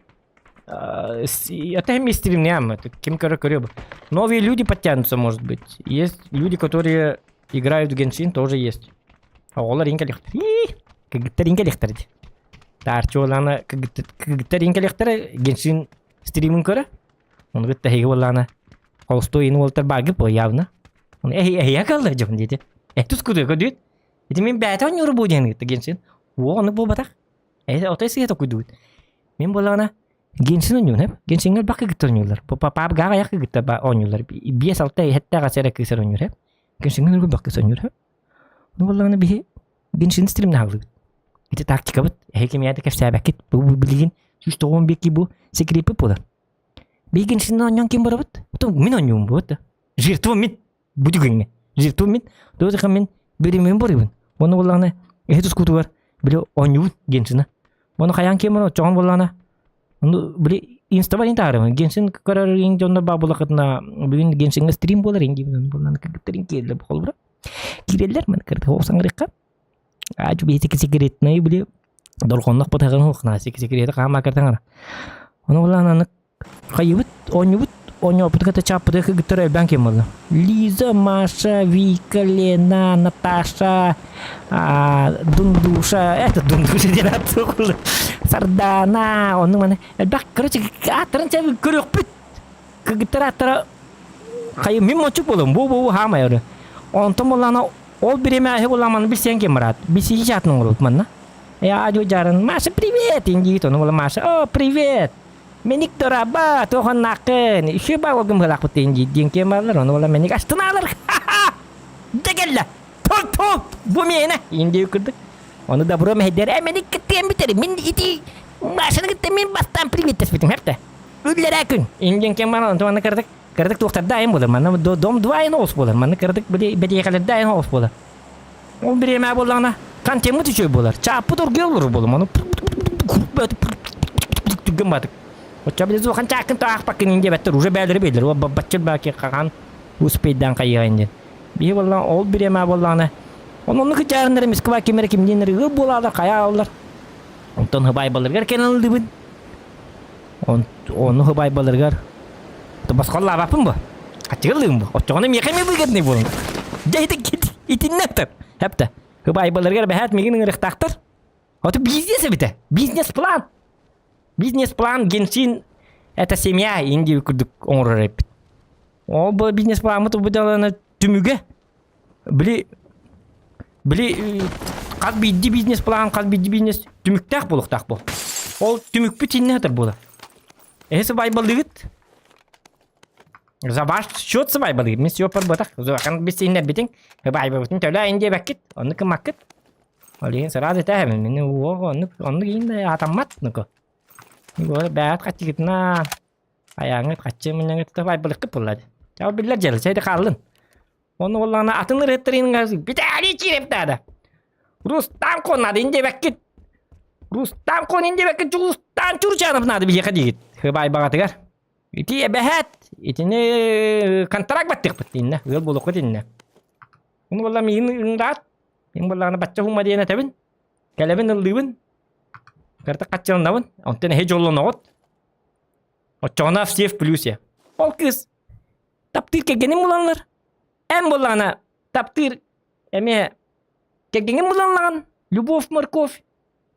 это мы стримням, это ким көрө көрө. Новые люди подтянутся, может быть. Есть люди, которые играют в Геншин, тоже есть. Оҕолор инкэлихтэр. Кыргыттар инкэлихтэр дии. Таарчуолаана кыргыттар инкэлихтэр Геншин стримин көрө. Ону кытта эһиги буоллаҕына холостуой ин уолтар бааргыт буо явно. Ону эһи эһиэ калла дьон диэти. Э тускутуя көдүт. Ити мин бэйэтэ оонньуур бу диэн кытта Геншин. Уо ону буолбатах. Э отой сыйа токуйдубут. Мин буоллаҕына Геншин оонньуун эп. Геншиҥҥэ элбэх кыргыттар оонньууллар. Папа аҕыйах кыргыттар оонньууллар. Биэс алта эһэттээх ас эрэ кыыс оонньуур эп. Геншиҥҥэ элбэх кыыс оонньуур эп. Ну буоллаҕына биһи Геншин стримнаһаллыбыт. Ити тактикабыт. Эһи кимиэхэ да кэпсээбэккит. Бу билигин 191 бу секреппит буолар. Билигин син оонньоон ким барабыт? Мин оонньуум буот. Жертва мин. Бу түгэҥҥэ. Жертва мин. Туох мин биримин барыбын. Оны буоллаҕына эһи тускутугар били оонньуубут Геншина. Оны хайаан ким баран оччоҕон буоллаҕына ону били инстабар ин таарыбын. Геншин көрөр ин дьоннор баа буоллахытына бүгүн Геншиҥҥэ стрим буолар ин диибин буоллаҕына кыргыттар ин киирэллэр холобура. Киирэллэр маны кыргыттар ол саҥарыахха. Аачу бэйэтэ секретнай били дорҕоннох батаҕын хуохнаа секрети хаама картаҥара. Ону булаан аны хайыбыт оонньубут оонньооппут кытта чааппыты кыгыттар элбээн ким буолла. Лиза, Маша, Вика, Лена, Наташа, Дундуша, это Дундуша диэн ааттыыр Сардана, ону маны элбэх короче ааттарын чэ көрүөхпүт. Кыргыттар ааттара хайы мин мончук буолуом бу бу хаамай өрө. Онтон буоллаҕына ол бириэмэ аһы буоллаҕына маны билсиэн ким бараат. Билсии чаатын оҥоробут манна. Э аадьу дьаарын Маша привет индиит ону буола Маша о привет Меник дораба туоханнааххын үчүгэй баа уолгун быһалаахпыт диэн диэн киэн бааллар ону буола меник астынаалар дьэ кэллэ тут тут бу миэнэ индии курдук ону добро мэһэйдэр э меник кыттыан бүтэр мин ити Машаны кытта мин бастаан приветтэспитим хэпте Үллэрээ күн. Индиан кем баран онтон манна кыратык кыратык туохтарда айан буолар. Манна дом два айан оҕус буолар. Манна кыратык бэтиэхэлэрдэ айан оҕус буолар. Ол бириэмэ буоллаҕына контеммут үчүгэй буолар. Чааппыт оргуйа олорор буолар. Маны түргэн баатык. Оччо били зуохан чааккын таахпаккын ин диэбэттэр уже бээлэри бээлэр. Ол баччыр баки хахан успейдан хайыайын диэн. Биһи буоллаҕына ол бириэмэ буоллаҕына он оннук кычаарыннар Москва кимэрэ кимниин ыал буолаалар хайа ааллар. Онтон хыбайбаларыгар кэлэн ыллыбын. Ону хыбайбаларыгар босхоллаабаппын бу. Аччыгыллыым бу. Оччоҕуна миэхэ эмиэ выгодный буолун. Дьэ ити итиннэ ыттар. Хэптэ. Хыбайбаларыгар бэһээт мигин ыҥырыахтаахтар. Ото бизнес эбитэ. Бизнес-план. Бизнес-план Геншин это семья Индия курдук оҥорор эппит. Ол бу бизнес-пламмыт бу түмүгэ Били били хас биирдии бизнес-план, хас биирдии бизнес түмүктээх буолуохтаах буол. Ол түмүкпүт иннэ сытар буолар. Эһи сыбайбалыгыт. За ваш счет сыбайбалыгыт. Мин сиоппар буотах. Зохан бис иннэрбитиҥ. Сыбайбабытын төлөө ин диэбэккит. Оннук кымаккыт. Ол иһин сразу этээһэбин. Мин уох оннук оннук иһин атаммат нуку. Бэйэт хаччыгытына айааҥҥыт хаччы мунньаҥҥыт сыбайбалыккыт буолла. Ол биллэр дьыала. Чэй хааллын. Ону буоллаҕына атын ырыаттарыҥҥа Виталий Киев наада. Рустам Кон наада индиэбэккит. Рустам Кон индиэбэккит Дьулустаан Чурчанов наада биһиэхэ диигит. Хыбай баҕатыгар. Ити эбэһээт итини контракт баттыахпыт иннэ. Ыал буолуоххут иннэ. Ону буолла миигин ыҥыраат. Мин буоллаҕына бачча хума диэн этэбин. Кэлэбин ыллыыбын. Кырта хаччыланабын. Онтон эһи дьоллоноҕут. Оччоҕуна все в плюсе. Ол кыыс таптыыр кэргэним буланнар. Эн буоллаҕына таптыыр эмиэ кэргэҥин буланнаҕын. Любовь, морковь.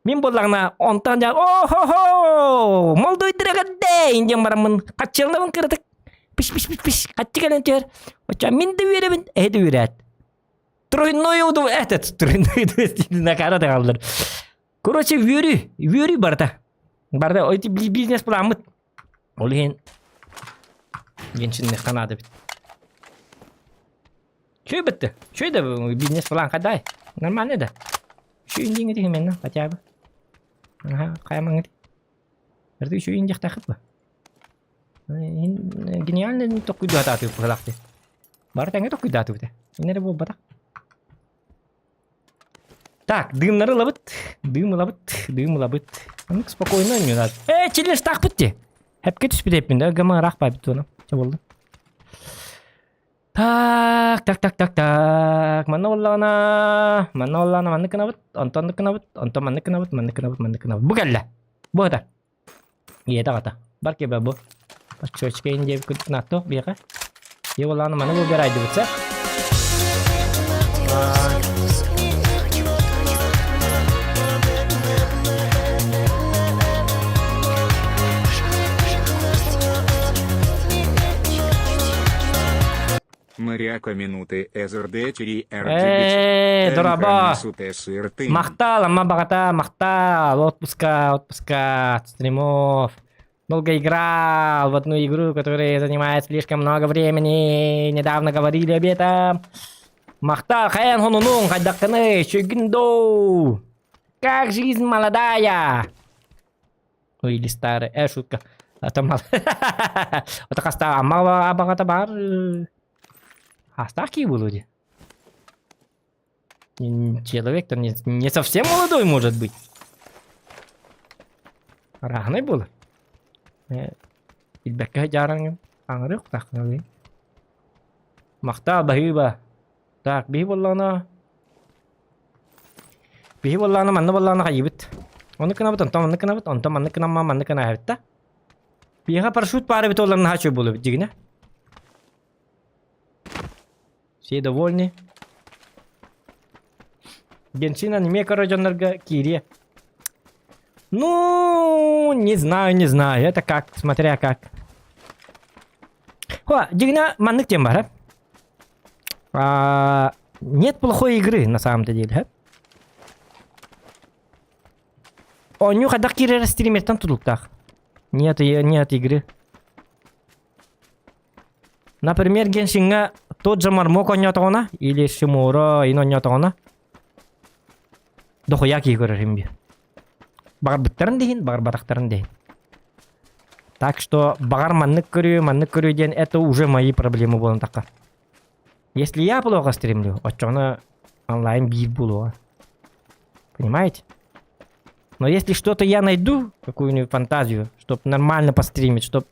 Мин буоллаҕына онтон дьэ о-хо-хо молдойдура эрдэ диэн бараммын хаччыллабын кыратык пиш пиш пиш пиш хаччы кэлэн түһэр. Оччо мин да үөрэбин, эһи да үөрээт. Тройной уду этот тройной накара даҕаллар. Короче, үөрүү, үөрүү барыта. Барыта ити бизнес планмыт. Ол иһин Геншиннихха наада эбит. Чүй бітті. Чүй да бизнес-план қайдай? Нормально да. Чүй индиңи дегенмен хотя бы. Ага, қаймаңы. Бірді чүй индиқ тақып ба. Гениально токуйду атааты быһылаахты. Бары тэҥэ токуйдааты бите. Иннere буолбатах. Так, дымнары ылабыт, дым ылабыт, дым ылабыт. Оннук спокойно ойньуунат. Ээ, челлендж-таахпыт дии. Хэпкэ түспүт эппин да, гама ыраах баайбыт туона. Чэ буолла. Так, так, так, так, так. Манна буоллаҕына, манна буоллаҕына маннык гынабыт, онтон оннук гынабыт, онтон маннык гынабыт, маннык гынабыт, маннык гынабыт. Бу кэллэ. Бу это. Ийэтэ аҕата. Бар кебе бу. Оччочкейн диэбит курдук нааттуох биэхэ. Ийэ буоллаҕына маны выбирайдыбыт сэ.
Моряка минуты СРД 3
Ээ, дороба. Махтал, амма баҕата, махтал. Отпуска, отпуска, стримов. Долго играл в одну игру, которая занимает слишком много времени. Недавно говорили об этом. Махтал, хайан хонунуҥ, хайдаххыный, үчүгүн доо. Как жизнь молодая? Ну или старая. Шутка. А то мал. Это хаста амма абаҕата баар. Хастаах киһи буолуо дии. Человек-то не, не совсем молодой может быть. Арааһынай буолар. Билбэккэ дьаараҥҥын аҥырыах таххыналыы. Махтаа баһыыба. Так, биһи буоллаҕына Биһи буоллаҕына манна буоллаҕына хайыыбыт. Оннук гынабыт, онтон маннык гынабыт, онтон маннык гынамма маннык гынаһабыт да. Биһиэхэ парашют баар эбит буоллар наһаа үчүгэй буолуо эбит дьигинэ. Все довольны. Бензин эмиэ көрө дьоннорго киириэ. Ну, не знаю, не знаю. Это как, смотря как. О, дьигинэ маннык диэн бар, а? Нет плохой игры на самом-то деле. Оонньуу хайдах киирэр стримертэн тутулуктаах. Нет, нет игры. Например, Геншиҥҥа тот же Мармок оонньоотоҕуна или Шимура ин оонньоотоҕуна дохуя киһи көрөр им Баҕарбыттарын да иһин, баҕарбатахтарын да иһин. Так что баҕар маннык көрүү, маннык көрүү диэн это уже мои проблемы буолан тахха. Если я плохо стримлю, оччоҕуна онлайн биир буолуоҕа. Понимаете? Но если что-то я найду, какую-нибудь фантазию, чтобы нормально постримить, чтоб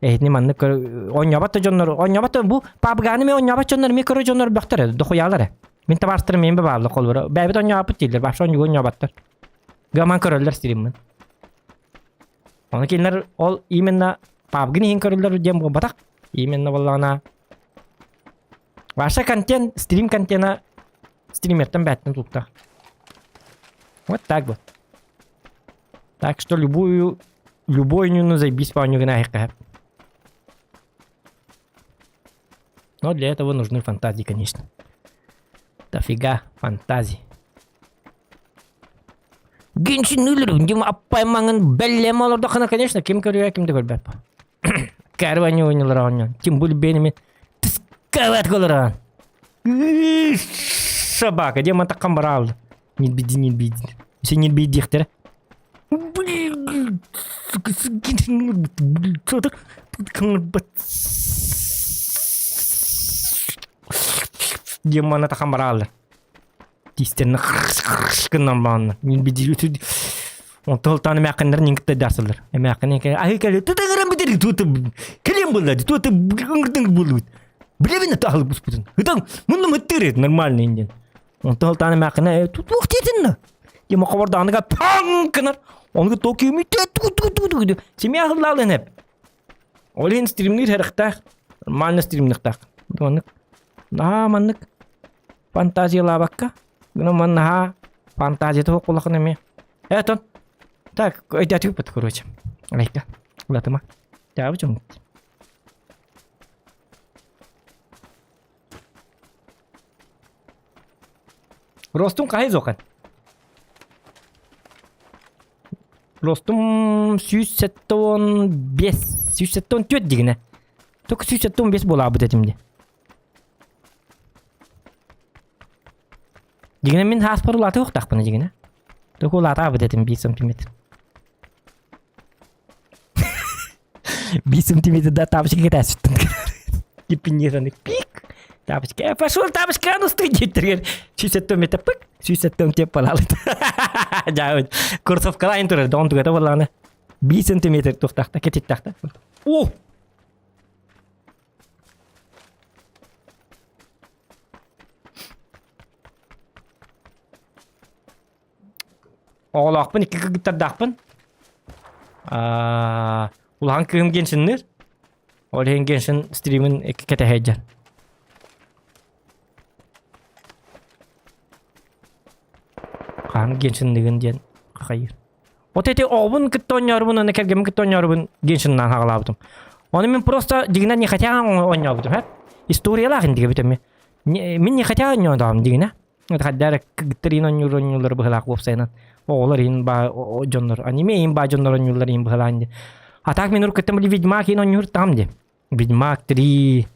эһитини маннык оонньообот да дьоннор оонньообот да бу пабганы мен оонньообот дьоннор эмиэ көрө дьоннор бөхтөр дохуйаалар мин табаарыстарым мин бааллар холбура бэйэбит оонньообоппут дииллэр вообще оонньууга оонньооботтор гаман көрөллөр стриммин ону кинилэр ол именно пабгын иһин көрөллөр диэн буолбатах именно буоллаҕына Ваша контент, стрим контена стримертэн бэттэн тутта. Вот так вот. Так что любую любой нюну заебись по нюгна Но для этого нужны фантазии, конечно. Дофига фантазий. Геншин өлөрүн дим аппаймаңын бэллем олордохына, конечно, ким көрүө, ким да көрбөт. Карвани ойнолор оонньоон. Тем более бэйэни тыскабат колорон. Собака, где матаккан бараалды. Не биди, не биди. Сен не биди диэхтэрэ. Блин, сука, Демона тахан бараалды. Тиистэрин гынан баанна. Мин бидир Онтон таны эмээххиннэр нин кытта даарсаллар. Эмээххин аһыы кэлэ тутагыран бүтэр тута кэлиэн буолла тута ыңырдың буолбут. Билэбин таһыл буспутун. Ытан муннум ыттыр нормальный диэн. Онтон таны эмээххинэ туох диэтин Дима хобордааныга паң гынар. Ону токиуми Семья хыллаалын эп. Ол иһин стримнир хэрэхтээх. Нормально стримныхтаах. Маннык. Наһаа маннык фантазиялаабакка гына маннаһаа фантазията суох улахан эмиэ этон так өйдөөтүгүппүт короче айка улатыма тяабы чоҥут Ростум хаһый зохан Ростум 175 174 дигинэ только 175 буолаабыт этим ди Дьиҥинэн мин ааспар улаатыахтаахпына дьиҥинэ. Тугу улаатаабыт этим биир сантиметр. Биир сантиметр да тапочка кэтээситтэн киппинниэтаны пик тапочка э пошел тапочка ну стой диэттэргэр сүүсэттэн метр пык сүүсэттэн тиэп балаалыт дьаабыт курсовкалаан турар доҕон тугата буоллаҕына биир сантиметр туохтаахта кэтиттаахта о. Оҕолоохпун, икки кыргыттардаахпын. Аа, улахан кыыһым Геншинныыр. Ол иһин Геншин стримин кэтэһэ Хаһан Геншинныгын диэн хахайыыр. Вот эти оҕобун кытта оонньоорубун уонна кэргэммин кытта оонньоорубун Геншиннаан хаҕалаабытым. Ону мин просто дьиҥинэн не хотя оонньообутум, һэ? Историялаах индигэ бүтэмми. Мин не хотя оонньоодоҕум дьиҥинэ. Хайда эрэ кыргыттар иин оонньуур оонньууллар быһыылаах уопсайынан. Оҕолор иин баа дьоннор, аниме иин баа дьоннор оонньууллар иин быһыылаан дии. А так мин уруккуттан били Ведьмак иин оонньуур там дии. Ведьмак 3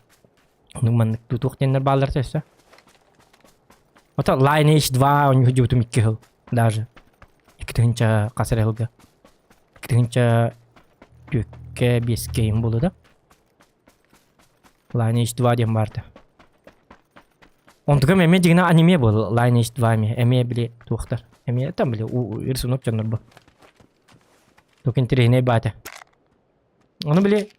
ну маннык тутуох диэннэр бааллар өссө. Ото Lineage 2 оонньуу дьубутум икки сыл даже. Икки тыһыынча хас эрэ сылга. Икки тыһыынча түөккэ биэскэ иин буолуо да. Lineage 2 диэн баарда. Онтукам эмиэ дьиҥинэ аниме буол Lineage 2 эмиэ эмиэ били туохтар. Эмиэ там били рисунок дьоннор бу. Тук интэриэһинэй баата. Ону били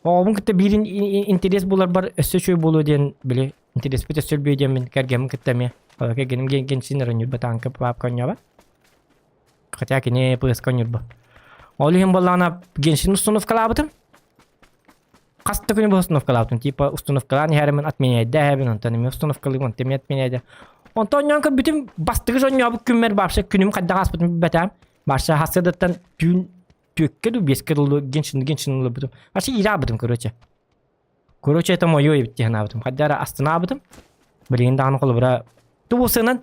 оҕобун кытта биир интерес буларбар өссө үчүгэй буолуо диэн били интэриэспит өссө өлбүө диэммин кэргэммин кытта эмиэ кэргэним генсин оонньуурба тааҥка папка оонньообот. Хотя кини ПСК оонньуурба. Ол иһин буоллаҕына Геншин установкалаабытым. Хас да күнү быһа установкалаабытым. Типа установкалаан иһэримин отменяйда онтон эмиэ установкалыыбын, онтон эмиэ отменяйда. Онтон оонньоон көрбүтүм, бастакы же оонньообут күммэр вообще күнүм хайдах ааспытын билбэтээм. Вообще сарсыардаттан түүн түөккэ дуу, биэскэ дылы Геншин Геншин ылбытым. Вообще иирээбитим, короче. Короче, это мое эбит дии санаабытым. Хайда эрэ астынаабытым. Билигин даҕаны холобура тубусынан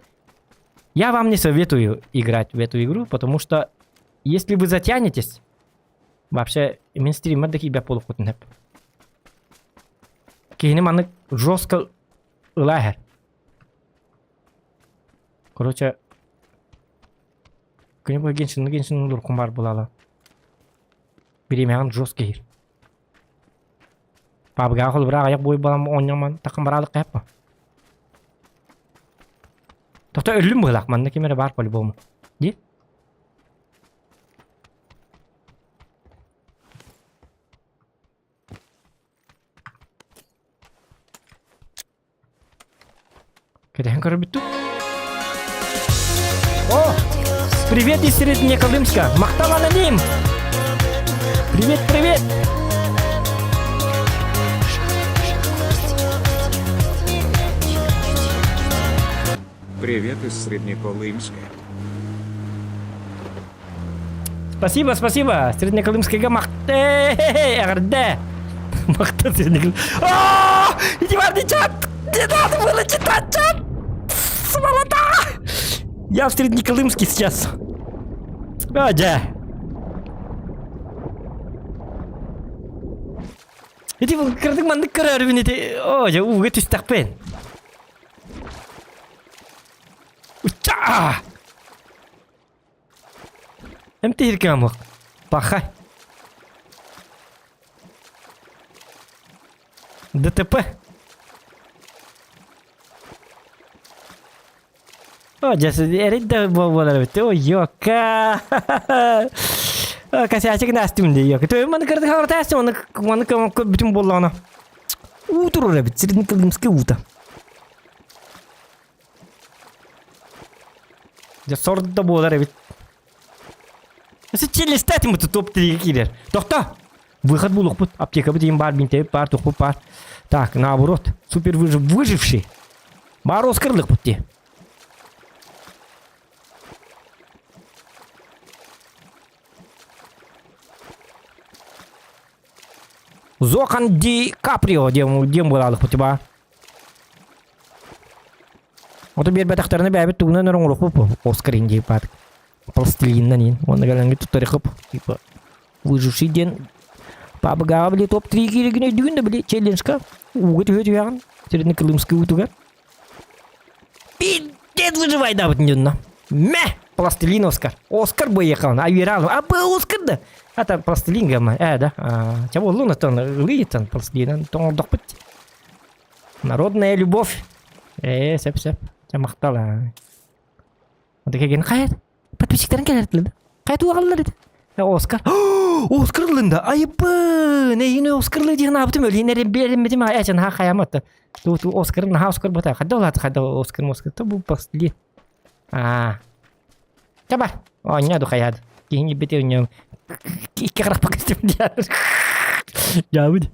я вам не советую играть в эту игру, потому что если вы затянетесь, вообще мин стример да киирбэт буолуоххутун сөп. Киһини маннык жестко ыла иһэр. Короче, күнү быһа Геншин Геншин улуркум бар буолала. Бириэмэҕин жестко иһир. Пабыгаҕа холобура аҕыйах буой буолан оонньоомон таххан бараалык хайаппа. Тохто өллүм быһылаах манна ким эрэ баар по-любому. Дии? Кэтэһэн көрөрбүт О! Привет из Среднеколымска! Махтал аноним! Привет, привет!
Привет из Среднеколымска.
Спасибо, спасибо. Среднеколымскайга махте, эҕэрдэ. Махта Среднеколым. А, иди бар чат! Не надо было читать чат! Сволота! Я в Среднеколымске сейчас. А, да. Ити кырдык маннык көрөрүбүн ити. О, дьэ ууга түстэхпин. Уча! Эмтиир кыамык. Пахай. ДТП. О, дьэ, эрэй да буолар эбит. Ой, ёка. Косячик настым дии. Ёка. Төбөм маны кырдык хаҕыртаастым, оны маны бүтүн буоллаҕына. Уу турар эбит, Среднеколымская уута. Дьэ сор да буолар эбит. Өссө челлестаатым бу топ тиригэ киирэр. Тохто! Выход булуохпут. Аптекабыт иин баар, бинтэбит баар, тухпут баар. Так, наоборот. Супер выжив, выживший. Баар Оскарлыхпыт дии. Зохан Ди Каприо диэн диэн буолаалыкпыт баа. Ото биэрбэтэхтэринэ бэйэбит тугунан эрэ оҥоруохпут Оскар индии баат пластилинынан иин уонна кэлэҥҥит туттарыхып типа выживший диэн пабыгаҕа били топ 3 кииригин өйдүүгүн да били челленджка ууга түһэ түһэҕин Среднеколымскай уутугар пиздец выживайдаабыт дьонно мэ пластилин Оскар Оскар боехал а верал а был Оскар да а там пластилин гамма э да ча буоллун оттон ылыйтан пластилинан тоҥордохпут Народная любовь. Ээ, сөп сөп. Чэ махтал аа. Кэгин хайат? Подписчиктарын кэлэртилэр. Хайат уаҕаллар ити. Оскар. Оскар ылында. Айыбын. Эйини Оскарлы диэн аабытым өлүн эрин биэриммитим эчен ха хаямат. Ту ту Оскар наха Оскар бота. Хадда улаат хадда Оскар Оскар. Ту бу пасли. Аа. Таба. Оонньоо хайаад. Киһини бити оонньоо. Икки харахпа көстүм диэн. Дьаабыт.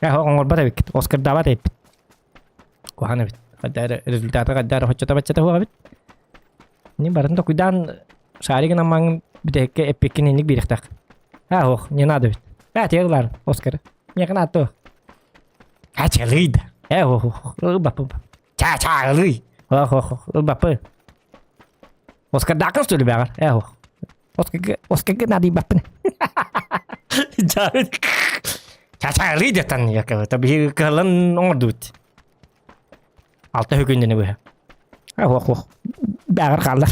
Оҥорбот эбиккит. Оскардаабат эбиппит. Куһаҕан эбит. Хайда эрэ результата хайда эрэ хоччото-баччата суох эбит. Не барын токуйдаан шаригын аммаҥын бүтэһиккэ эппиккин инник биэриэхтээх. А, ох, не надо эбит. А, тиэллар, Оскар. Миэхэ наада А, чалый да. Э, ох, ох, ылбаппын. Ча, чалый. Ох, ох, ох, ылбаппын. Оскардааххын что ли бэҕэр? Э, ох. Оскарга, Оскарга наадыйбаппын. Ча-чалый диэтэн якобы. Биһиги кыһаллан оҥордубут. Алта хүкүннэни быһа. Ох, ох, бэҕэр хааллар.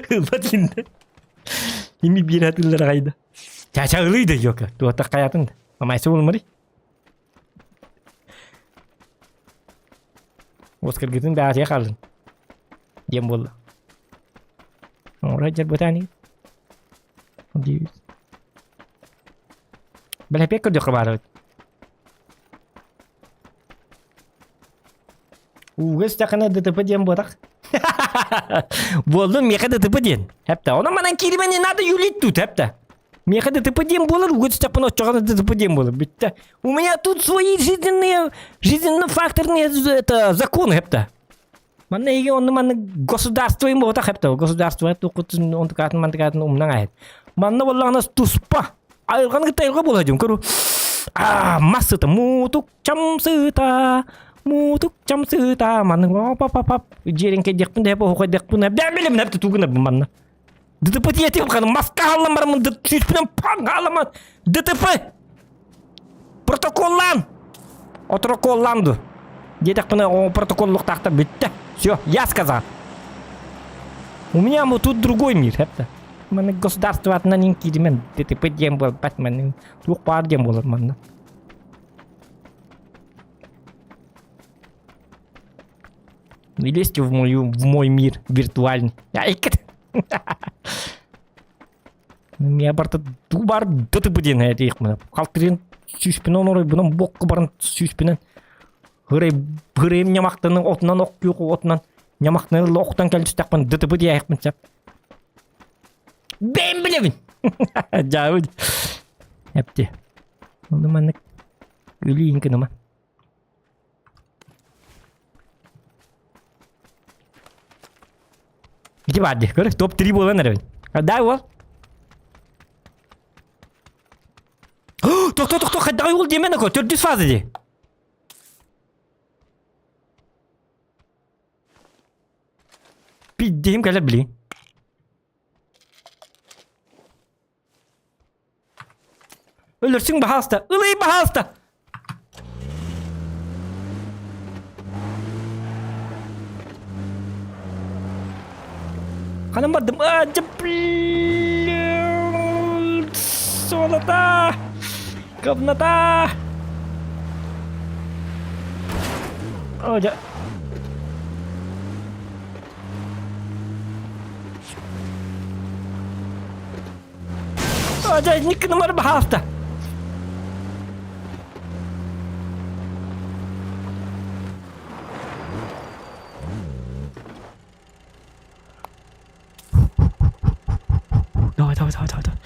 Ылбат инде. Ими биир атыыллара хайда. Чачалый да йока. Туота хаятын да. Амайсы булмары. Оскаргытын бэҕэтигэ хааллын. Диэн буолла. Оҥоро дьарбытаани. Бэлэпиэк көрдөххө баар эбит. Ууга истэххинэ ДТП диэн буотах. Буоллун миэхэ ДТП диэн. Хэптэ. Онон манан кииримэ не надо юлить тут, хэптэ. Миэхэ ДТП диэн буолар, ууга түстэхпинэ оччоҕо ДТП диэн буолар. Бүттэ. У меня тут свои жизненные, жизненно-факторные это, законы, хэптэ. Манна эһиги онно манна государство им буотах хэптэ. Государство туоххутун онтукаатын мантыкаатын умнаҥ аһыт. Манна буоллаҕына туспа айылҕаны кытта айылҕа буола дьон көрү аа мас сыта муутук чам сыта муутук чам сыта маннык пап пап дьиэриҥкэйдиэхпин да оһуохайдыахпын эбдээн билим нэп тутуугун манна ДТП тиэтим ханы маска хааллан бараммын сүүспүнэн паҥ хаалламан ДТП протоколлаан Отроколлаан ду диэтэхпинэ о протоколлуохтаахтар бүттэ все я сказал у меня вот тут другой мир это маны государство атынан ин кииримен ДТП диэн буолбат маны туох баар диэн буолар манна не лезьте в мою в мой мир виртуальный Миа барта бар ДТП диэн этиэх халтырын сүүспүнэн оройбунан бокку баран сүүспүнэн хырай хырайым ньамахтаны отунан ох күөх отунан ньамахтаны охтон кэлистэхпин ДТП диэхпин сөп бэйэм билэбин дьаабыт эпти ону маннык үлүйүн гыныма Ити баар дии, көр, топ-3 буолан эрэбин. Дай уол. Тохто, тохто, хайдаҕай уол диэмэн ако, төрдүс фаза дии. Пиддиһим кэлэр билигин. Өлөрсүҥ баһаалыста! Ылый баһаалыста! Ханан бардым? А, Суолата! Говнота! О, дьэ. Дьэ, никнымар баһаалта. Давай, давай, давай, давай.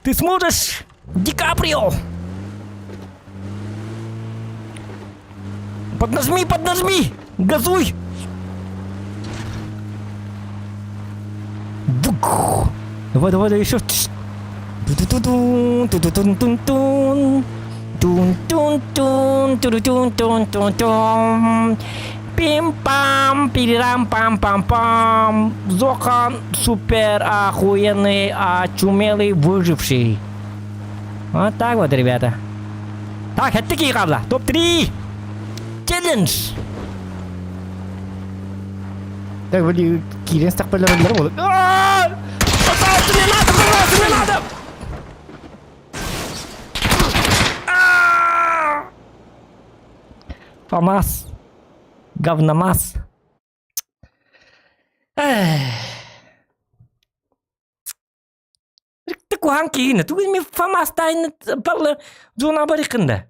Ты сможешь, Ди Каприо! Поднажми, поднажми! Газуй! Бук! Давай, давай, давай, еще. Ту-ту-ту-тун, ту-ту-тун-тун-тун. Тун-тун-тун, ту-тун-тун-тун-тун. Пим-пам, пирирам-пам-пам-пам. Зохан супер охуенный, очумелый выживший. Вот так вот, ребята. Так, это такие кабла. Топ-3. Челлендж. Так, были киирэн стакпалар буолуп. Пожалуйста, не надо, пожалуйста, не надо! Фамас. Говномас. Куһаҕан киһини тугу ми фамастайны баллы зона барыкында.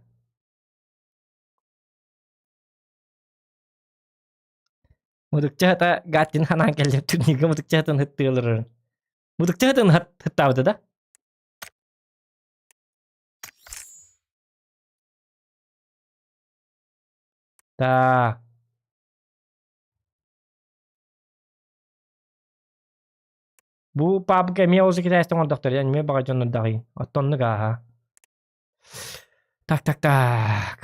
Мутукча Гаттин ханаан кэллэ турнирга мутукчатын ыттыыларын. Мутукчатын хаттаабыта да? Так. Бу пабга эмиэ олус китайстан оҥордохтор, эмиэ баҕа дьоннордоҕуй. Оттоннук ааһа. Так, так, так.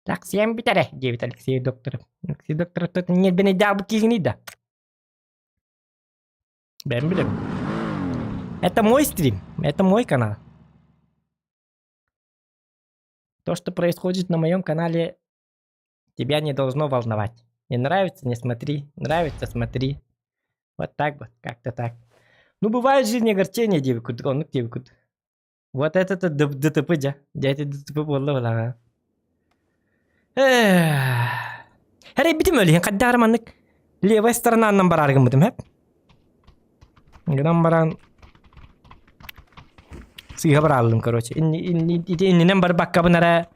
Таксиям бүтэрэ, диэбит Алексей докторов. Алексей докторов ньиэрбэнэйдээҕи киһиний да? Бэйэм билэбин. Это мой стрим, это мой канал. То, что происходит на моем канале, тебя не должно волновать. Не нравится, не смотри. Нравится, смотри. Вот так вот, как-то так. Ну, бывает в жизни огорчения, диэбиккут, оннук диэбиккут. Вот это ДТП дьэ. Дьэ ити ДТП буолла буолаҕа. Эрэйбитим өлүһүн хайдах маннык левая сторонанан бараары гыммытым хэп. Гынан баран сыыһа барааллым короче. Ити иннинэн барбаккабын эрэ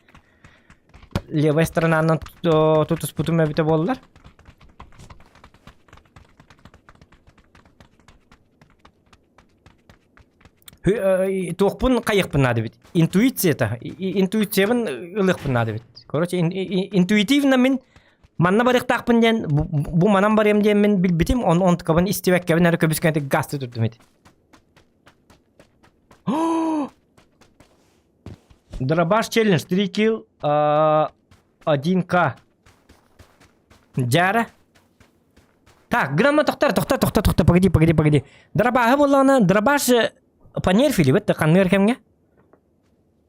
левая сторонанан тутуспутум эбитэ буоллар. Туохпун хайыахпын наада эбит. Интуицията. Интуициябын ылыахпын наада эбит. Короче, интуитивно мин манна барыахтаахпын диэн бу манан барыам диэн мин билбитим, он онтукабын истибэккэбин эрэ көбүскэнтик гасты турдум ити. Дробаш челлендж 3 килл 1к. Дьара. Так, грамма тохтор, тохтор, тохтор, тохтор, погоди, погоди, погоди. Дробаһы буоллаҕына, дробаш понерфили бит ханныыр кэмҥэ.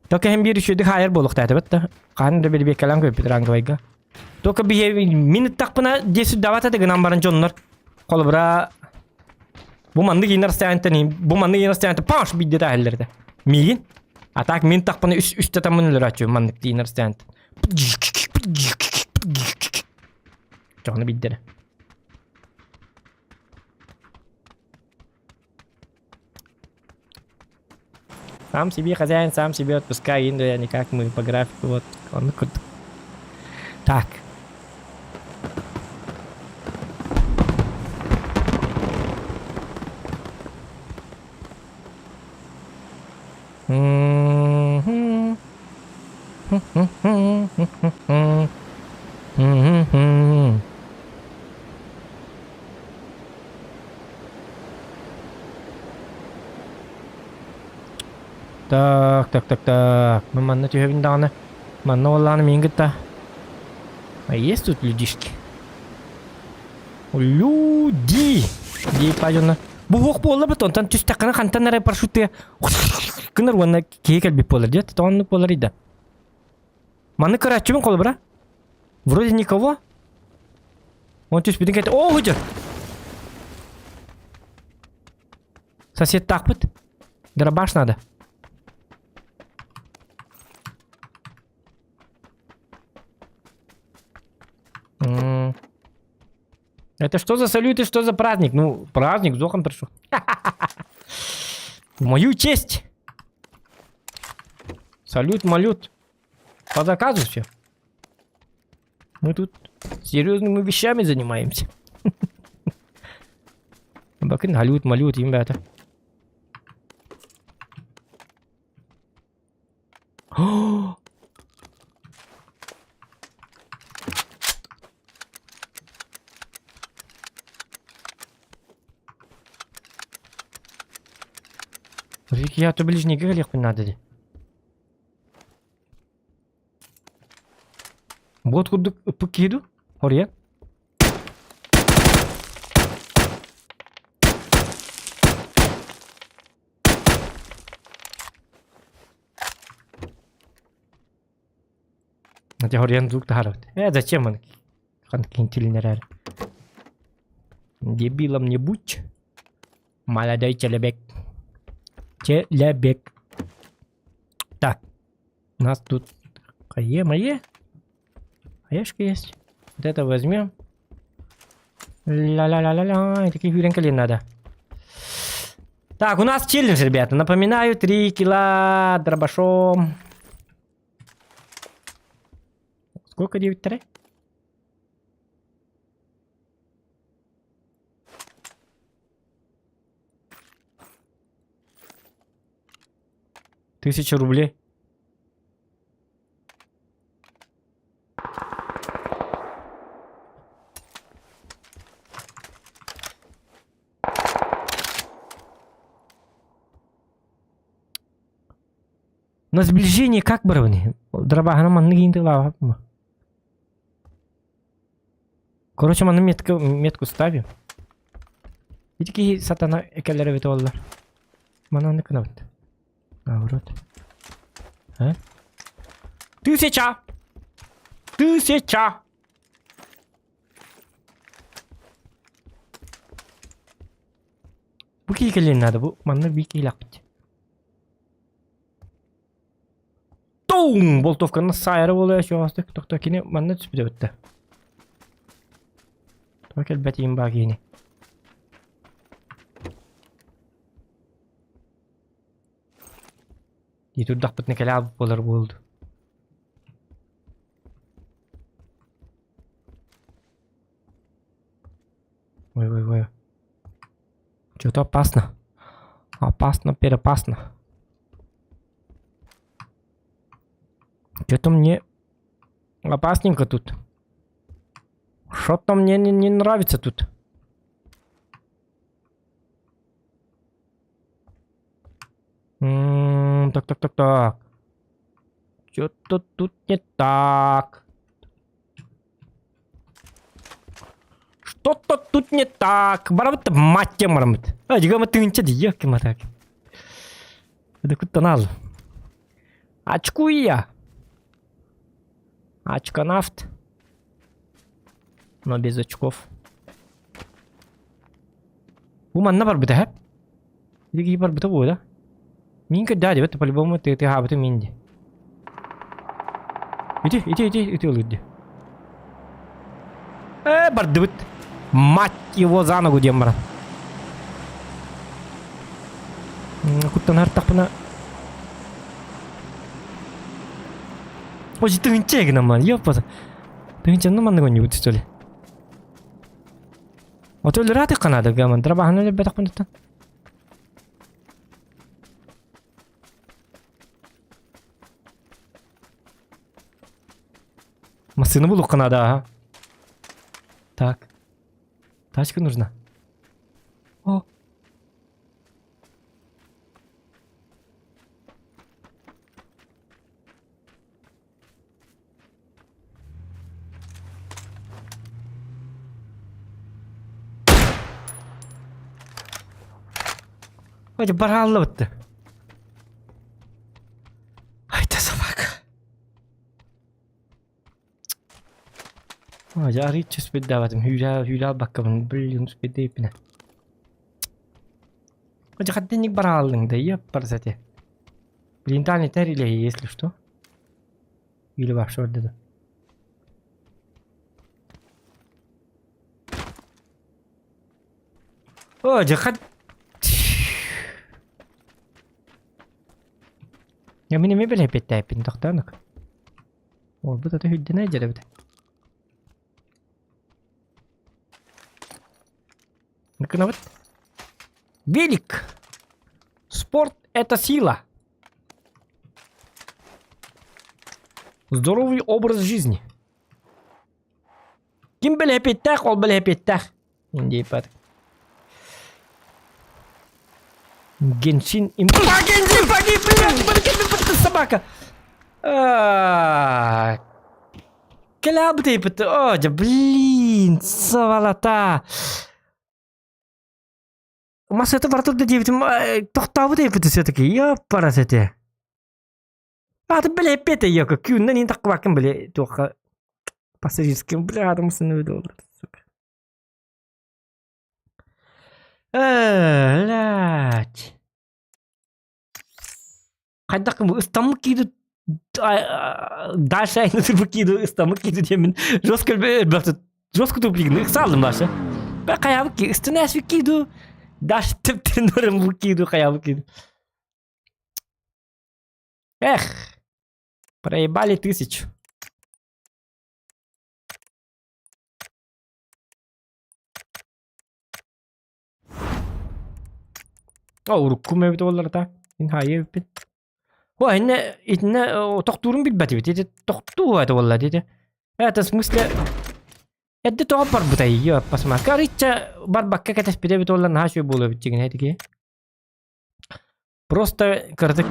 Только һэн биир үчүгэйдик хаайар буолуохтаата бит да. Хаһан да бирбиэккэлээн көрбүт ранговайга. Только биһи мин ыттахпына десять дават это гынан баран дьоннор. Холобура бу маннык иинэр расстояниеттан бу маннык иинэр расстояниеттан паш биирдэ таһаллар Миигин. А так мин тахпына үс үстэ таммын өлөрөөччү маннык иинэр расстояниеттан. Дьону билдэрэ. Сам себе хозяин, сам себе отпускай, инде никак мы по графику вот он курдук. Так. Так, так, так, так. Мин манна түһэбин даҕаны. Манна уоллааны миин кытта. А есть тут людишки? Люди! Дии пажона. Бу хуох буолла бит онтон түстэххинэ хантан эрэ парашюттыга гынар уонна киһи кэлбит буолар диэт тоҕоннук буолар да. Манны көрөөччүбүн холобура. Вроде никого. Он түспүтүн кэт. О, худьор! Соседтаахпыт. Дробаш надо. Это что за салют и что за праздник? Ну, праздник, Зохан пришел. В мою честь! Салют, малют. По заказу все. Мы тут серьезными вещами занимаемся. Бакын салют, малют, ребята. Я то ближний кэлиэхпин наада дии. Буот курдук ыппыт киһи дуу? Хоруйа. Дьэ хоруйан звук таһаарабыт. Э, зачем он? Ханкинтилинэрэр. Дебилом не будь. Молодой человек. Человек. Так. У нас тут ХЕ мое. Хаешка есть. Вот это возьмем. Ля-ля-ля-ля-ля. Такие кэлиэн надо. Так, у нас челлендж, ребята. Напоминаю, 3 кило дробашом. Сколько 9-3? Тысяча рублей. На сближение как барабаны? Дробаһына маннык иин тылаабаппын. Короче, манны метку, метку ставим. Ити киһи сатана кэлэр эбит оллар. Мананы кынабыт. Наоборот. А? Тысяча! Тысяча! Бу киһи кэлиэн наада, бу манна биир киһилээхпит. Тоум! Болтовканы саайара буолуо чугаастык тохто кини манна түспүтэ бытта. Тоҕо кэлбэт иим баа киһини. Дии турдахпытына кэлэ аалбыт буолар буолду. Ой, ой, ой. Что-то опасно. Опасно, переопасно. Что-то мне опасненько тут. Что-то мне не, не нравится тут. М -м так, так, так, так. Что-то тут не так. Что-то тут не так. Барабыт мать барабыт. А, дигама тыынча ди, ёки матак. Это куттанал. Очкую я. Очконавт. Но без очков. Бу манна барбыта хэп. Иди барбыта буо да? Мин көрдөө дебет по-любому ты ты хаабыты мин ди. Ити, ити, ити, ити ылыр ди. Э, бардыбыт. Мать его за ногу диэн баран. Куттанар тахпына. Ой, тыгынча гынан ёппаса. Тыгынчаны маннык ойнуубут что ли? Ото өлөрөөтүк канада гаман драбаһын өлөрбөтөхпүнүттэн. Массыына булуохха наада, ага. Так. Тачка нужна. О. Ой, барааллыбытты. Айта собака. Ой, арыйчы түспүт Hűlä, hűlä баккабын, блин, успейдейпинэ. Ой, хаттинник барааллыҥ да, еппарсате. Блин, или если что. Или вообще да. О, дьэ хат... Я мин эмиэ бэлэпиэттээппин тохтоонук. Уолбут ата үрдүнэ дьэрэбит. Гынабыт. Велик. Спорт – это сила. Здоровый образ жизни. Ким бэлэпиэттээх, ол бэлэпиэттээх. Индейпат. Геншин импа, Геншин погиб, блядь, собака. Кэлээбит О, дьэ, блин, сволота. Массыына барыта да диэбитим, тохтообут эбит все-таки, ёппарас этэ. Аата били эппиэтэ ёка, күннэн иин таххыбаккын били туохха пассажирским, бля, адамсын өлө сука. Блядь. Хайдах ыстаммыт кииду дальше айнытыр кииду ыстаммыт кииду диэммин жестко жестко тупигин ыксаалым дальше. Хайабыт ки ыстынаас кииду. Даже түптүннөрүн бу киирүү хайа бу киирүү. Эх, проебали тысячу. О, уруккум эбит буоллар Ин хайа эбиппин. О, инне итинне тохтуурун билбэтибит. Ити тохтуу это буолла дити. Это в смысле Эрдэ тоҕо барбытай, ёппасма. Арыычча барбакка кэтэспитэ эбит уолла наһаа үчүгэй буолуо эбит дьиҥинэ этики. Просто кыратык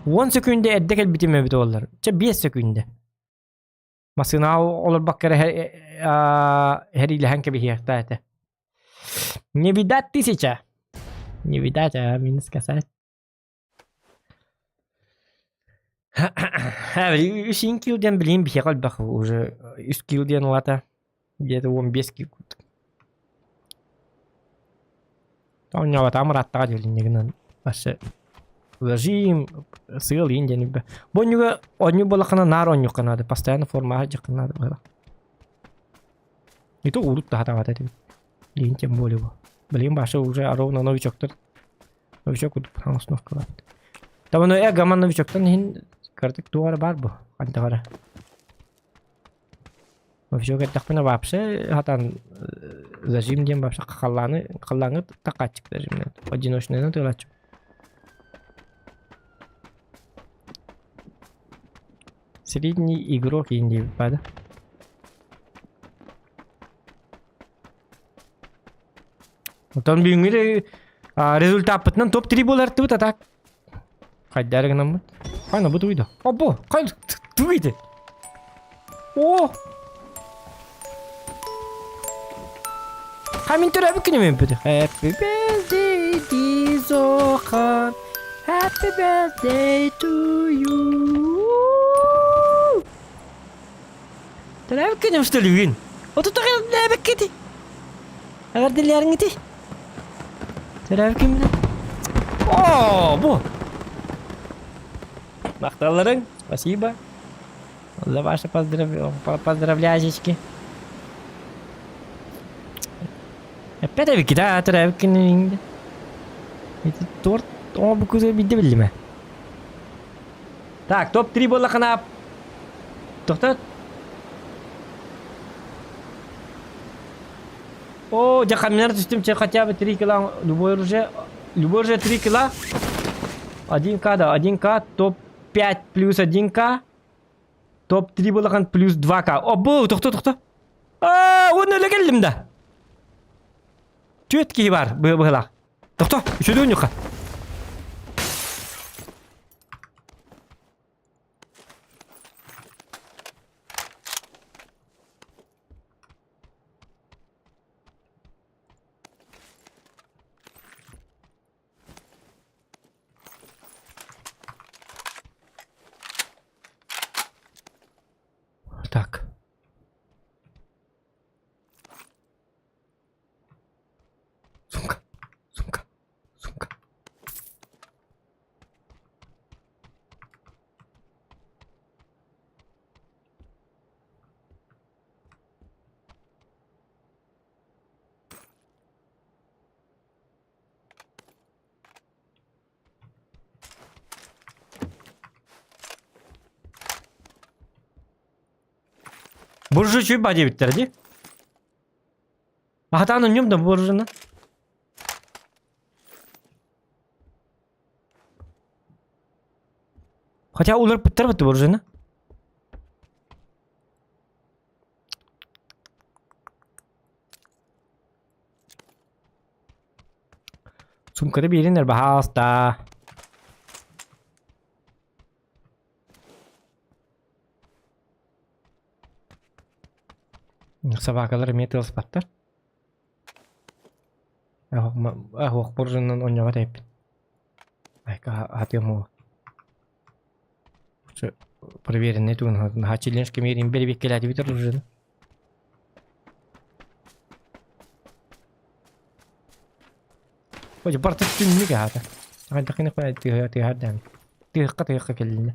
10 секүндэ эрдэ кэлбитим эбит уоллар. Чэ 5 секүндэ. Массыынаҕа олорбакка эрэ эһэриилэһэн кэбиһиэхтээх этэ. Не видать тысяча. Не видать, а минус косарь. Үс килл диэн билигин биһиэхэ элбэх уже үс килл диэн улаата где-то 15 килл курдук. Оонньообатаҕым ырааттаҕа диэн гынан вообще зажим сыал иин диэн бу оонньууга оонньуу буоллаххына наар оонньуохха наада постоянно формаҕа сылдьыахха наада быһыылаах. Не то урут да сатаабат этибит. Билигин тем более бу. Билигин вообще уже ровно новичоктар Новичок курдук установкалаабыт. Табаны э гаман новичоктан иһин кырдык туох эрэ баар бу хантах эрэ. Новичок эттэхпинэ вообще хатан зажим диэн вообще халлааны халлааҥҥа такааччык зажимнан одиночныйынан тыалааччы. Средний игрок иин диэбит баада. Оттон бүгүҥҥү результаппытынан топ-3 буолартыбыт а так. Хайдары гынаммыт. Хайна бу туйда. Обо, хай туйды. О! Хамин төрөбүт күнүм өппүтү. Happy birthday, Дизохан. Happy birthday to you. Төрөөбүт күнүм что ли бүгүн? Отутаҕа Эҕэрдэлээриҥ ити. Төрөөбүт күммүнэн. Оо, бу. Махталларыҥ, спасибо. За ваши поздрав... поздравляшечки. Опять эбикки да, төрөөбүт күнүн. Ити торт оҥорбуккуту биирдэ биллим ээ. Так, топ-3 буоллаххына тохтот. О, дьэ камера түстүм, че хотя бы 3 кило, любой оружие, любой оружие 3 кило. 1К, да, 1К, топ-5 плюс 1К, топ-3 буоллахан плюс 2К. О, бу, тохто, тохто. А, уонна өлө кэллим да. Түөрт киһи бар, быһылаах. Тохто, үчүгэй ньуха. Так. Сумка, сумка, сумка. Буржуй чуйба диэбиттэрэ дии. Аһатаан онньум да буржуна. Хотя уларпыттар бытты буржуна. Сумканы биэринэр баһаалыста. Собакалар эмиэ тыалыспаттар. Аһуох буржунан онньоҕо тэйиппит. Айка хатыам уо. Проверенный тугун наһаа челлендж кэмиэрин бэрэбиэккэлээтибит оружиены. Ой, барыта түннүк аата. Хайдахына тыаһа тыаһар даҕаны. Тыаһыкка тыаһыкка кэллинэ.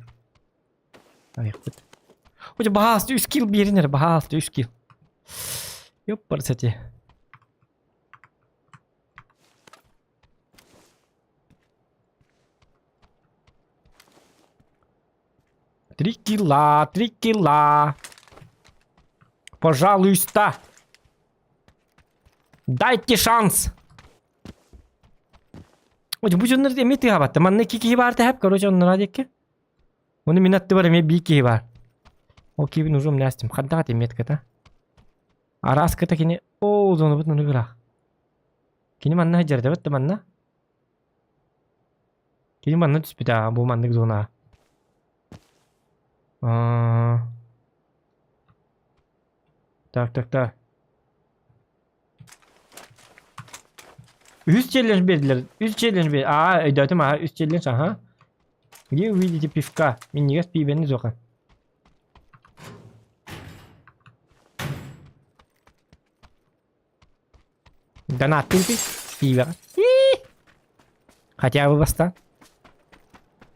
Айыппыт. Ой, баһаас үс килл биэрин эрэ, баһаас үс килл. Ёппарсати. Три килла, 3 килла. Пожалуйста. Дайте шанс. Ой, бу дьоннор эмиэ тыаһаабаттар. Манна икки киһи баар тэһэп, короче, оннура диэки. Оны мин аттыбар эмиэ биир киһи баар. Ол киһибин уже умнястым. Хандаҕа ти метката? Араас кыта кини... Оо, зонабыт нуну Кини манна сылдьар эбит да манна? Кини манна түспүтэ аа, бу маннык зонаҕа. Аа. Так, так, так. Үс челлендж бердилер. Үс челлендж бер. Аа, өйдөөтүм аа, үс челлендж, аха. Где увидите пивка? Минньигэс пиибэни суоха. Донаттын ты пиво. Хотя бы баста.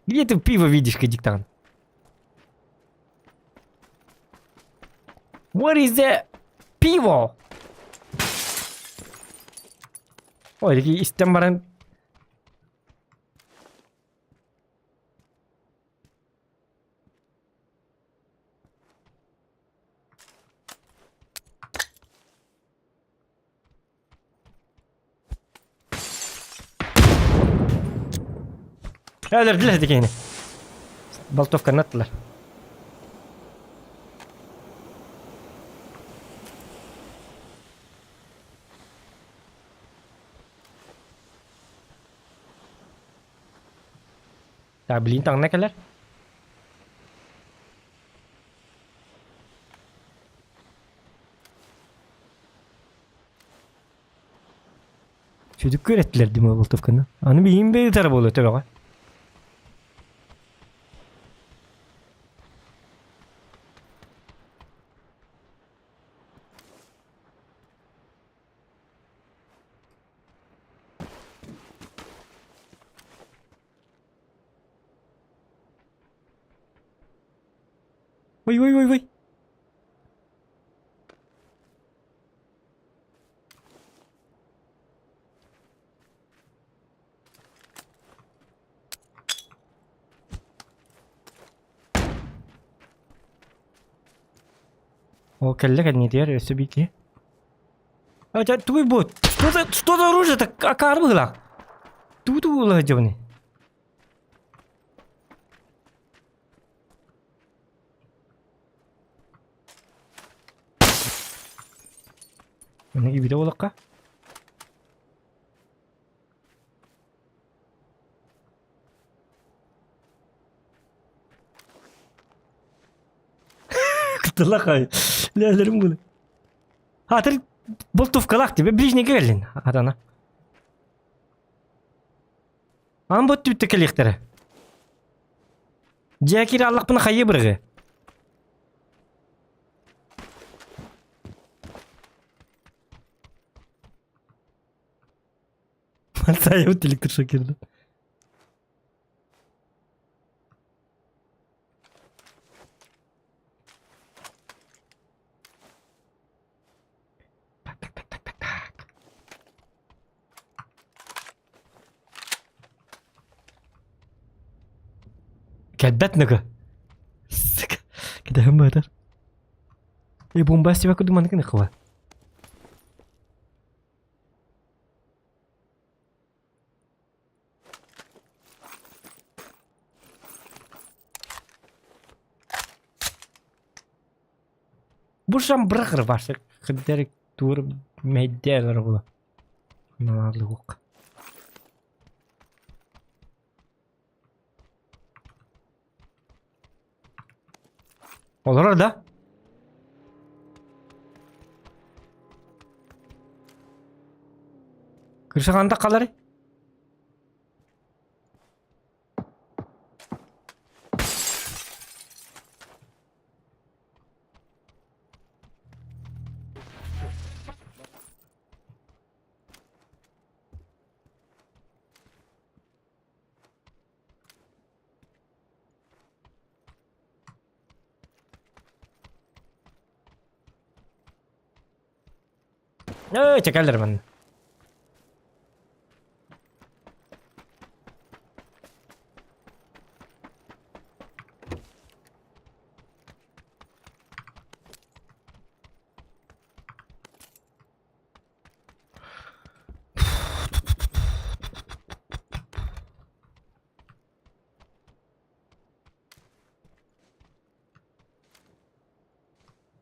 Где ты пиво видишь, диктант? What is the пиво? Ой, истэн баран Өлөрдүлэр дикини. Болтовканы аттылар. Так, блин, таҥна кэлэр. Сүдүккэ үөрэттилэр дии болтовканы. Аны билигин бэйэтэ буолуо төбөҕө. Ой, ой, ой, ой. О, кэллэ кэннитигэр өссө биир киһи. А, тугуй бу? Что за оружие так акаар быһыылаах? Тугу тугу ыла сылдьабыный? Маны кибитэ буолахха. Кытылахай. Лээлерим буну. Хатыр болтовкалаах тебе ближнийге кэллин атана. Ан бот түптэ кэлиэхтэрэ. Дьиэ киирэ аллахпына хайыы бырыгы. Мальцаев электрошокерді. Так, так, так, так, так, так. Кэлбэт ныгы. Сука. Кэтэһэн баатар. Э, бомба себя курдук маннык ныкыва. Бу шам бырахыр ваша хыддер тур мэйдээлер була. Наалык. Олорор да? Кырса ханта қалар? Ээ, чекаллар манна.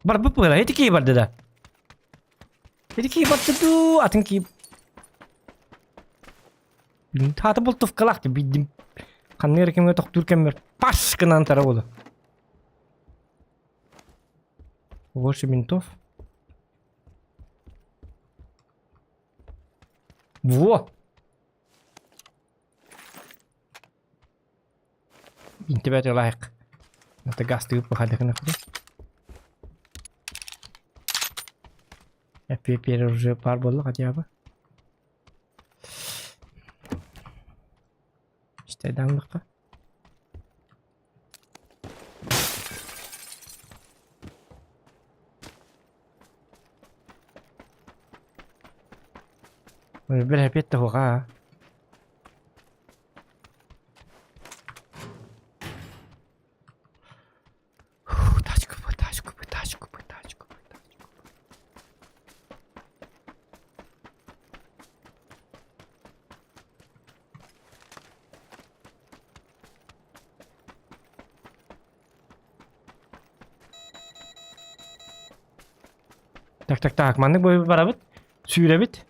Барбыт быһыылаах. Ити киһи барда да. Ити киһи барда дуу, атын киһи... Хаата бултовкалаах бидим. Ханнык эрэ кэмҥэ тохтуур кэммэр паш гынан тара буолу. Больше ментов. Во! Интибэт лайк. Это газ ты выходи Теперь уже пар было хотя бы. Истайдаанлыкка. Бир опять того, Тачку бы, тачку бы, тачку бы, тачку бы, тачку бы. Так, так, так, маннык бу барабыт, сүүрэбит.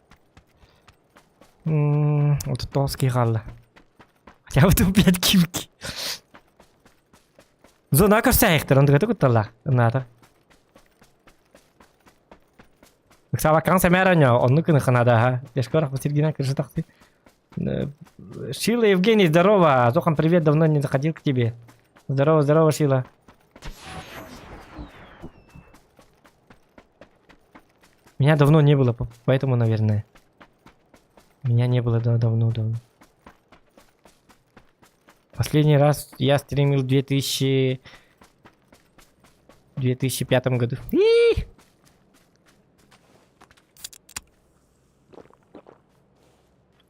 39 киһи хаалла. Хотя бы тут 5 кивки. Зона көрсөйөхтөр, онтугата кутталлаах. Ынаата. Ыксаабаккаҕын сэмээр оонньоо, оннук ыныханаада аха. Дешкорах Сергина крыша тахсы. Шила Евгений, здорово! Зохан, привет, давно не заходил к тебе. Здорово, здорово, Шила. Меня давно не было, поэтому, наверное. Меня не было да, давно-давно. Последний раз я стримил в 2000... 2005 году. И!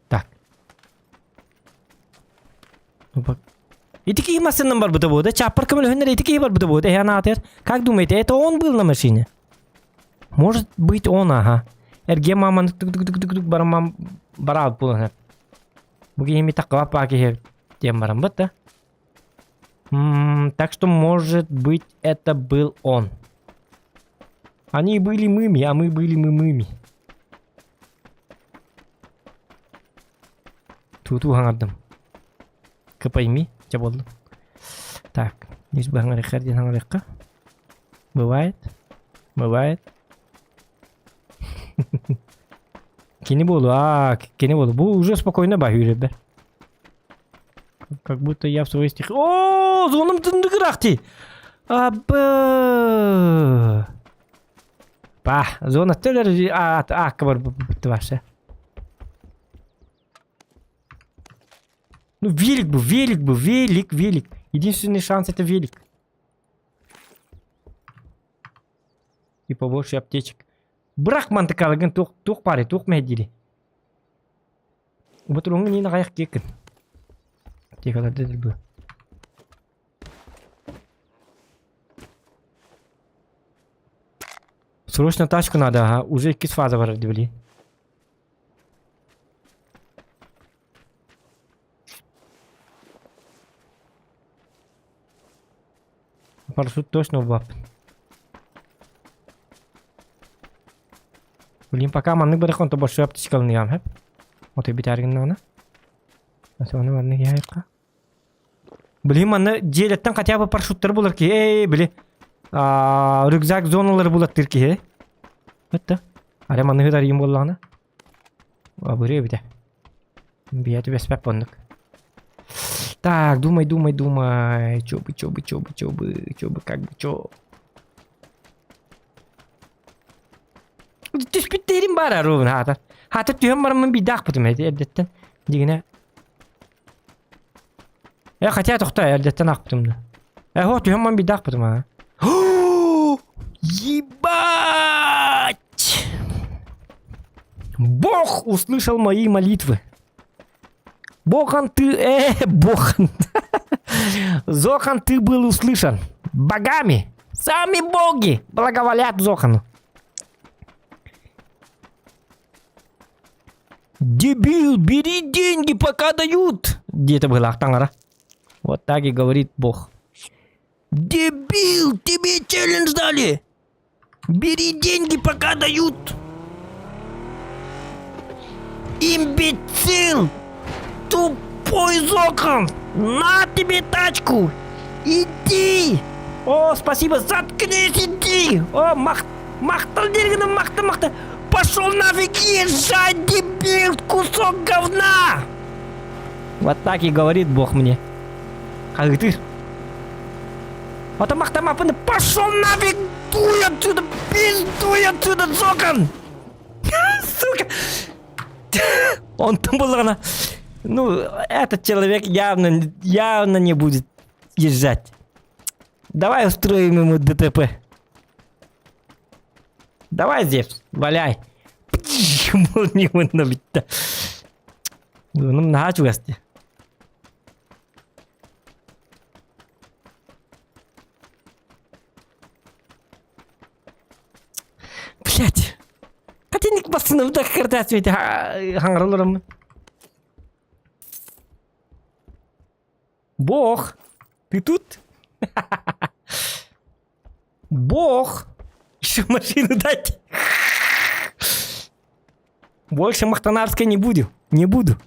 Так. Ити киһи массыынан барбыта буолуо, чааппар көмөлөһүннэр ити киһи барбыта буолуо, эһэ анаатыгар. Как думаете, это он был на машине? Может быть он, ага. Эргиэн мааманы тук-тук-тук-тук барамам бараабыт буолан Бу киһи таккабап баа киһи диэн бараммыт да. Так что, может быть, это был он. Они были мыми, а мы были мы мыми. Туту хаҥардым. Пойми, дьэ буоллум. Так, здесь бы хаҥарыахха диэн хаҥарыахха. Бывает. Бывает. Кини буолу, аа, кини буолу. Бу уже спокойно баһыыр Как будто я в своей стихи. О, зонам тындыгырахти. Абы. Па, зона төлөр а а бар ваша. Ну, велик бы, велик бы, велик, велик. Единственный шанс это велик. И побольше аптечек. Бырах мантыкалыгын туох туох баарый туох мэһэйдиирий? Ботуруҥҥа миин аҕыйах киэккин. Аптекаларда дэлби. Срочно тачку надо, ага. Уже иккис фаза барар дии Парашют точно убаппын. Блин, пока маннык барыах онто большой аптечкалыныам хэп. Отой бүтээргиннаҕына. Ону маннык иһайыкка. Блин, манна дьиэлэттэн хотя бы парашюттары булар киһи. Эй, били. Рюкзак зоналары булаттыыр киһи. Это. Арай манныгы тарыйым буоллаҕына. Абырыа эбитэ. Бийэ түбэспэт оннук. Так, думай, думай, думай. Чё бы, чё бы, чё бы, чё бы, чё бы, как бы, чё. Түспүттерим баар ровно хаата. Хаата түһэн бараммын биирдээх эти эрдэттэн. Дигинэ. Э, хотя тохто эрдэттэн аахпытым да. Э, хо түһэн баран биирдээх а. Ебать! Бог услышал мои молитвы. Бохан ты, Бохан. Зохан, ты был услышан. Богами. Сами боги благоволят Зохану. Дебил, бери деньги, пока дают. Где это было, Ахтангара? Вот так и говорит Бог. Дебил, тебе челлендж дали. Бери деньги, пока дают! Имбецил! Тупой зокон! На тебе тачку! Иди! О, спасибо, заткнись, иди! О, мах, махтал дергана, махта, махта! Пошел нафиг, езжай, дебил, кусок говна! Вот так и говорит Бог мне. Хаһыытыыр. Ото махтамаппын пошел нафиг, дуй отсюда, пиздуй отсюда, Зокон! Сука! Онтон буллаҕына, ну, этот человек явно, явно не будет езжать. Давай устроим ему ДТП. Давай здесь, валяй. Молния бүттэ. Онум наһаа чугас дии. Блять. Хотя бассыны да кырдас ведь хаҥараларым. Бог, ты тут? Бог! Еще машину дать. Больше Махтанарской не буду. Не буду.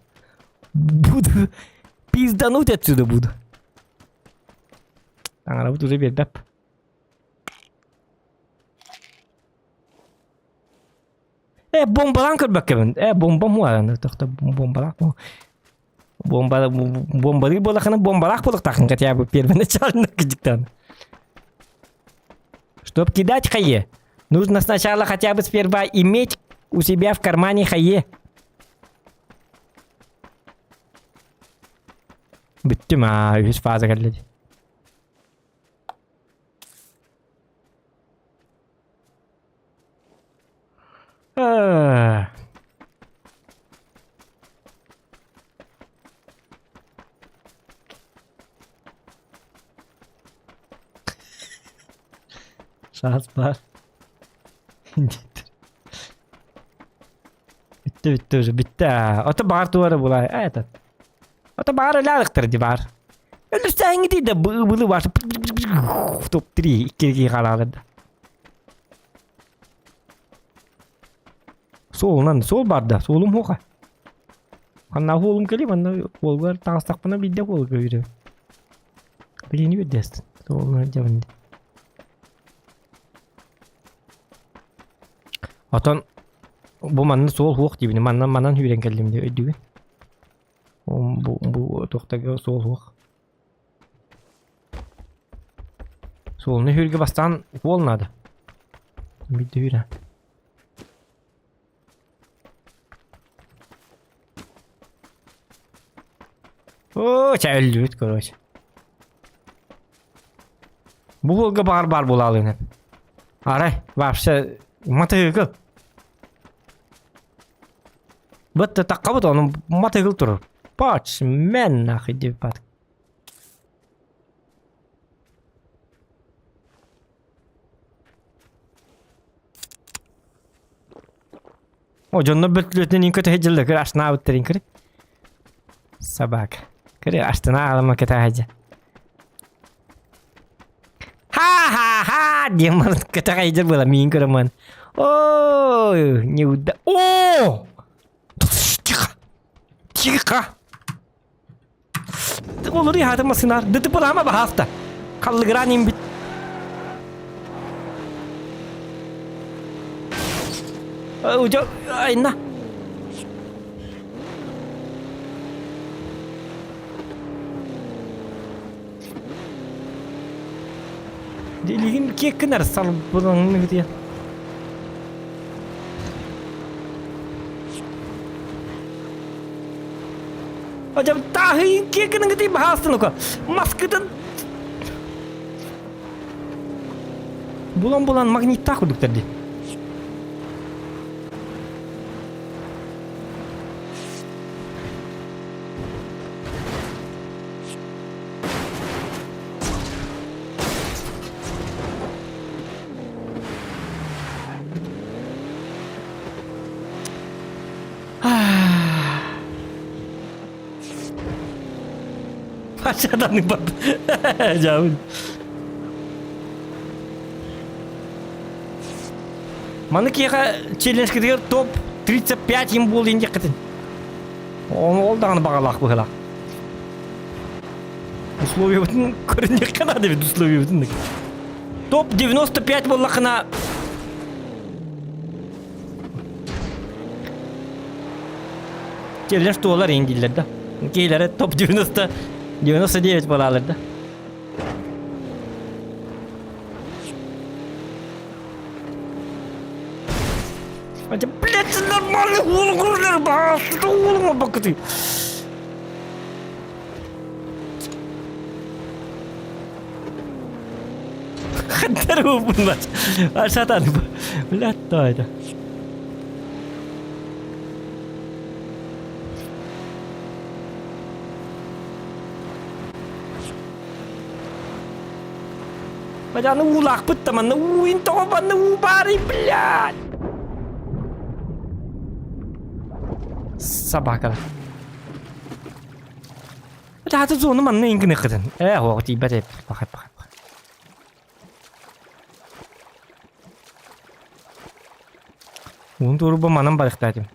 Буду пиздануть отсюда буду. Таҥарабыт уже биэрбэп. Э, бомбалаан көрбөккөбүн. Э, бомбам уаран. Тохто бомбалаах. Бомба, бомбалыы буолахына бомбалаах буолуохтаахын хотя бы первоначально кидиктан. Чтоб кидать хае, нужно сначала хотя бы сперва иметь у себя в кармане хае. Бүттүм аа, үһүс фаза кэллэ дии. Саас баар. Бүттэ бүттэ уже бүттэ. Ото баар туара булай. А этот. Ото баар өлөөхтөр ди баар. Өлүстээҥҥитий да былы баар. Топ-3 иккиги хаалаалар да. Суолунан суол баар да, суолум суоха. Ханна суолум кэлий, манна уолгар таҥастахпына биирдэ уолга үүрөбүн. Билиини биэрдээстин. Суолунан дьабын дии. Отон бу манна суол суох диибин, манна манан үүрэн кэллим дии өйдүүгүн. Бу бу туохтарга суол суох. Суолуну үүргэ бастаан уол наада. Биирдэ үүрэ. Оо, чэ өллүбүт короче. Бу уолга баҕар баар буолаалыын. Арай, вообще матыгыл. Бытты таққабыт оны матыгыл турар. Пач, мен нахуй деп бат. О, дьонно бөртүлүөтүнэн иҥ көтө сылдьаллар, көр астынаабыттар иҥ көр. Собака. Көр астына аалама көтө сылдьа. Ха-ха-ха диэн баран көтө сылдьар буола миин көрөмөн. Ой, не уда. О! Тихо! Тихо! Олору яһатын масынаар. ДТП-лаама баһааста. Халлыгыраан имбит. Удьо, айна. Илигин киэккинэр салбылаҥны бүтүө. Hocam тааһыйын киэккинэн баһаастын око. Маскытын булан-булан магниттаах курдуктар дии. Aşağıdan bak. Cavit. Маны киэхэ челленджкитигэр топ 35 им буол диэххитин. Ол даҕаны баҕалаах быһыылаах. Условиябытын көрүнүөххэ наада эбит условиябытын. Топ 95 буоллаххына челлендж туолар иин дииллэр да. Киһилэрэ топ 90 99 буолаалар да. Хотя, блядь, нормальный уолгурлар баҕастыта уолуҥа бакыты. Хаттар бууннар. Ашатан. Блядь, то это. Баданы уулаахпыт да манна ууин тоҕо манна уу баарый, блядь! Собакалар. Тааты зону манна иҥкыныххытын. Ээ, оҕо тиийбэт эбит. Пахай, пахай, пахай. Уун туруба манан барыхтаатым.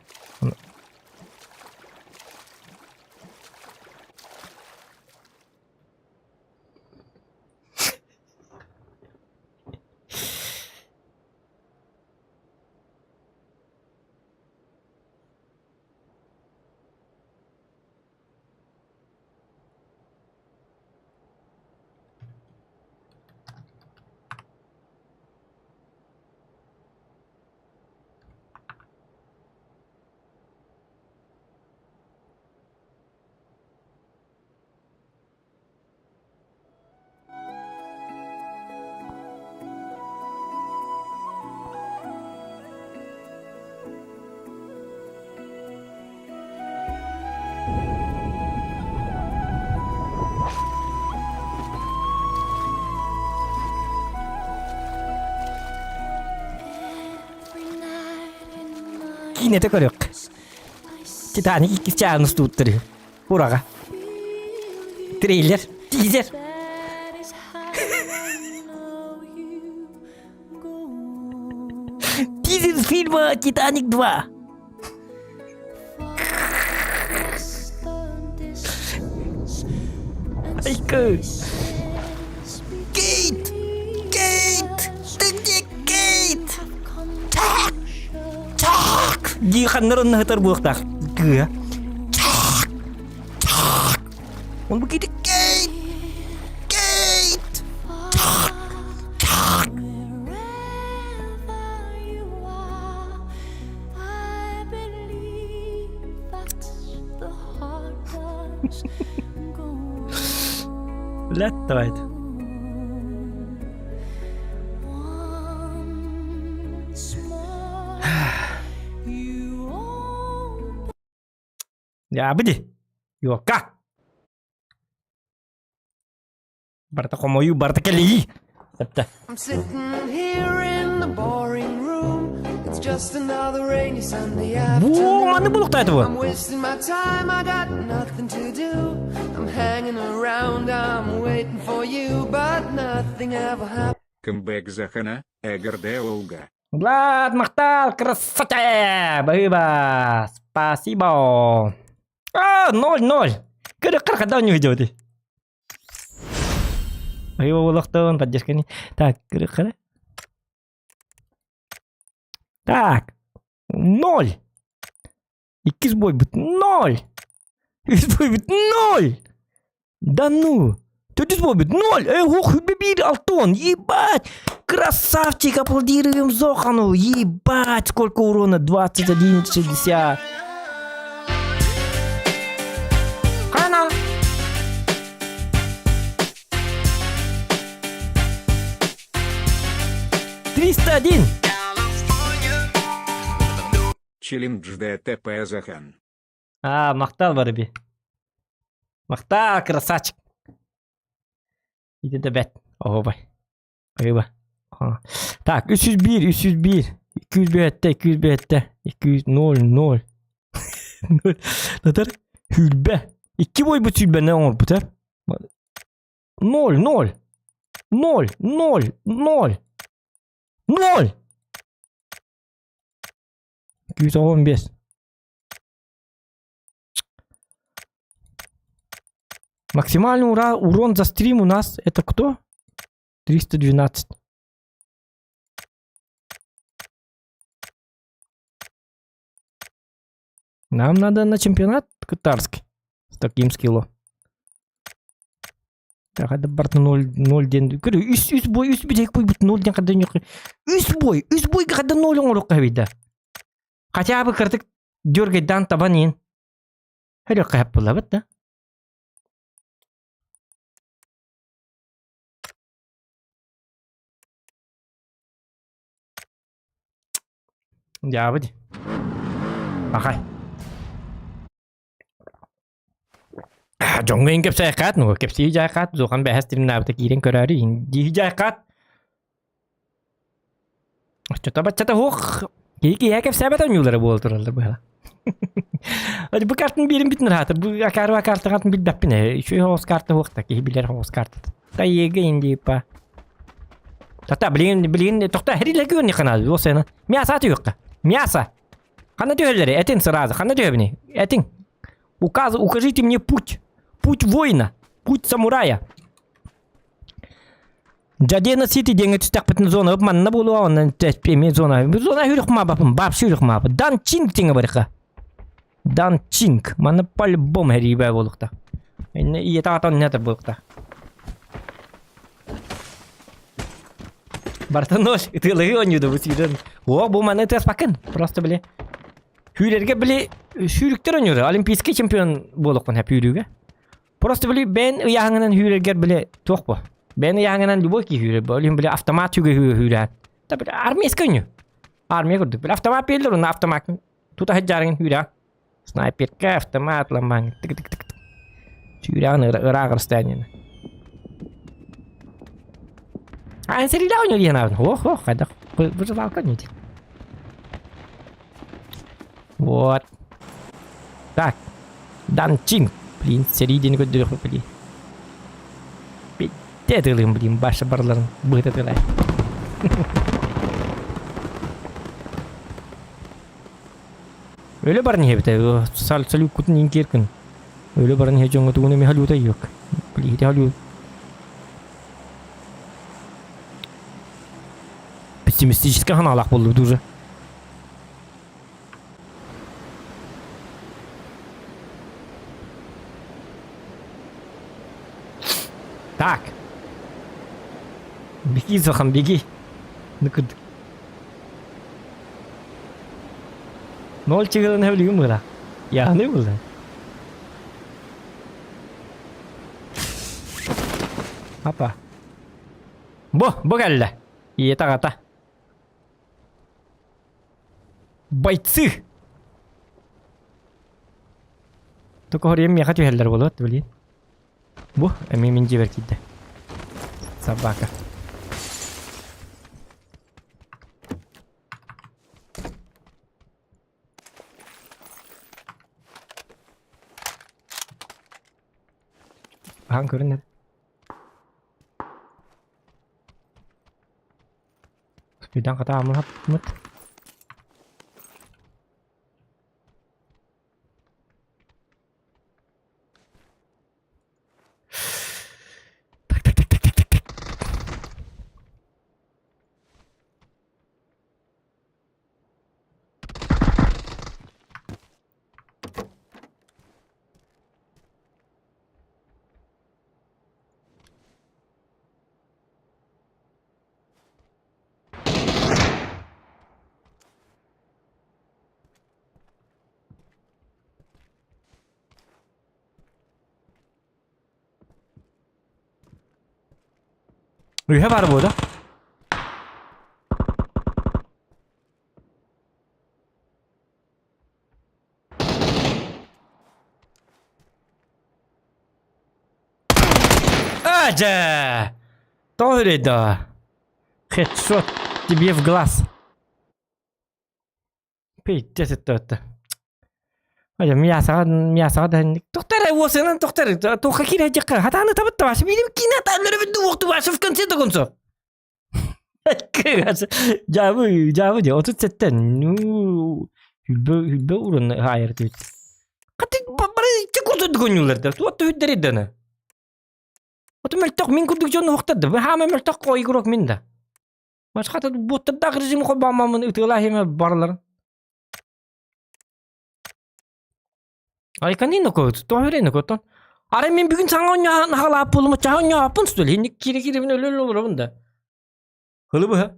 Киинэтэ көрүөх. Титаник иккис чааһын устубуттар үһү. Ураҕа. Трейлер, тизер. Тизер фильма «Титаник 2». Айка. Кейт! Кейт! Ты где, Кейт? Так! Так! Дии ханнар онно сытар буолуохтаах кыыһа. Так! Так! Он бу киһи Кейт! Кейт! Так! Так! Блядь, давай. Дьаабы Юокка. Барыта хомойуу, барыта кэлии. Сөптө.
I'm sitting here in the boring room. It's just another rainy Sunday
Бу
afternoon.
маны булуктааты бу.
I'm wasting my time, I got nothing to do. I'm hanging around, I'm waiting for you, but nothing ever happens.
Камбэк Захана, Эгерде Олга.
Влад, махтал, красота! Баһыыба! Спасибо! А, 0-0! Көрө когда не идет. Баһыыба буолуохтун, поддержка не. Так, көрө Так, 0! Иккис буойбут 0! Үс буойбут 0! Да ну! Төрдүс буолбут 0! Эй, ох, 1 алтон! Ебать! Красавчик! Аплодируем Зохану! Ебать, сколько урона! 21,60! Хана! 301!
Челлендж ДТП Захан.
А, махтал Барби. Махтал, красавчик. Иди да бэт. Оһуобай. Рыба. Так, 301, 301, 205, 205, 200, 0, 0. Натар, хүлбэ. Икки бойбут сүлбэни оҥорбут, эр. 0, 0, 0, 0, 0, 0. 215. Максимальный ура урон за стрим у нас это кто? 312. Нам надо на чемпионат катарский с таким скиллом. Так, барта 0 0 диэн көр үс үс бой үс бүтэһик бойбут 0 диэн хаддан үс бой үс бойга хаддан 0 оҥоруохха эбит да. Хотя бы кырдык дергайдаан табан иин. Хөрүөххэ хаппылабыт да. Дьаабы дии. Ахай. Дьоҥҥо иҥ кэпсээххаат, ну кэпсии дьаайхаат, зухан бэһэс тимнаабыта киирэн көрөөрү дии дьаайхаат. Оччото баччата суох киһи киһиэхэ кэпсээбэт оонньуулара буола тураллар быһала. Бу картын биэрин бүтүн ыраата. Бу акаарба картаҕатын билбэппин ээ. Үчүгэй соҕус карта суох да киһи билэр соҕус картата. Тайыга индипа. Тата билигин билигин тохто хэрилэ күөн хана уосена. Мясо атыахха. Мясо. Ханна түһэллэри? Этин сразу. Ханна түһэбини? Этин. Указ, укажите мне путь. Путь воина. Путь самурая. Джадена Сити диэҥҥэ түстэхпитин зона манна буолуо онон эмиэ зона зона үрэх маабапын баапсы үрэх маапа дан чинг диэҥҥэ барыха дан чинг манна по-любому хэрийбэ буолуохта инне ийэтэ аҕата онно этэр буолуохта барыта ноль ытыалаһыы оонньууда бу сүүрэн о бу манна ытыаспаккын просто били сүүрэргэ били сүүрүктэр оонньуура олимпийский чемпион буолуоххун сөп сүүрүүгэ Просто били бэйэн ыйааһыҥынан үүрэргэр били туох бу? Бэйэн ыйааһыҥынан любой киһи үүрэр бу. Ол били автомат сүгэ үүрэр. Та били армейскай үнү. Армия курдук. Били автомат берилер, онно автомат тута сылдьарыҥ үүрэ. Снайперка, автомат ламаҥ тык тык тык. Сүүрэҕин ыраах расстоянияны. А сэриилээх ойнуу диэн аабын. Ох, ох, хайдах выживалка не Вот. Так. Данчин. Блин, сэрии диэни көрдөрүөхпүт блин. Битте тылым, блин, баша барларын быһыта тылай. Өлө баран иһэбит сал салюккутун иин киэркин. Өлө баран иһэ дьоҥҥо тугун эмэ халюта yok. Блин, ити халют. Пессимистический ханаалаах буоллубут уже. Так. Беги, Зохан, беги. Ну куд. Ноль чыгылын хэвлигим было. Яны было. Апа. Бу, бу кэллэ. Ийэтэ аҕата. Бойцы! Только хоруйум миэхэ түһэллэр буолуот, блин. Бу, эмиэ мин дьиэбэр киирдэ. Собака. Ахан көрүнэр. Спидан хата аммыт. Так, так, так, так, так, так, так. Үһэ баар буо да? Адьа! Тоҕо да? Хедшот тебе в глаз. Пиздец это. Ая мясоҕа мясоҕа да Тоқтар уосынан тоқтар туохха киирэ хатааны табытта башы билим киинэ атааннары бүттү уохту башы в конце концов. Жабы, жабы де 37 ну. Хүлбэ хүлбэ уран хаайар диэбит. Хаты бары икки курдук оонньууллар да. Туох да үһүддэрий дана. Ото мөлтөх мин курдук дьон уохтар да. Хаама мөлтөх игрок мин да. Башка боттардаах режим холбооммун ытыалаа иһимэ барыларын. Айканин ко тоһөрен ко Ара мен бүгүн саҥа оонньоон хаалаап буолум чаһа оонньооппун что ли инник кире киребин өлөл олоробун да. Хылы быһа.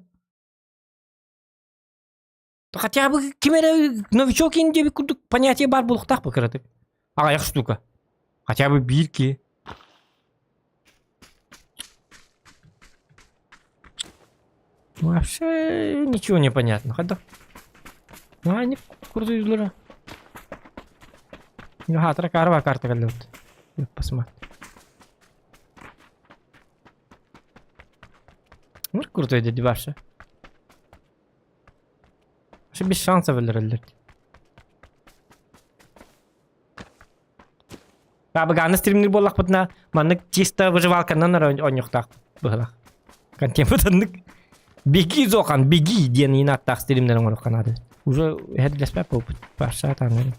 Хотя бы ким эрэ новичок ин диэбит курдук понятие баар буолуохтаах бу кыратык. Аҕыйах штука. Хотя бы биир киһи. Вообще ничего не понятно. Хотя... Ну, они курдуйлара. Хатра карва карта кэллэбит. Посмотри. Ну, крутой дядя Ваша. Вообще без шансов өлөрөллөр. Бабыгааны стримнир буоллахпытына маннык чисто выживалканан эрэ оонньуохтаах быһылаах. Контеммит оннук беги Зохан, беги диэн иин ааттаах стримнэр оҥоруохха наада. Уже эһэрдэспэт буолбут. Барса таҥнары.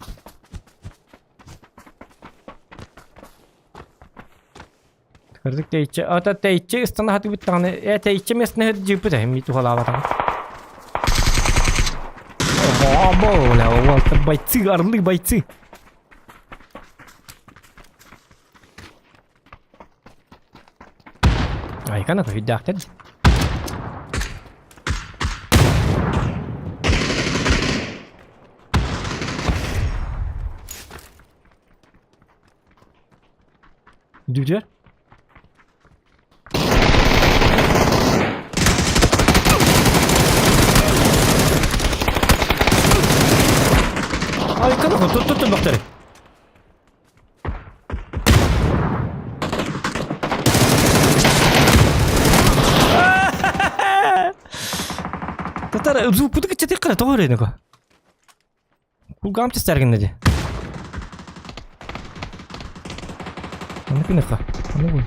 Кырдык тэйиччи, ата тэйиччи ыстана хатыбыт даҕаны, э тэйиччи местнэ дьыыппыт эһим тухалаабатаҕым. Ого, бля, уолта бойцы, орлы бойцы. Айкана көһүйдээхтэр. Дүдүөр. Айкана тут тут бактары. Татар звукпуту кыччатык кара тоҕо эрэ Кулгаам тестэргиннэ дии. Аны күнүххэ. Аны бу.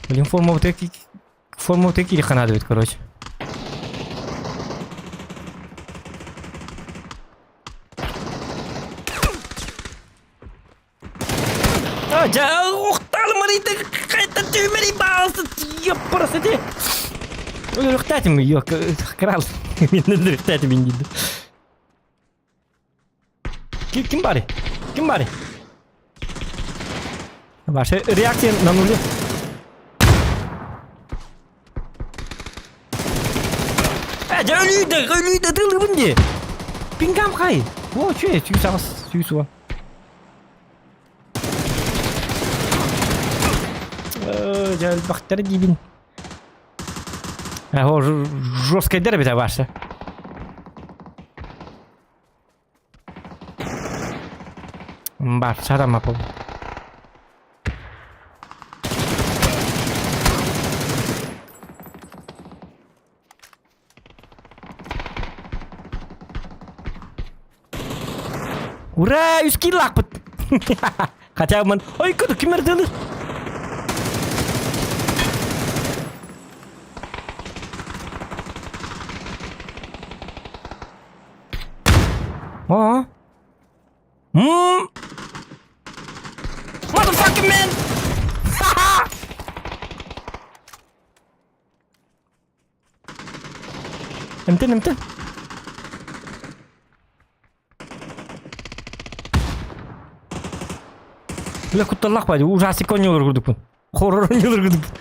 Блин, форма вот форма вот такие надо ведь, короче. А, дьэ, охталым хайта түмэри баалсы ёппарасы ти. Өлүөхтээтим, ёк, крал. Мен өлүөхтээтим диді. Ким, ким бары? Ким бары? Ваша реакция на нуле. Э, дьэ өлүүдэ, өлүүдэ тылыбын дии. Пингам хай. О, чү, 108, 110. Э, дьэ элбэхтэрэ диибин. Э, о, жесткайдар эбит ваша. Бар, сарама пол. Ура, үс киллаахпыт! Хотя бы Ой, куду, ким эрдэлир? О. М. Motherfucking man! Ха-ха! Эмтэн, эмтэн. Бля, кутталлах бади, ужастик оонньуулар курдукпун. Хоррор оонньуулар курдукпун.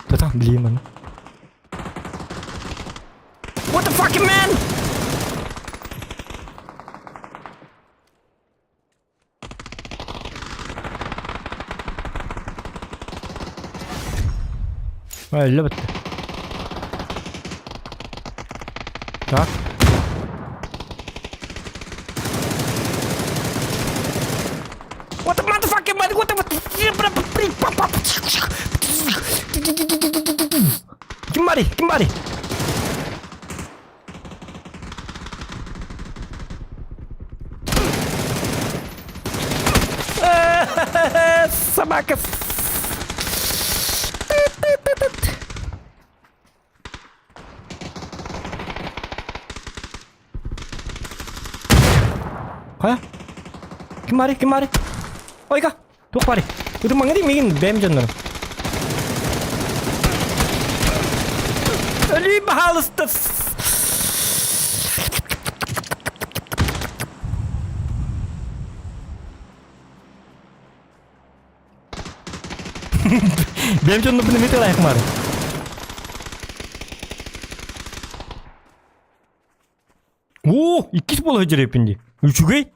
Тотан, блин, маны. What the fucking man? Өллө бүттэ. Так. What the motherfucking man? What the Ким барый? Ким барый? Собака. Хайа? Ким баарый, ким баарый? Ойка! Туох баарый? Ытымаҥа дии миигин бэйэм дьоннорум. Өлүү баһаалыста! Бэйэм дьоннорбун эмиэ тылайахмаары. Оо, иккис буола сылдьар эбиппин дии. Үчүгэй.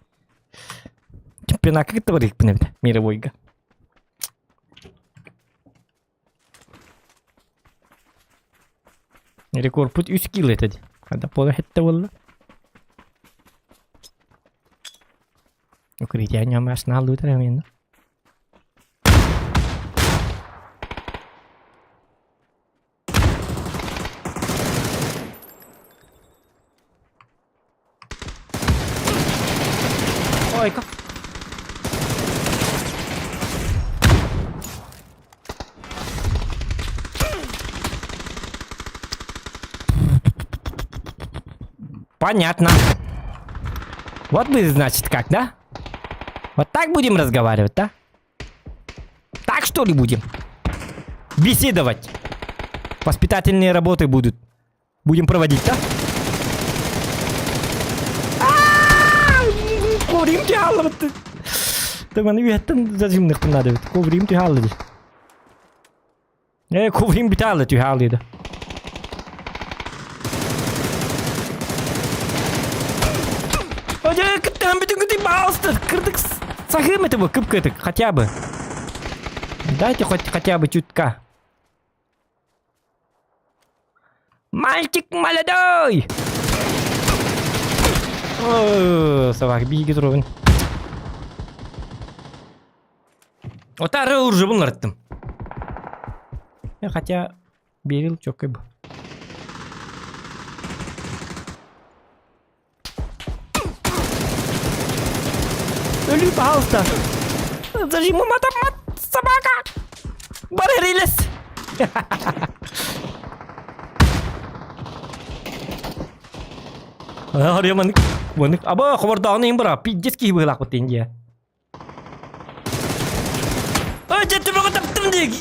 Чемпионакка кытта барыахпын эбит мировойга. Рекордпут үс кило этэ дии. Хада пола хетте буолла. Укрытие ньамасына аллыытар эмиэнэ. Ой, как... Понятно. Вот вы, значит, как, да? Вот так будем разговаривать, да? Так что ли будем? Беседовать. Воспитательные работы будут. Будем проводить, да? Коврим тяаллыбыт. Тыманы үһэттэн зажимныхпын надо бит. Коврим тяаллы ди. Э, коврим битааллы түһааллыйда. Ожа кыттан бүтүн күтү баалыстыр. Кырдык сахым это бы кып-кытык хотя бы. Дайте хоть хотя бы чутка. Мальчик молодой! О, собака биһиги туругун. Отары уржубун ырыттым. Хотя берил чоккой бы. Өлүү, пожалуйста. Зажиму мата мат собака. Барарилес. Арыйа маннык маннык аба хобордооҕун иһин быра пиздец киһи быһыылаахпыт диэн дьиэ. Ой, дьэ түбэҕэ таптым дии.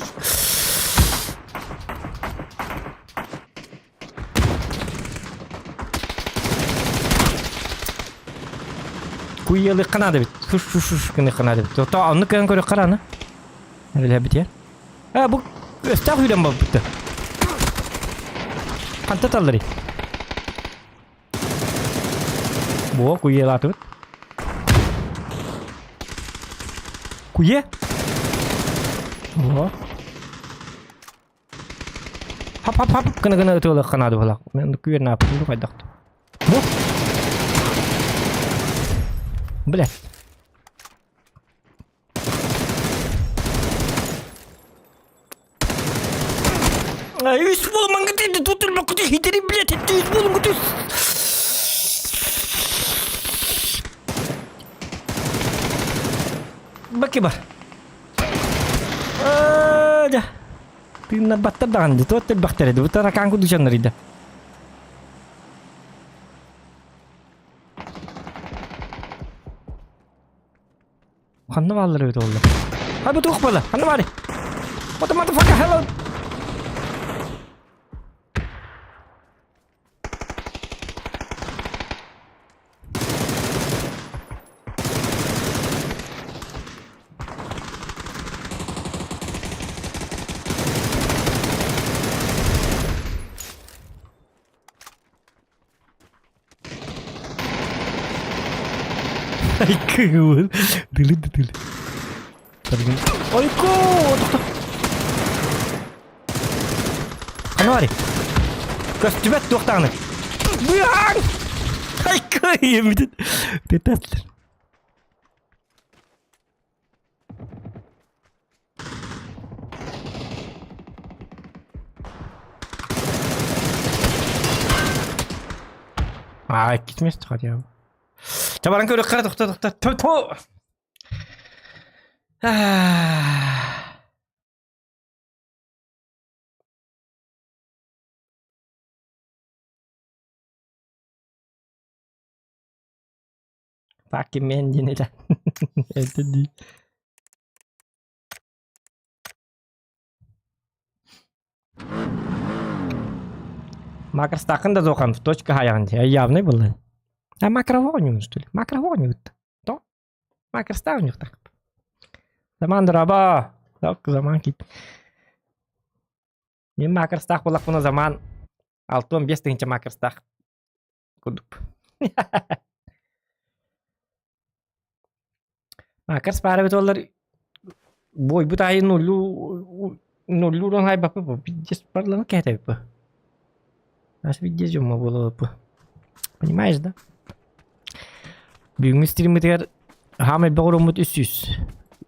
Куйялыахха наада эбит. Шуш шуш шуш гыныахха наада эбит. Ото оннук кыһан көрүөххэ рано. Үлэбит я. А, бу өстөөх үлэм буолбут. Ханта талларый? Бу куйялаатыбыт. Куйе? Во. Хап-хап-хап гына-гына ытыалыахха наада быһалаах. Мен күөрнэ ааппытын хайдах Бу. Блядь. Үс буолумаҥ тутулмаккыты хитери блядь, үс буолуҥ Баки бар. Дьэ. Тыыннарбаттар даҕаны дии, туох элбэхтэр эди, бу таракаан курдук дьоннор Ханна бааллар эбит оллар? Хай бу туох буолла? Ханна баарый? What the motherfucker hello? Айкы Дылы дылы. Ойку! Ханна барый? Көстүбэт туохтаҕына. Быаҥ! Айкы ийэбитин. Тетаслар. Аа, иккис хотя бы. Табаран көрүөххэ тохто тохто ту ту. Fucking man диэн этэ. Это дии. Макростаахын да зохан в точка хайаҕын дии. Явный был. А макровоню, что ли? Макровоню. То? Макростаах так. Заман дораба. Так, заман кит. Мин макростаах буоллахпына заман 65 тыһыынча макростаах курдук. Макарс баара эбит буоллар буойбут аайы нуллуу нуллуурун хайбаппыт пиздец барлана кээтэбиппи. Ас пиздец дьоммо буолуоппу. Понимаешь, да? Бүгүҥҥү стриммитигэр хаамай бөҕөрөммүт 300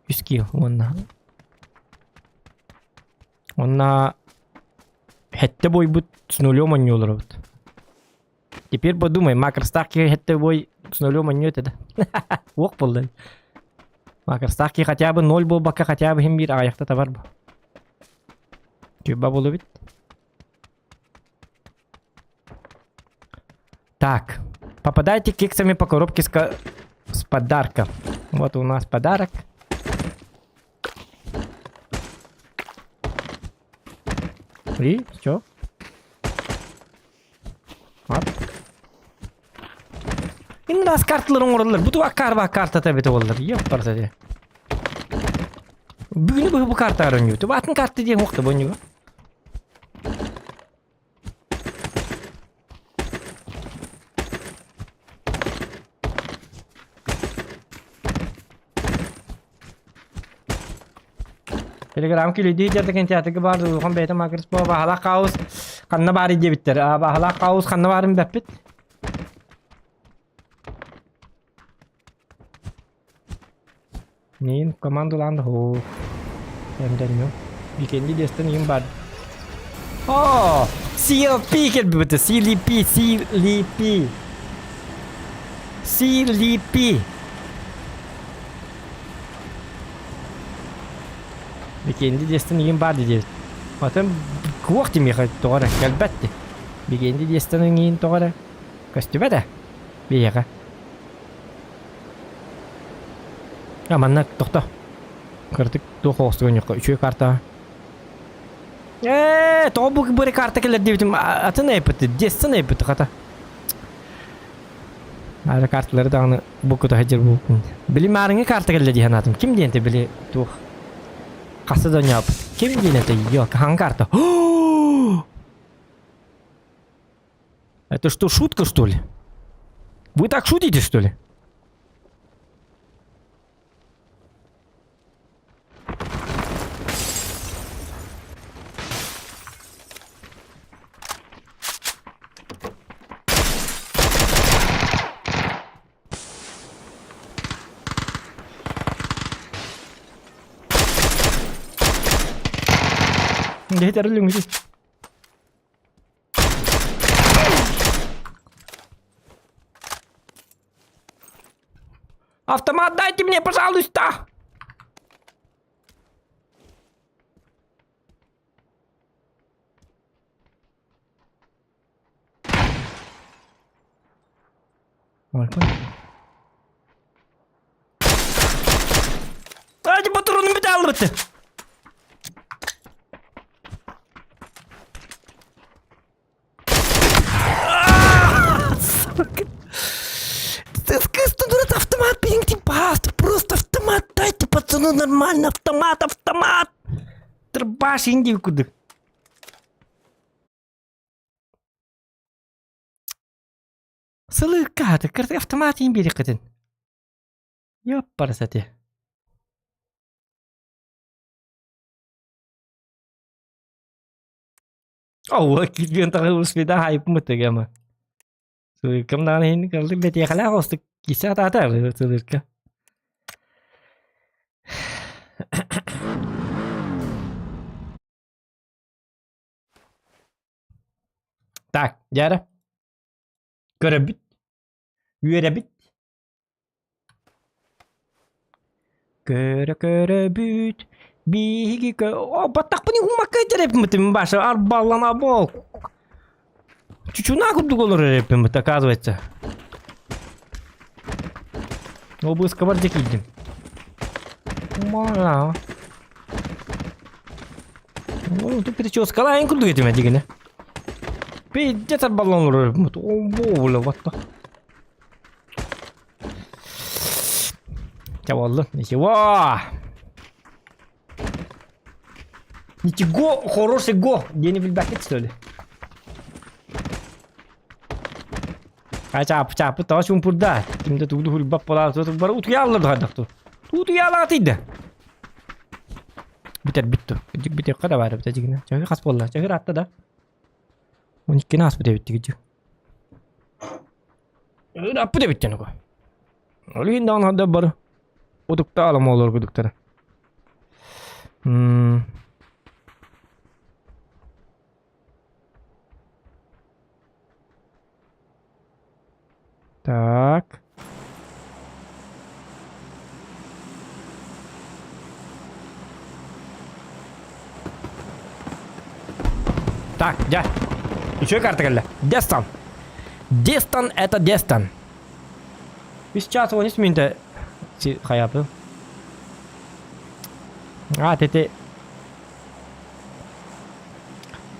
3 кило уонна уонна хэттэ буойбут с нулем онньууларбыт. Теперь подумай, макростаах киһи хэттэ буой с нулем онньуо этэ да. Уох буолла. Макростаах киһи хотя бы ноль буолбакка хотя бы иһин биир аҕыйахта табар бу. Тюба буолубит. Так, попадайте кексами по коробке с, с подарком. Вот у нас подарок. И все. Вот. Иннас карталар оҥороллор. Бу туга карба картата эбитэ буоллар. Еп барса дии. Бүгүнү бу бу картаҕар оонньуубут. Атын карта диэн уохта бу оонньууга. Телеграм күлүйдүү дьарда театрга баар улахан бэйэтэ макрос бу баһалаах хаус ханна баарый диэбиттэр. А баһалаах хаус ханна баарын бэппит. Мин командалаан да хоо. Эмдэнню. Викенди диэстэн иин бар. О, CLP кэлбибит. CLP, CLP. CLP. Викенди диэстэн иин бар диэбит. Атын куох тимиэхэ тоҕо эрэ кэлбэт ди. Викенди диэстэн иин тоҕо эрэ көстүбэт ээ. Биһиэхэ. А манна тохто. Кырдык туох оҕустугунньукка үчүгэй карта. Ээ, тоҕо бу бары карта кэлэр диэбитим атын эппит, дестен эппит хата. Ара карталары даҕаны бу кута сылдьар буолбуппун. Били маарыҥҥы карта кэллэ дии санаатым. Ким диэн этэ били туох хаста да оонньообут. Ким диэн этэ йо, хаһан карта? Это что, шутка, что ли? Вы так шутите, что ли? Yeter Автомат дайте мне, пожалуйста! Hadi patronum bir daha alırdı. Сука. Дурак, автомат, паст, просто автомат, дайте пацану нормально, автомат, автомат. Трбаш индию куда. Сылыкка, автомат иин биэриэххитин. Ёппарасати. Оо, киирбиэн таҕы успеда хайпмыт гема. Сылыккам даҕаны иһин кылды бэтиэхэлээх остук кисе атаата сылыкка. Так, дьэ Көрөбүт, үөрэбит. Көрө-көрөбүт, биһиги кө... О, баттахпын уһуммакка этэрэппитим, Баша, арбаллана бол. Чучуна курдук олорор эппиммит, оказывается. Обыскабар дьэ киирдим. Маа. Ну, тут прическалаан курдук этим дигинэ. Пиздец арбаллан олорор. О, бля, what the... Чэ буоллун. Ничего. Ничего, хороший го. Диэни билбэккит что ли? Чаапы чаапы тоҕо чуумпурда. Ким да тугу хурбап буолаат бары утуйааллар дуһардахту. Утуйаалаатыйда. Бүтэр бүттү. Дьик бүтүөххэ да баар эбит дьигинэ. Чаһы хас буолла? Чаһы ыраатта да. 12 ааспыт эбит дьигичи. Ырааппыт эбит дьону. Ол иһин даҕаны ханна бары утукта аламолор кудуктара. М Так. Так, дьэ. Үчүгэй карта кэллэ. Дестан. Дестан это Дестан. Үс час 13 минутэ хайапы. А, тети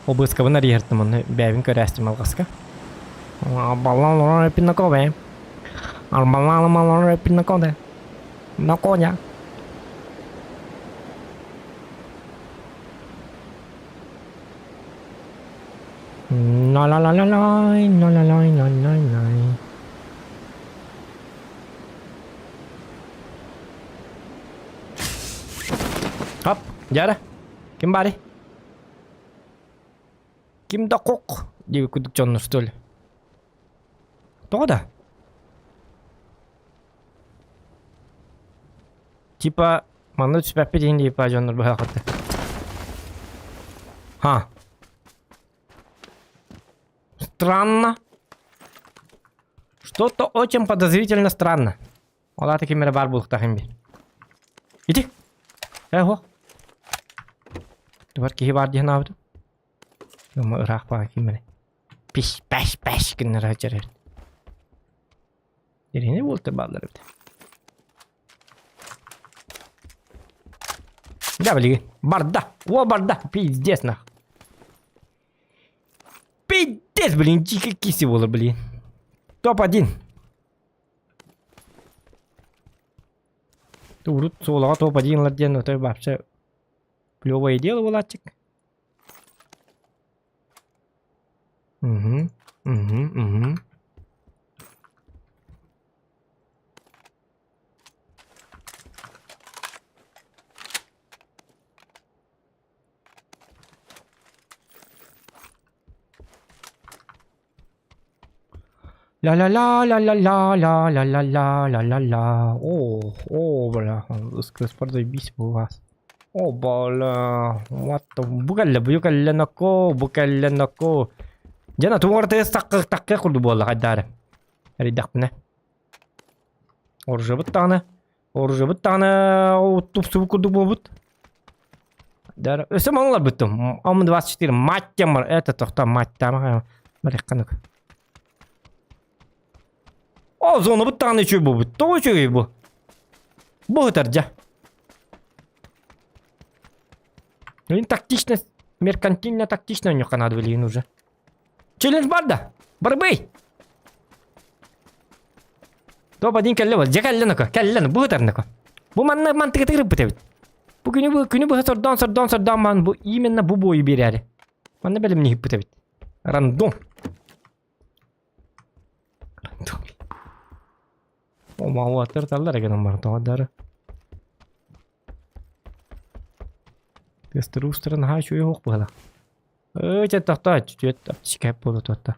Обыскабын арыйартым онно бэйэбин көрөөстүм алҕаска. Баллан пинакобе. Арбаллан пинакоде. Наконя. La la la la la la la la la la la. Хоп, дьара. Ким баарый? Ким да кок диэбит курдук дьоннор что ли? Тоҕо да? Типа манна түспэппит иһин типа дьоннор быһаахыты. Ха. Странно. Что-то очень подозрительно странно. Ол аата ким эрэ баар буолуохтаах им бир. Ити. Э, хо. Дубар киһи баар диэн аабытым. Ыма ыраах баа ким эрэ. Пиш, паш, паш гыннара сылдьар эбит. Ирине буолта бааллар эбит. Да, билигин. Барда. О, барда. Пиздец нах. Пиздец, блин, дико киси буолар, блин. Топ-1. Урут суолаҕа топ-1 ылар диэн отой вообще плевое дело буолааччык. Угу, угу, угу. Ля-ля-ля, ля-ля-ля, ля-ля-ля-ля, ля-ля-ля. О, о, бля, ыскыспар заебись у вас. О, бля, what the... Бу кэллэ, бу кэллэ ноко, бу кэллэ ноко. Дьэ, тугар тыас таккы таккы курду буолла хайдаары. Эрийдэхпинэ. Оружебыт даҕаны, оружебыт даҕаны тупсубут курдук буолбут. Дара, өссө маллар бүттүм. Ам-24, мать темар, это тохто, мать там, барыхханык. О, зона бут даҕаны үчүгэй буолбут. Тоҕо үчүгэй бу? Бу ытар дьэ. Блин, тактичность, меркантильно тактично у них надо, блин, уже. Челлендж бар да? Барбый! Топ-1 кэллэ бол. Дьэ кэллэ ноко. Кэллэ бу ытар ноко. Бу манна мантыгы тыгырыппыт эбит. Бу күнү бу күнү быһа сордоон сордоон сордоон ман бу именно бу буойу биэрээри. Манна бэлэмниһиппит эбит. Рандом. Рандом. Омауаттар таллар эген бар тоҕодары. Тестер устарын наһаа үчүгэй суох быһыылаах. Ыы, чэ тохтоо, чүт аптечка буола туотта.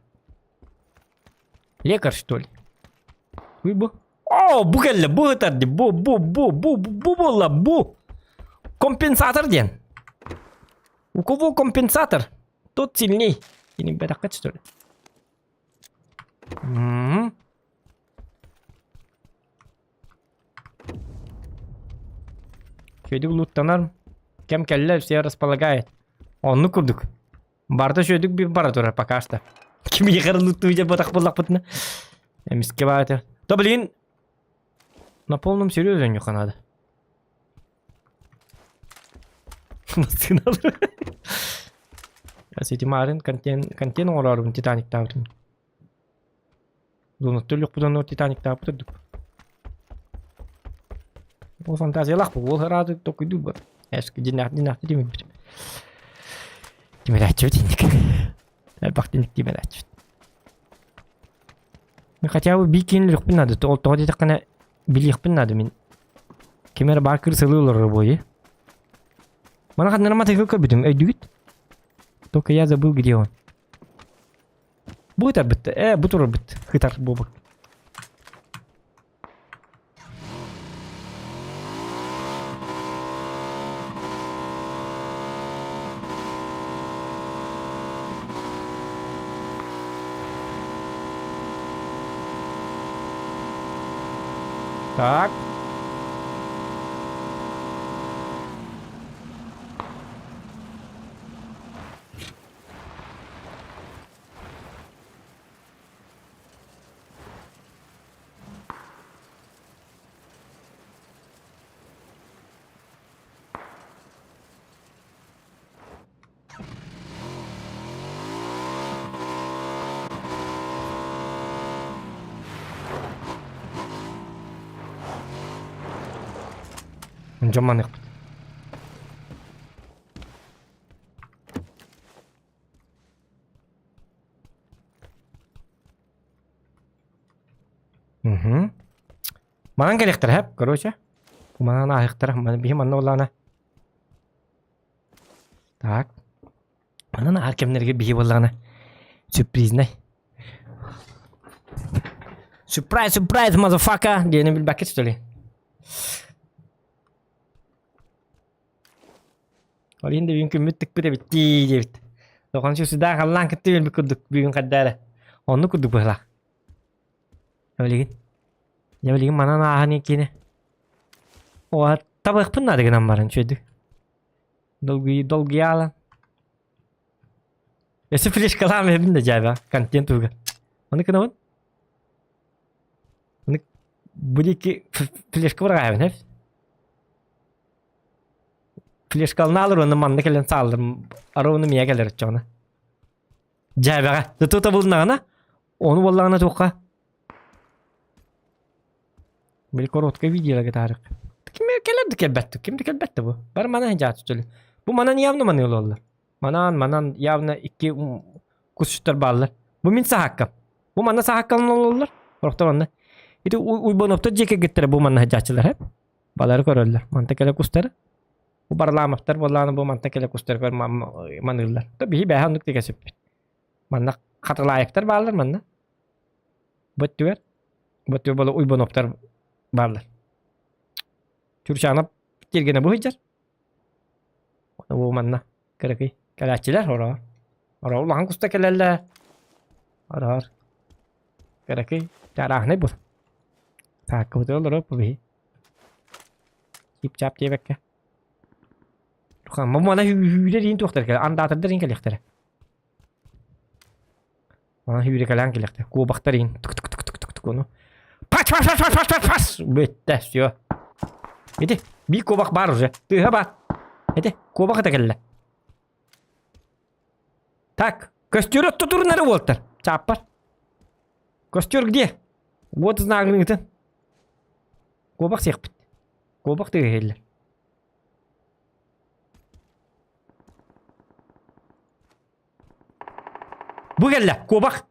Лекарь, что ли? Уй бу. О, бу кэллэ, бу ытар дии, бу, бу, бу, бу, бу буолла, бу. Компенсатор диэн. У кого компенсатор, тот сильней. Кини бэтэххит, что ли? М-м. Үчүгэйдик лууттанар кэм кэллэ, все располагает. Оннук курдук. Барыта үчүгэйдик бир бара турар пока что. Кимиэхэ эрэ лууттуу дьэ батах буоллахпытына. Эмискэ баата. То блин. На полном серьезе оонньуохха наада. Массыыналар. Сити Марын контент контент оҥороорубун Титаниктаабытым. Донаттар өлүөхпүт оннугар Титаниктаабыт ордук. Ол фантазиялаах бу уол ыраатык толкуйдуур бар. Эск дьиннээх дьиннээх тимирбит. Тимирээччибит инник. Элбэх тиник тимирээччибит. Хотя бы биир киин өлүөхпүн наада. Ол тоҕо диэтэххинэ билиэхпин наада мин. Ким эрэ баар кырсалыы олорор буолуо. Маны ханна эрэ матыгы көрбүтүм, өйдүүгүт? Только я забыл, где он. Бу ытарбыт, э, бу турарбыт, ытар буолбут. Так. Дьон маныахпыт. Угу. Манан кэлиэхтэрэ һэп, короче. Манан ааһыахтара. Биһи манна буоллаҕына Так. Манан аар кэмнэргэ биһи буоллаҕына сюрпризнай. Surprise, surprise, motherfucker! Диэни билбэккит что ли? Ол иһин да бүгүн күммүт тыкпыт эбит дии диэбит. Тохон сюда халлаан кытта үөлбүт курдук бүгүн хайда эрэ. Оннук курдук быһыылаах. Билигин. Дьэ билигин манан ааһан иккини. О, табыахпын наада гынан баран үчүгэйдик. Долгуй долгуйаалан. Өссө флешкалаан эбин да дьээбэ контент туһугар. Ону гынабын. Ону бу диэки флешка быраҕаайабын эп. Флешкалын алыр уонна манна кэлэн сааллым. Ара уонна миэхэ кэлэр оччоҕуна. Дьээбэҕэ. Туту табылыннаҕына, ону буоллаҕына туохха? Били короткое видео гытаарык. Ким кэлэр да кэлбэт, ким да кэлбэт да бу. Бары манан дьаат түлү. Бу манан явно маныы олороллор. Манан, манан явно икки кусчуттар бааллар. Бу мин саһааккам. Бу манна саһааккалан олороллор. Орохтор онно. Ити Уйбоновтар дьиэ кэргэттэрэ бу манна сылдьааччылар һэ. Балары көрөллөр. Манта кэлэ кустары. Бу Барламовтар буоллаҕына бу манта кэлэ кустары маныыллар. То биһи бээһэ оннук тигэ сүппүт. Манна Хатылаевтар бааллар манна. Бу өттүгэр бу өттүгэр буола Уйбоновтар бааллар. Чурчанов тиэргэнэ бу сылдьар. Бу манна кыракый кэлээччилэр ороор. Ороор улахан куста кэлэллэр. Ороор. Кыракый чарааһынай бу. Сааккабытыгар олорор бу биһи. Чип-чап диэбэккэ. Мана үүрэр иин туохтар кэлэ андаатардар иин кэлиэхтэрэ. Ана үүрэ кэлээн кэлиэхтэрэ. Куобахтар иин тук тук тук тук тук тук ону. Пас пас пас пас пас пас бүттэ все. Ити биир куобах баар уже. Тыаһа баар. Ити куобах это кэллэ. Так, костер отто турунары уолтар. Чааппар. Костер где? Вот знагын ытын. Куобах сиэхпит. Куобах тыаһа Бу кэллэ, куобах.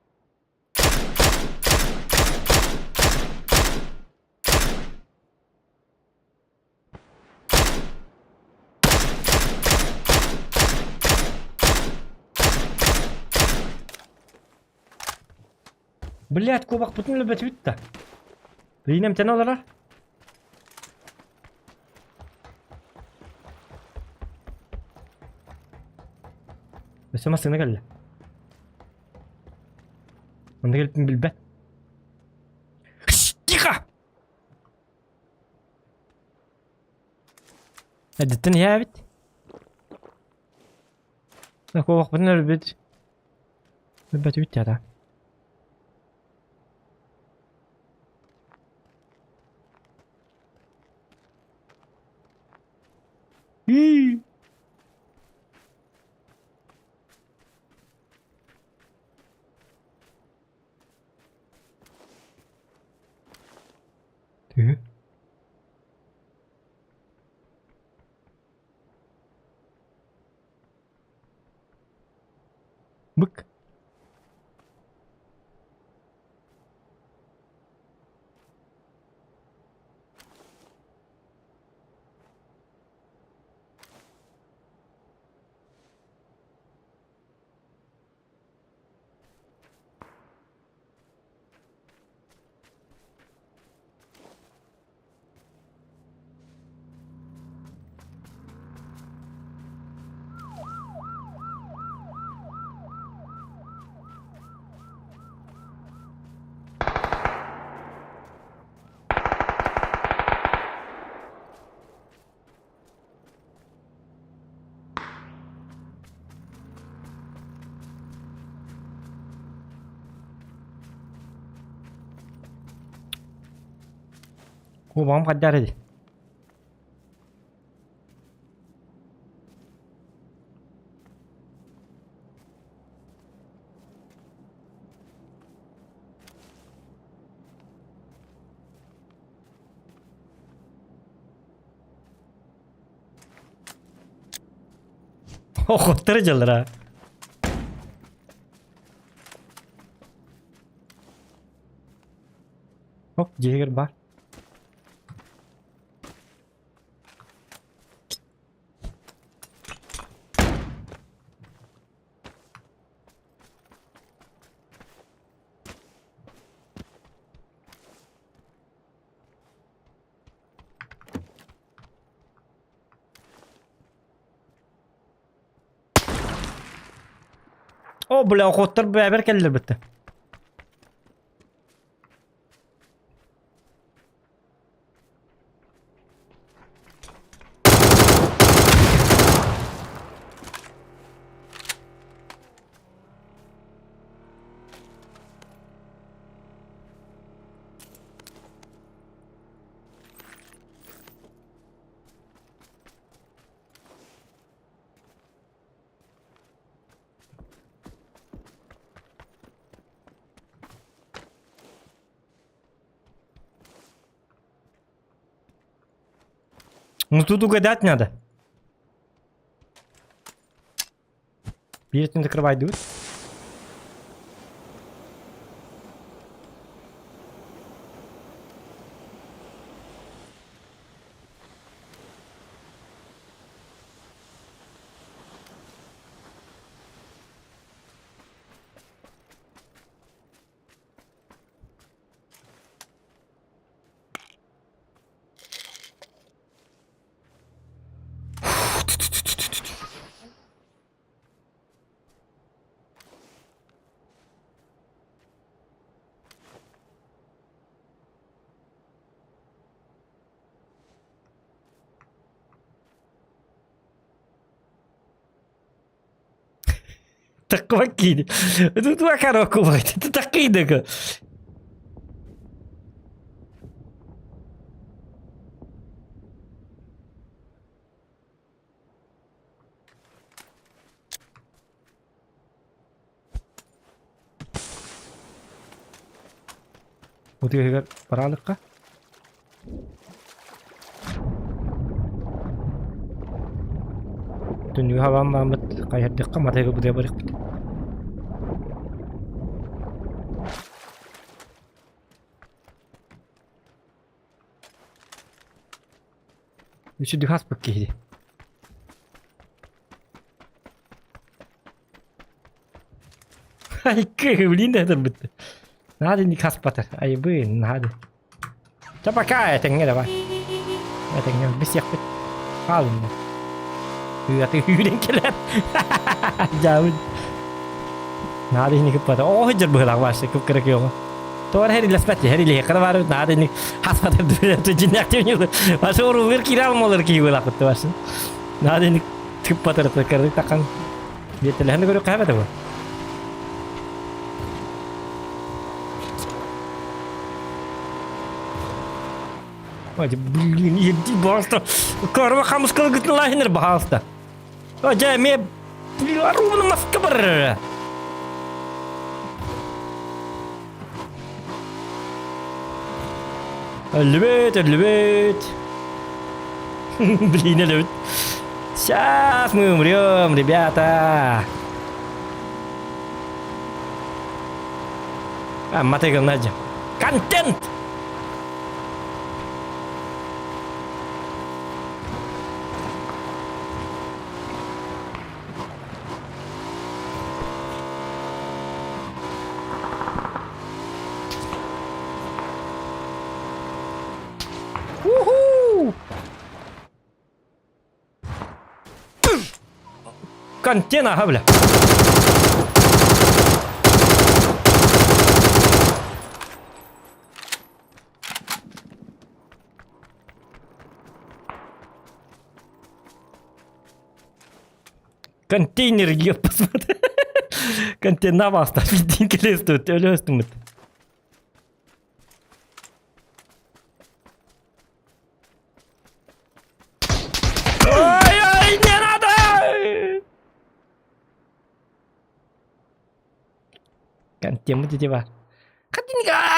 Блядь, куобахпытын өлбөтүбүт да. Билин эмтэнэ олорор. Өссө массыына кэллэ. Онно кэлбитин билбэт. Тихо! Эрдэттэн иһээбит. Куобахпытын өлбүт. Өлбөтүбүт дьара. Түһү. Бык. Куобаҕым хайдаар эдий? Охоттары дьаллара. Оп, дьиэгэр бар. О, бля, охоттар бэбэр кэллэр битте. Ну тут угадать надо. Бииртин закрывайдыбыт. Таква кини. Тут вакарокулайт. Это такидыга. Утуйугар бараалыкка. Түннүгү хабаан бааммыт хайһардыахха матайга бытыа барыахпыт. Үчүдүк хаспыт киһи. Айкы, блин, это бит. Надо не хаспатар. Айбы, надо. Ча пока, этэҥҥэ давай. Этэҥҥэ бисиэхпит. Хаалынна. Ыаты үүрэн кэлэр. Дьаабын. Наада ини кыппата. Оо, дьэр быһылаах баасы кып-кыра кыаҕа. Тоҕо хэрилэспэт, хэрилиһи баар наада ини хаспатар дьиннэхтиин Башы уруулгар киирэ алмалар киһи буолаахпыт башы. Наада ини кыппатар кырдык такан биэтэлэһэн көрүк хаһабата бу. Блин, иди, пожалуйста. Корва хамыскалгытын лайнер, пожалуйста. Дьэ, эмиэ ровно маска барар. Өллүбүт, өллүбүт. Блин, өлөбүт. Сейчас мы умрем, ребята. А, матыгын Надя. Контент! Уху! Контент, ага, бля. Контейнер еп посмотри. Контейнер баста. Билдин өлөстүмүт. Ой-ой, не надо! Контейнер дети бар.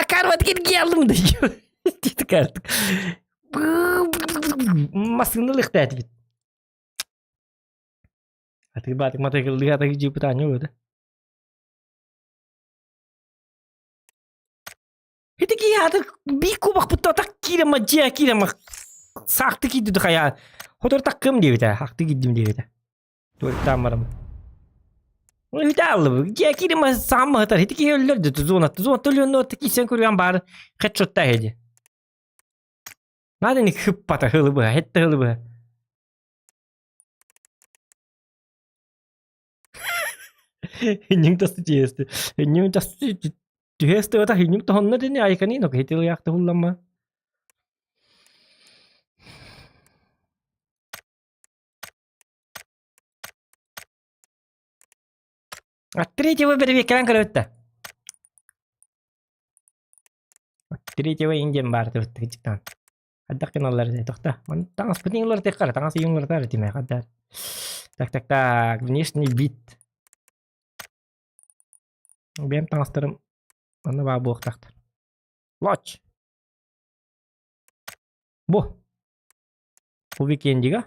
Карват келдим дейді картик. Массыына лыхтаат Атыгбаатык матыгыллыга атыгы жыпытаанньа ылыта. Ити киһи аты биир кубахпытта так киирэмэ дьиэ киирэмэ саахты киирдэ хайа хотор таккым диэбитэ ахты киирдим диэбитэ туориктаан барам Үтааллыбы дьиэ киирэмэ сааммаһытар ити киһи өллөр дэ зона зона төлүөн киирсэн көрүөн баар хедшотта эһэди Надо не хыппата хылыбыha хетте хылыбыha Инньүҥ тас тиэсти. Инньүҥ тас түһэсти ата инньүҥ тоһонно дини айкани но кehитил яхты hulламма. От третьего бэрбиэккэлэн көрөбүт От третьего индиан баар тыбыттыгычтан. Хайдах гыналлар этэй тохто. Таҥаспытын уларытыахха таҥас ыйын уларытар этим хаддар. Так так так, внешний вид. Бэйэм таҥастарым манна баа буолуохтаахтар. Лоч. Бу. Бу викендига.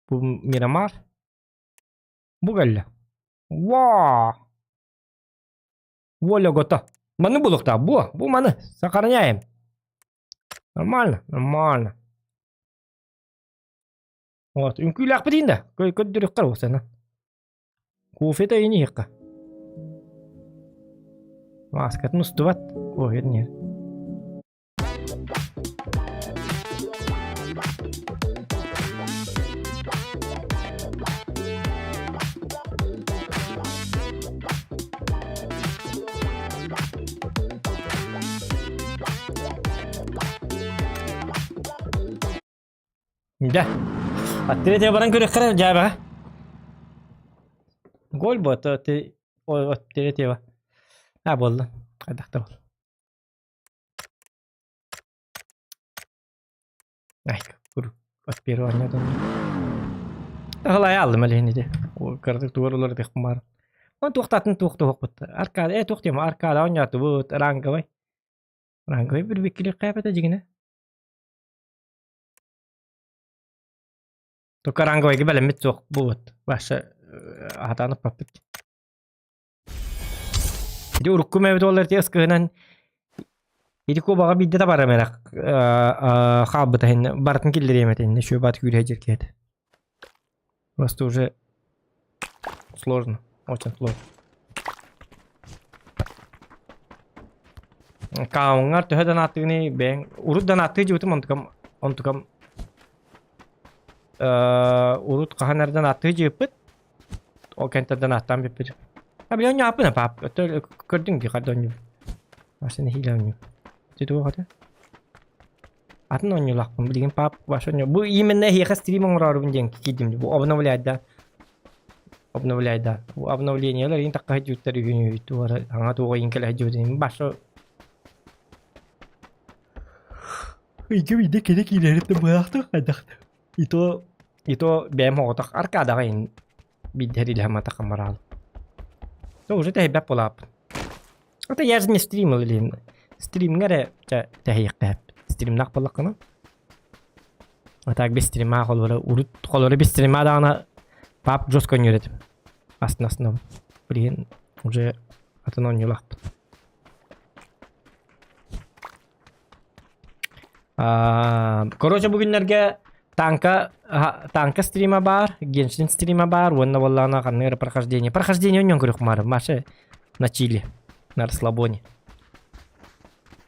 Бу Мирамар. Бу кэллэ. Ваа! Воля гото. Маны булуохтаах. Бу, бу маны. Сохраняем. Нормально, нормально. Вот, үҥкүүлээхпитин да. Көрдөрүөххэ буолсана. Кофе-то ини иһиэххэ. Маскатын устубат. Кофетин иһэр. Дьэ, аттыга баран көрүөххэ дьээбэҕэ. Голь буолта тиэтиэбэ. А буолла. Хайдах да буолла. Ай, от первого Таһылай алдым элиһин ити. Кырдык тугар уларытыахпын баар. Он туохтаатын туох туохпут. Аркада, э туох диэм, аркада оонньоотубут, ранговай. Ранговай бір биккилиэххэ дьигинэ. Только ранговайга бэлэммит суох буолбут. Баша аһатаан ыппаппыт. Ити урукку мэбит уоллар ити ыскыһынан ити кубаҕа биирдэ табарам эрэ хаалбыта иһин барытын киллэриэм этэ иннэ үчүгэй баат күүрэ сылдьар киһи этэ. Просто уже сложно, очень сложно. Кауҥҥар төһө да нааттыгыный бэйэҥ урут да нааттыы дьыбытым онтукам онтукам урут хаһан эрдэн ааттыы дьиэппит Ол кэнтэрдэн ааттаан бүппүт. А били оонньооппун пап. Өттө көрдүҥ дии харды оонньуу. Машина хиилэ оонньуу. Ити туох этэ? Атын оонньуулаахпын. Билигин пап ваш оонньуу. Бу именно эһиэхэ стрим оҥороорубун диэн киирдим. Бу обновляй да. Обновляй да. Бу обновлениелар иин такка сылдьыбыттар үһүнү туора аңа туоҕа иин кэлэ сылдьыбыт. Баша. Ыйга биирдэ кэлэ киирэриттэн быһаахтык хайдах и то и то бэйэм оҕотох аркадаҕа иһин биирдэ илэһэм атахым бараал. То уже тэһийбэт буолааппын. Это я же не стримил или стримҥэ эрэ тэһийэхтэһэп. Стримнаах буоллаххына. А так без стрима холобура урут холобура без стрима даҕаны пап жестко оонньуур этим. Астына астына. Блин, уже атын оонньуулаахпын. Короче, бу күннэргэ танка танка стрима баар, Геншин стрима баар, уонна буоллаҕына ханнык эрэ прохождение. Прохождение оонньоон көрүөх маары, Маша на чили, на расслабоне.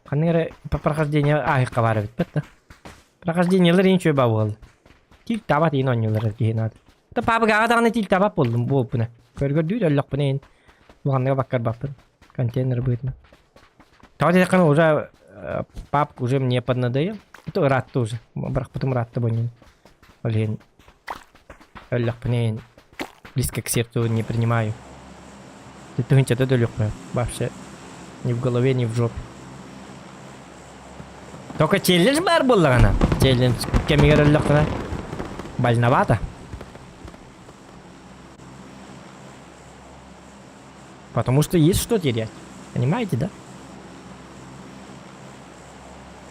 Ханнык эрэ прохождение ааһыахха баар эбит да. Прохождениелар иин үчүгэй баа буолла. Тил табат иин оонньуулар киһи наада. Да пабыгаҕа даҕаны тил табат буоллум буолпуна. Көргөрдүүр өллөхпүнэ иин улаханныга баккарбаппын. Контейнер быһыытынан. Тоҕо диэтэххинэ уже папка уже мне поднадоел. Это ыраатта уже. Бырахпытым ыраатта бу Ол иһин өллөхпүнэ близко к сердцу не принимаю. Тыһынчата да өлүөхпүнэ вообще ни в голове, ни в жопе. Только челлендж баар буоллаҕына, челлендж кэмигэр өллөххүнэ больновато. Потому что есть что терять. Понимаете, да?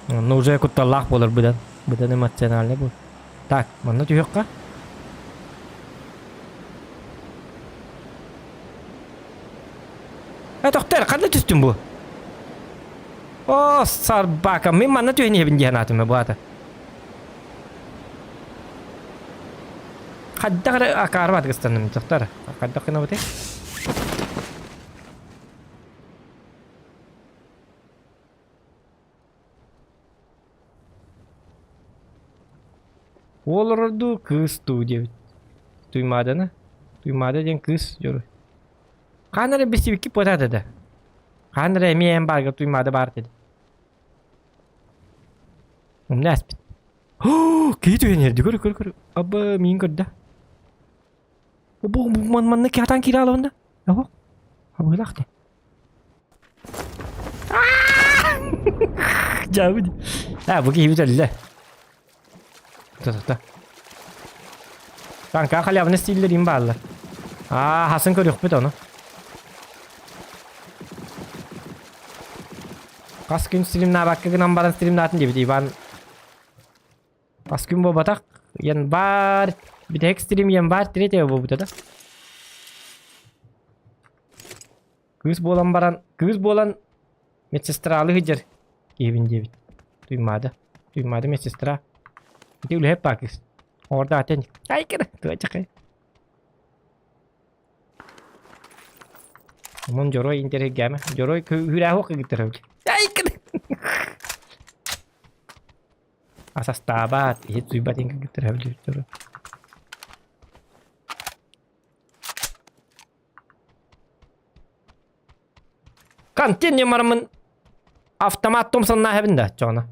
Ну уже кутталлаах буолар быдан. Быдан эмоциональный был. Так, манна түһүөххэ. Э, тохтор, ханна түстүм бу? О, сарбака, мин манна түһэн иһэбин диэн аатым бу аата. Хайдах эрэ акаарбат гыстанным тохтор. Хайдах гынабытый? Уол олорор дуу, кыыс дуу диэбит. Туймааданы. Туймаада диэн кыыс дьоро. Хаан эрэ билсибикки буотаата да. Хаан эрэ эмиэ эн баарга Туймаада баар деді. Умна ааспыт. Киһи түһэн иһэрди көр көр көр. Аба миин көрдө. Бу манна киһатан киирэ алабын да. Оһо. Абыылаах дии. Дьаабы. А, бу киһибит өллө. Та-та-та. Танка халявный стиллерин бааллар. Аа, хасын көрүөхпүт ону. Хас күн стримнаабакка гынан баран стримнаатын диэбит Иван. Хас күн буолбатах. Январь. Бүтэһик стрим январь третьего буолбута да. Кыыс буолан баран, кыыс буолан медсестралы сылдьар киһибин диэбит. Туймаада. Туймаада медсестра. Ити үлэһит баа кыыс. Оҕордо атен. Ай кыр, туочакай. Онон дьоруой интэриэһиргээмэ. Дьоруой күрээһи кыгыттар Ай кыр. Асастаабат, иһит суйбат иҥ кыгыттар дьоруой. Контент ньымарымын автомат тумсаннааһыбын да чоҕуна.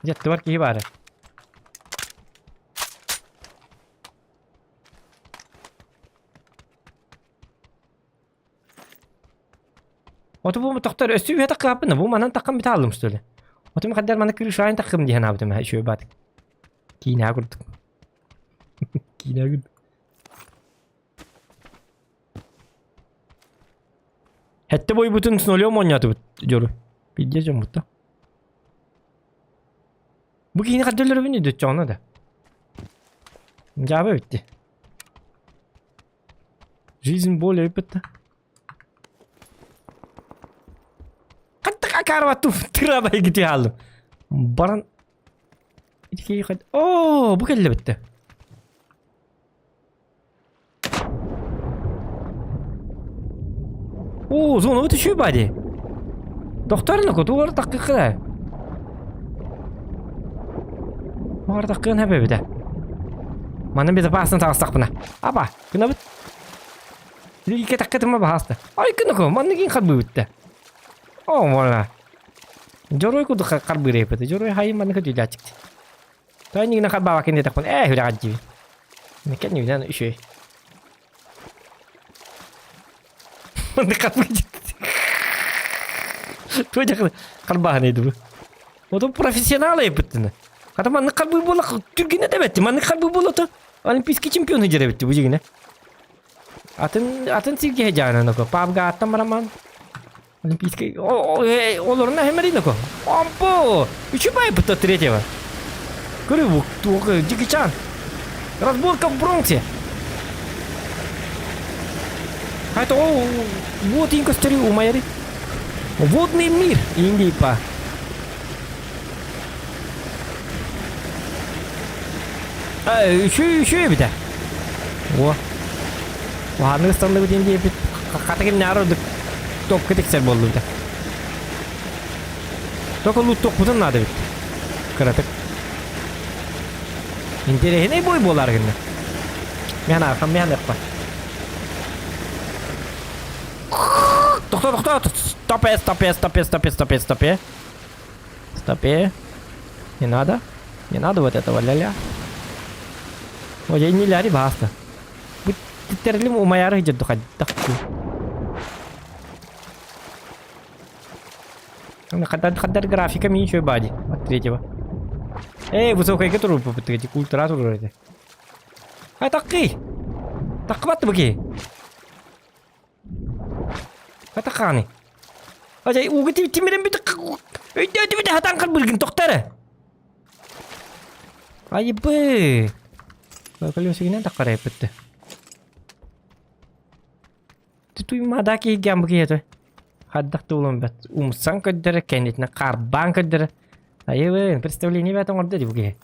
Дьэ, киһи баара. Оту бу тохтор өссө үһэ таккааппын бу манан таккам битаалым что ли. Отум хаддар маны крышаайын таккым диэн аабытым үчүгэй баатык. Киинэ курдук. Киинэ курдук. Хэтте бойбутун с нулем оонньоотубут дьору. Пиздец дьоммут да. Бу киһини хаддөллөрөбүн өйдөччөҕүнэ да. Дьаабы эбитти. Жизнь более эппит Хаттак акаарбаттым тырабай кити хааллым. Баран Оо, бу кэллэ бүттэ. Оо, зона үчүгэй бади. Тохторно кутугар таккыхха. Маар таккыан хэбэбитэ. Манна безопасно таҕыстахпына. Апа, гынабыт. Лике таккытыма баһааста. Ай гыныко, манна кин харбыыбытта. О, мона. Дьоруой курдук харбыыр эппит. Дьоруой хайын маннык өтүүлээччик. Той нигина харбаабаккын диэтэхпин ээ хүрэҕэр диибин. Кэннибинэн үчүгэй. Маннык харбыыр. Туох харбааһын ыйдыбы. Отон профессионал эппиттина. Хата маннык харбыы буола түргэнэ да эбэтти. Маннык харбыы буола то олимпийский чемпион ыдьар эбитти бу дьигинэ. Атын атын сиргэ дьаанан око. Пабга аттан бараман. Олимпийский олорна хэмэрин око. Ампо! Үчүбай бутта третьего. Көрү бу туох Джеки Разборка в Бронксе. Хайта ол вот ин көстөрү умайары. Водный мир Индийпа. Үчү үчү эбитэ. О. Уһааннык ыстанныбыт индийпит. Хата кимнээҕэр ордук топка тиксэр буоллубута. Только луттуохпутун наада эбит. Кыратык. Интэриэһинэй бой буолар гынна. Мен архам мен аппа. Тохто, тохто, стопе, стопе, стопе, стопе, стопе, стопе. Стопе. Не надо. Не надо вот этого ля-ля. Ой, я не ляри баста. Бу титтерлим умаяры дедду хаддах. Хаддар хаддар графика ми еще бади от третьего. Эй, высокая которую попытайте, культура туру Ай, такки! Таккыбат быки! Атаханы. Ажай, угы тимирен бит өйдөөтү бит хатан кырбыргын токтары. Айбы. Колесигинен таккарай битти. Туймада киһигэн бу киһи Хаддах туулун бэт умсан көрдөрө кэннитинэ харбаан көрдөрө. Айыбын, представление бэт оҥордо дии бу киһи.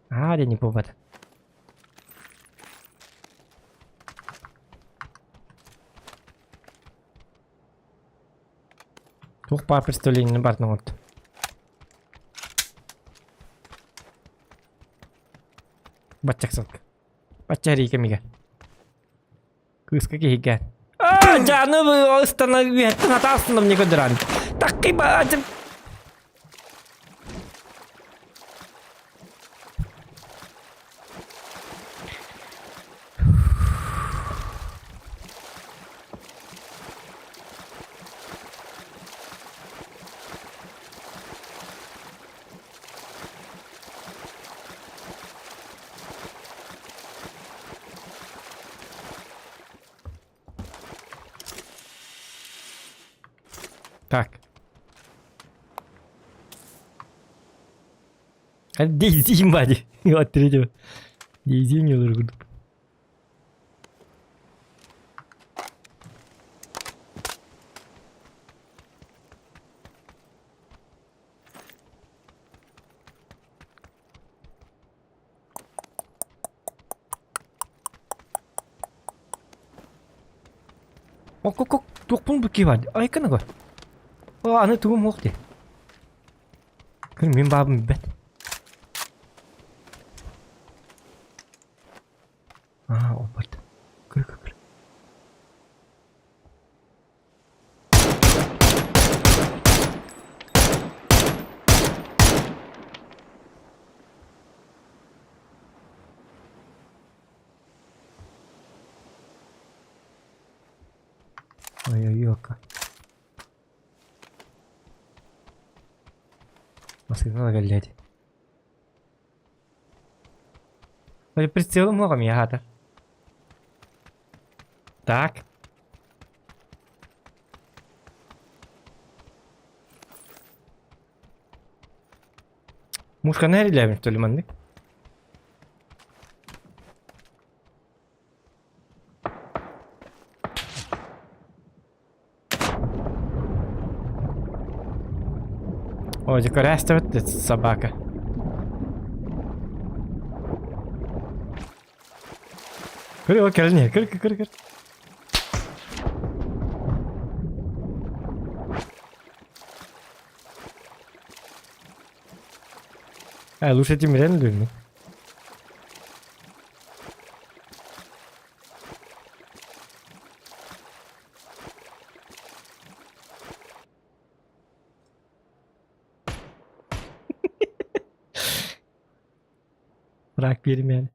Аа, дени буолбата. Туох баар представлениени барытын оҥордо. Баччак сылк. Бачча эрии кэмигэр. Кыыска киһигэ. Аа, дьааны ыстана үөһэттэн атаастыным не көдөрөн. Таккый баачым. Так. Дейзи бади. От третьего. Дейзи не курдук. Ок-ок-ок, туохпун бу киһи айкана го. О, аны тугум суох дии. Күн мин баабым билбэт. Аа, оппот. Көр, көр, көр. Ой-ой-ой, Массыына кэллэ Ой, прицелым много мягато. Так. Мушка нэрилээбин что ли маннык? О, дикарястывает собака. Көр, көр, көр, көр, көр. А, лучше Тимирен любим. Быраак биэримээри.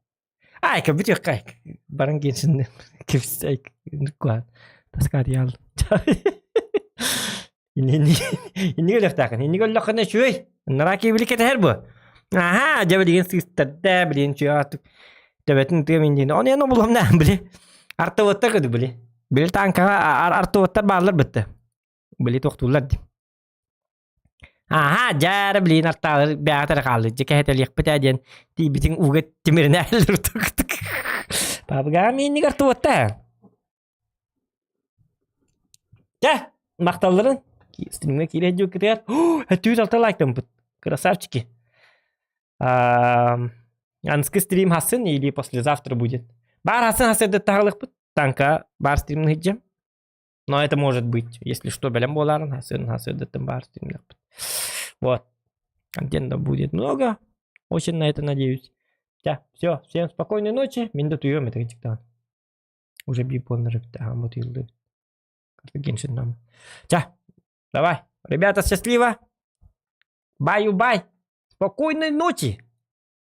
Айка бүтүөххэ айка. Баран киирсин кэпсэ айка. Таска одеяло. Иннигэ өлүөхтээххин. Иннигэ өллөххүнэ үчүгэй. Ынараа киһи били кэтэһэр бу. Аһаа, дьэ билигин сыыстарда, билигин үчүгэй төбөтүн тыам индиин. Оны эн обулуом да били. Артыбыттар көдү били. Били танкаҕа артыбыттар бааллар бытты. Били тохтууллар дии. Аһаа, дьэ эрэ билигин артаалар бэҕэ эрэ хааллы. Дьэ кэһэтэлиэхпит ээ диэн тиийбитиҥ ууга тимиринээллэр Папыгаам иннигэр туотта. Чэ, махталларын стримҥэ киирэ дьүккүтүгэр өттүүт алта лайктаммыт. Красавчики. Анскы стрим хасын или послезавтра будет. Бар хасын хасырды тағылықпыт. Танка бар стримны хиджем. Но это может быть, если что, бэлэм буоларын хасын хасырдыттан бар стримнахпыт. Вот. Контента будет много. Очень на это надеюсь. Да, все, всем спокойной ночи. Мин да туйуом это тиктан. Уже биир буолан Геншин Ча, давай. Ребята, счастливо. Баю-бай. Спокойной ночи.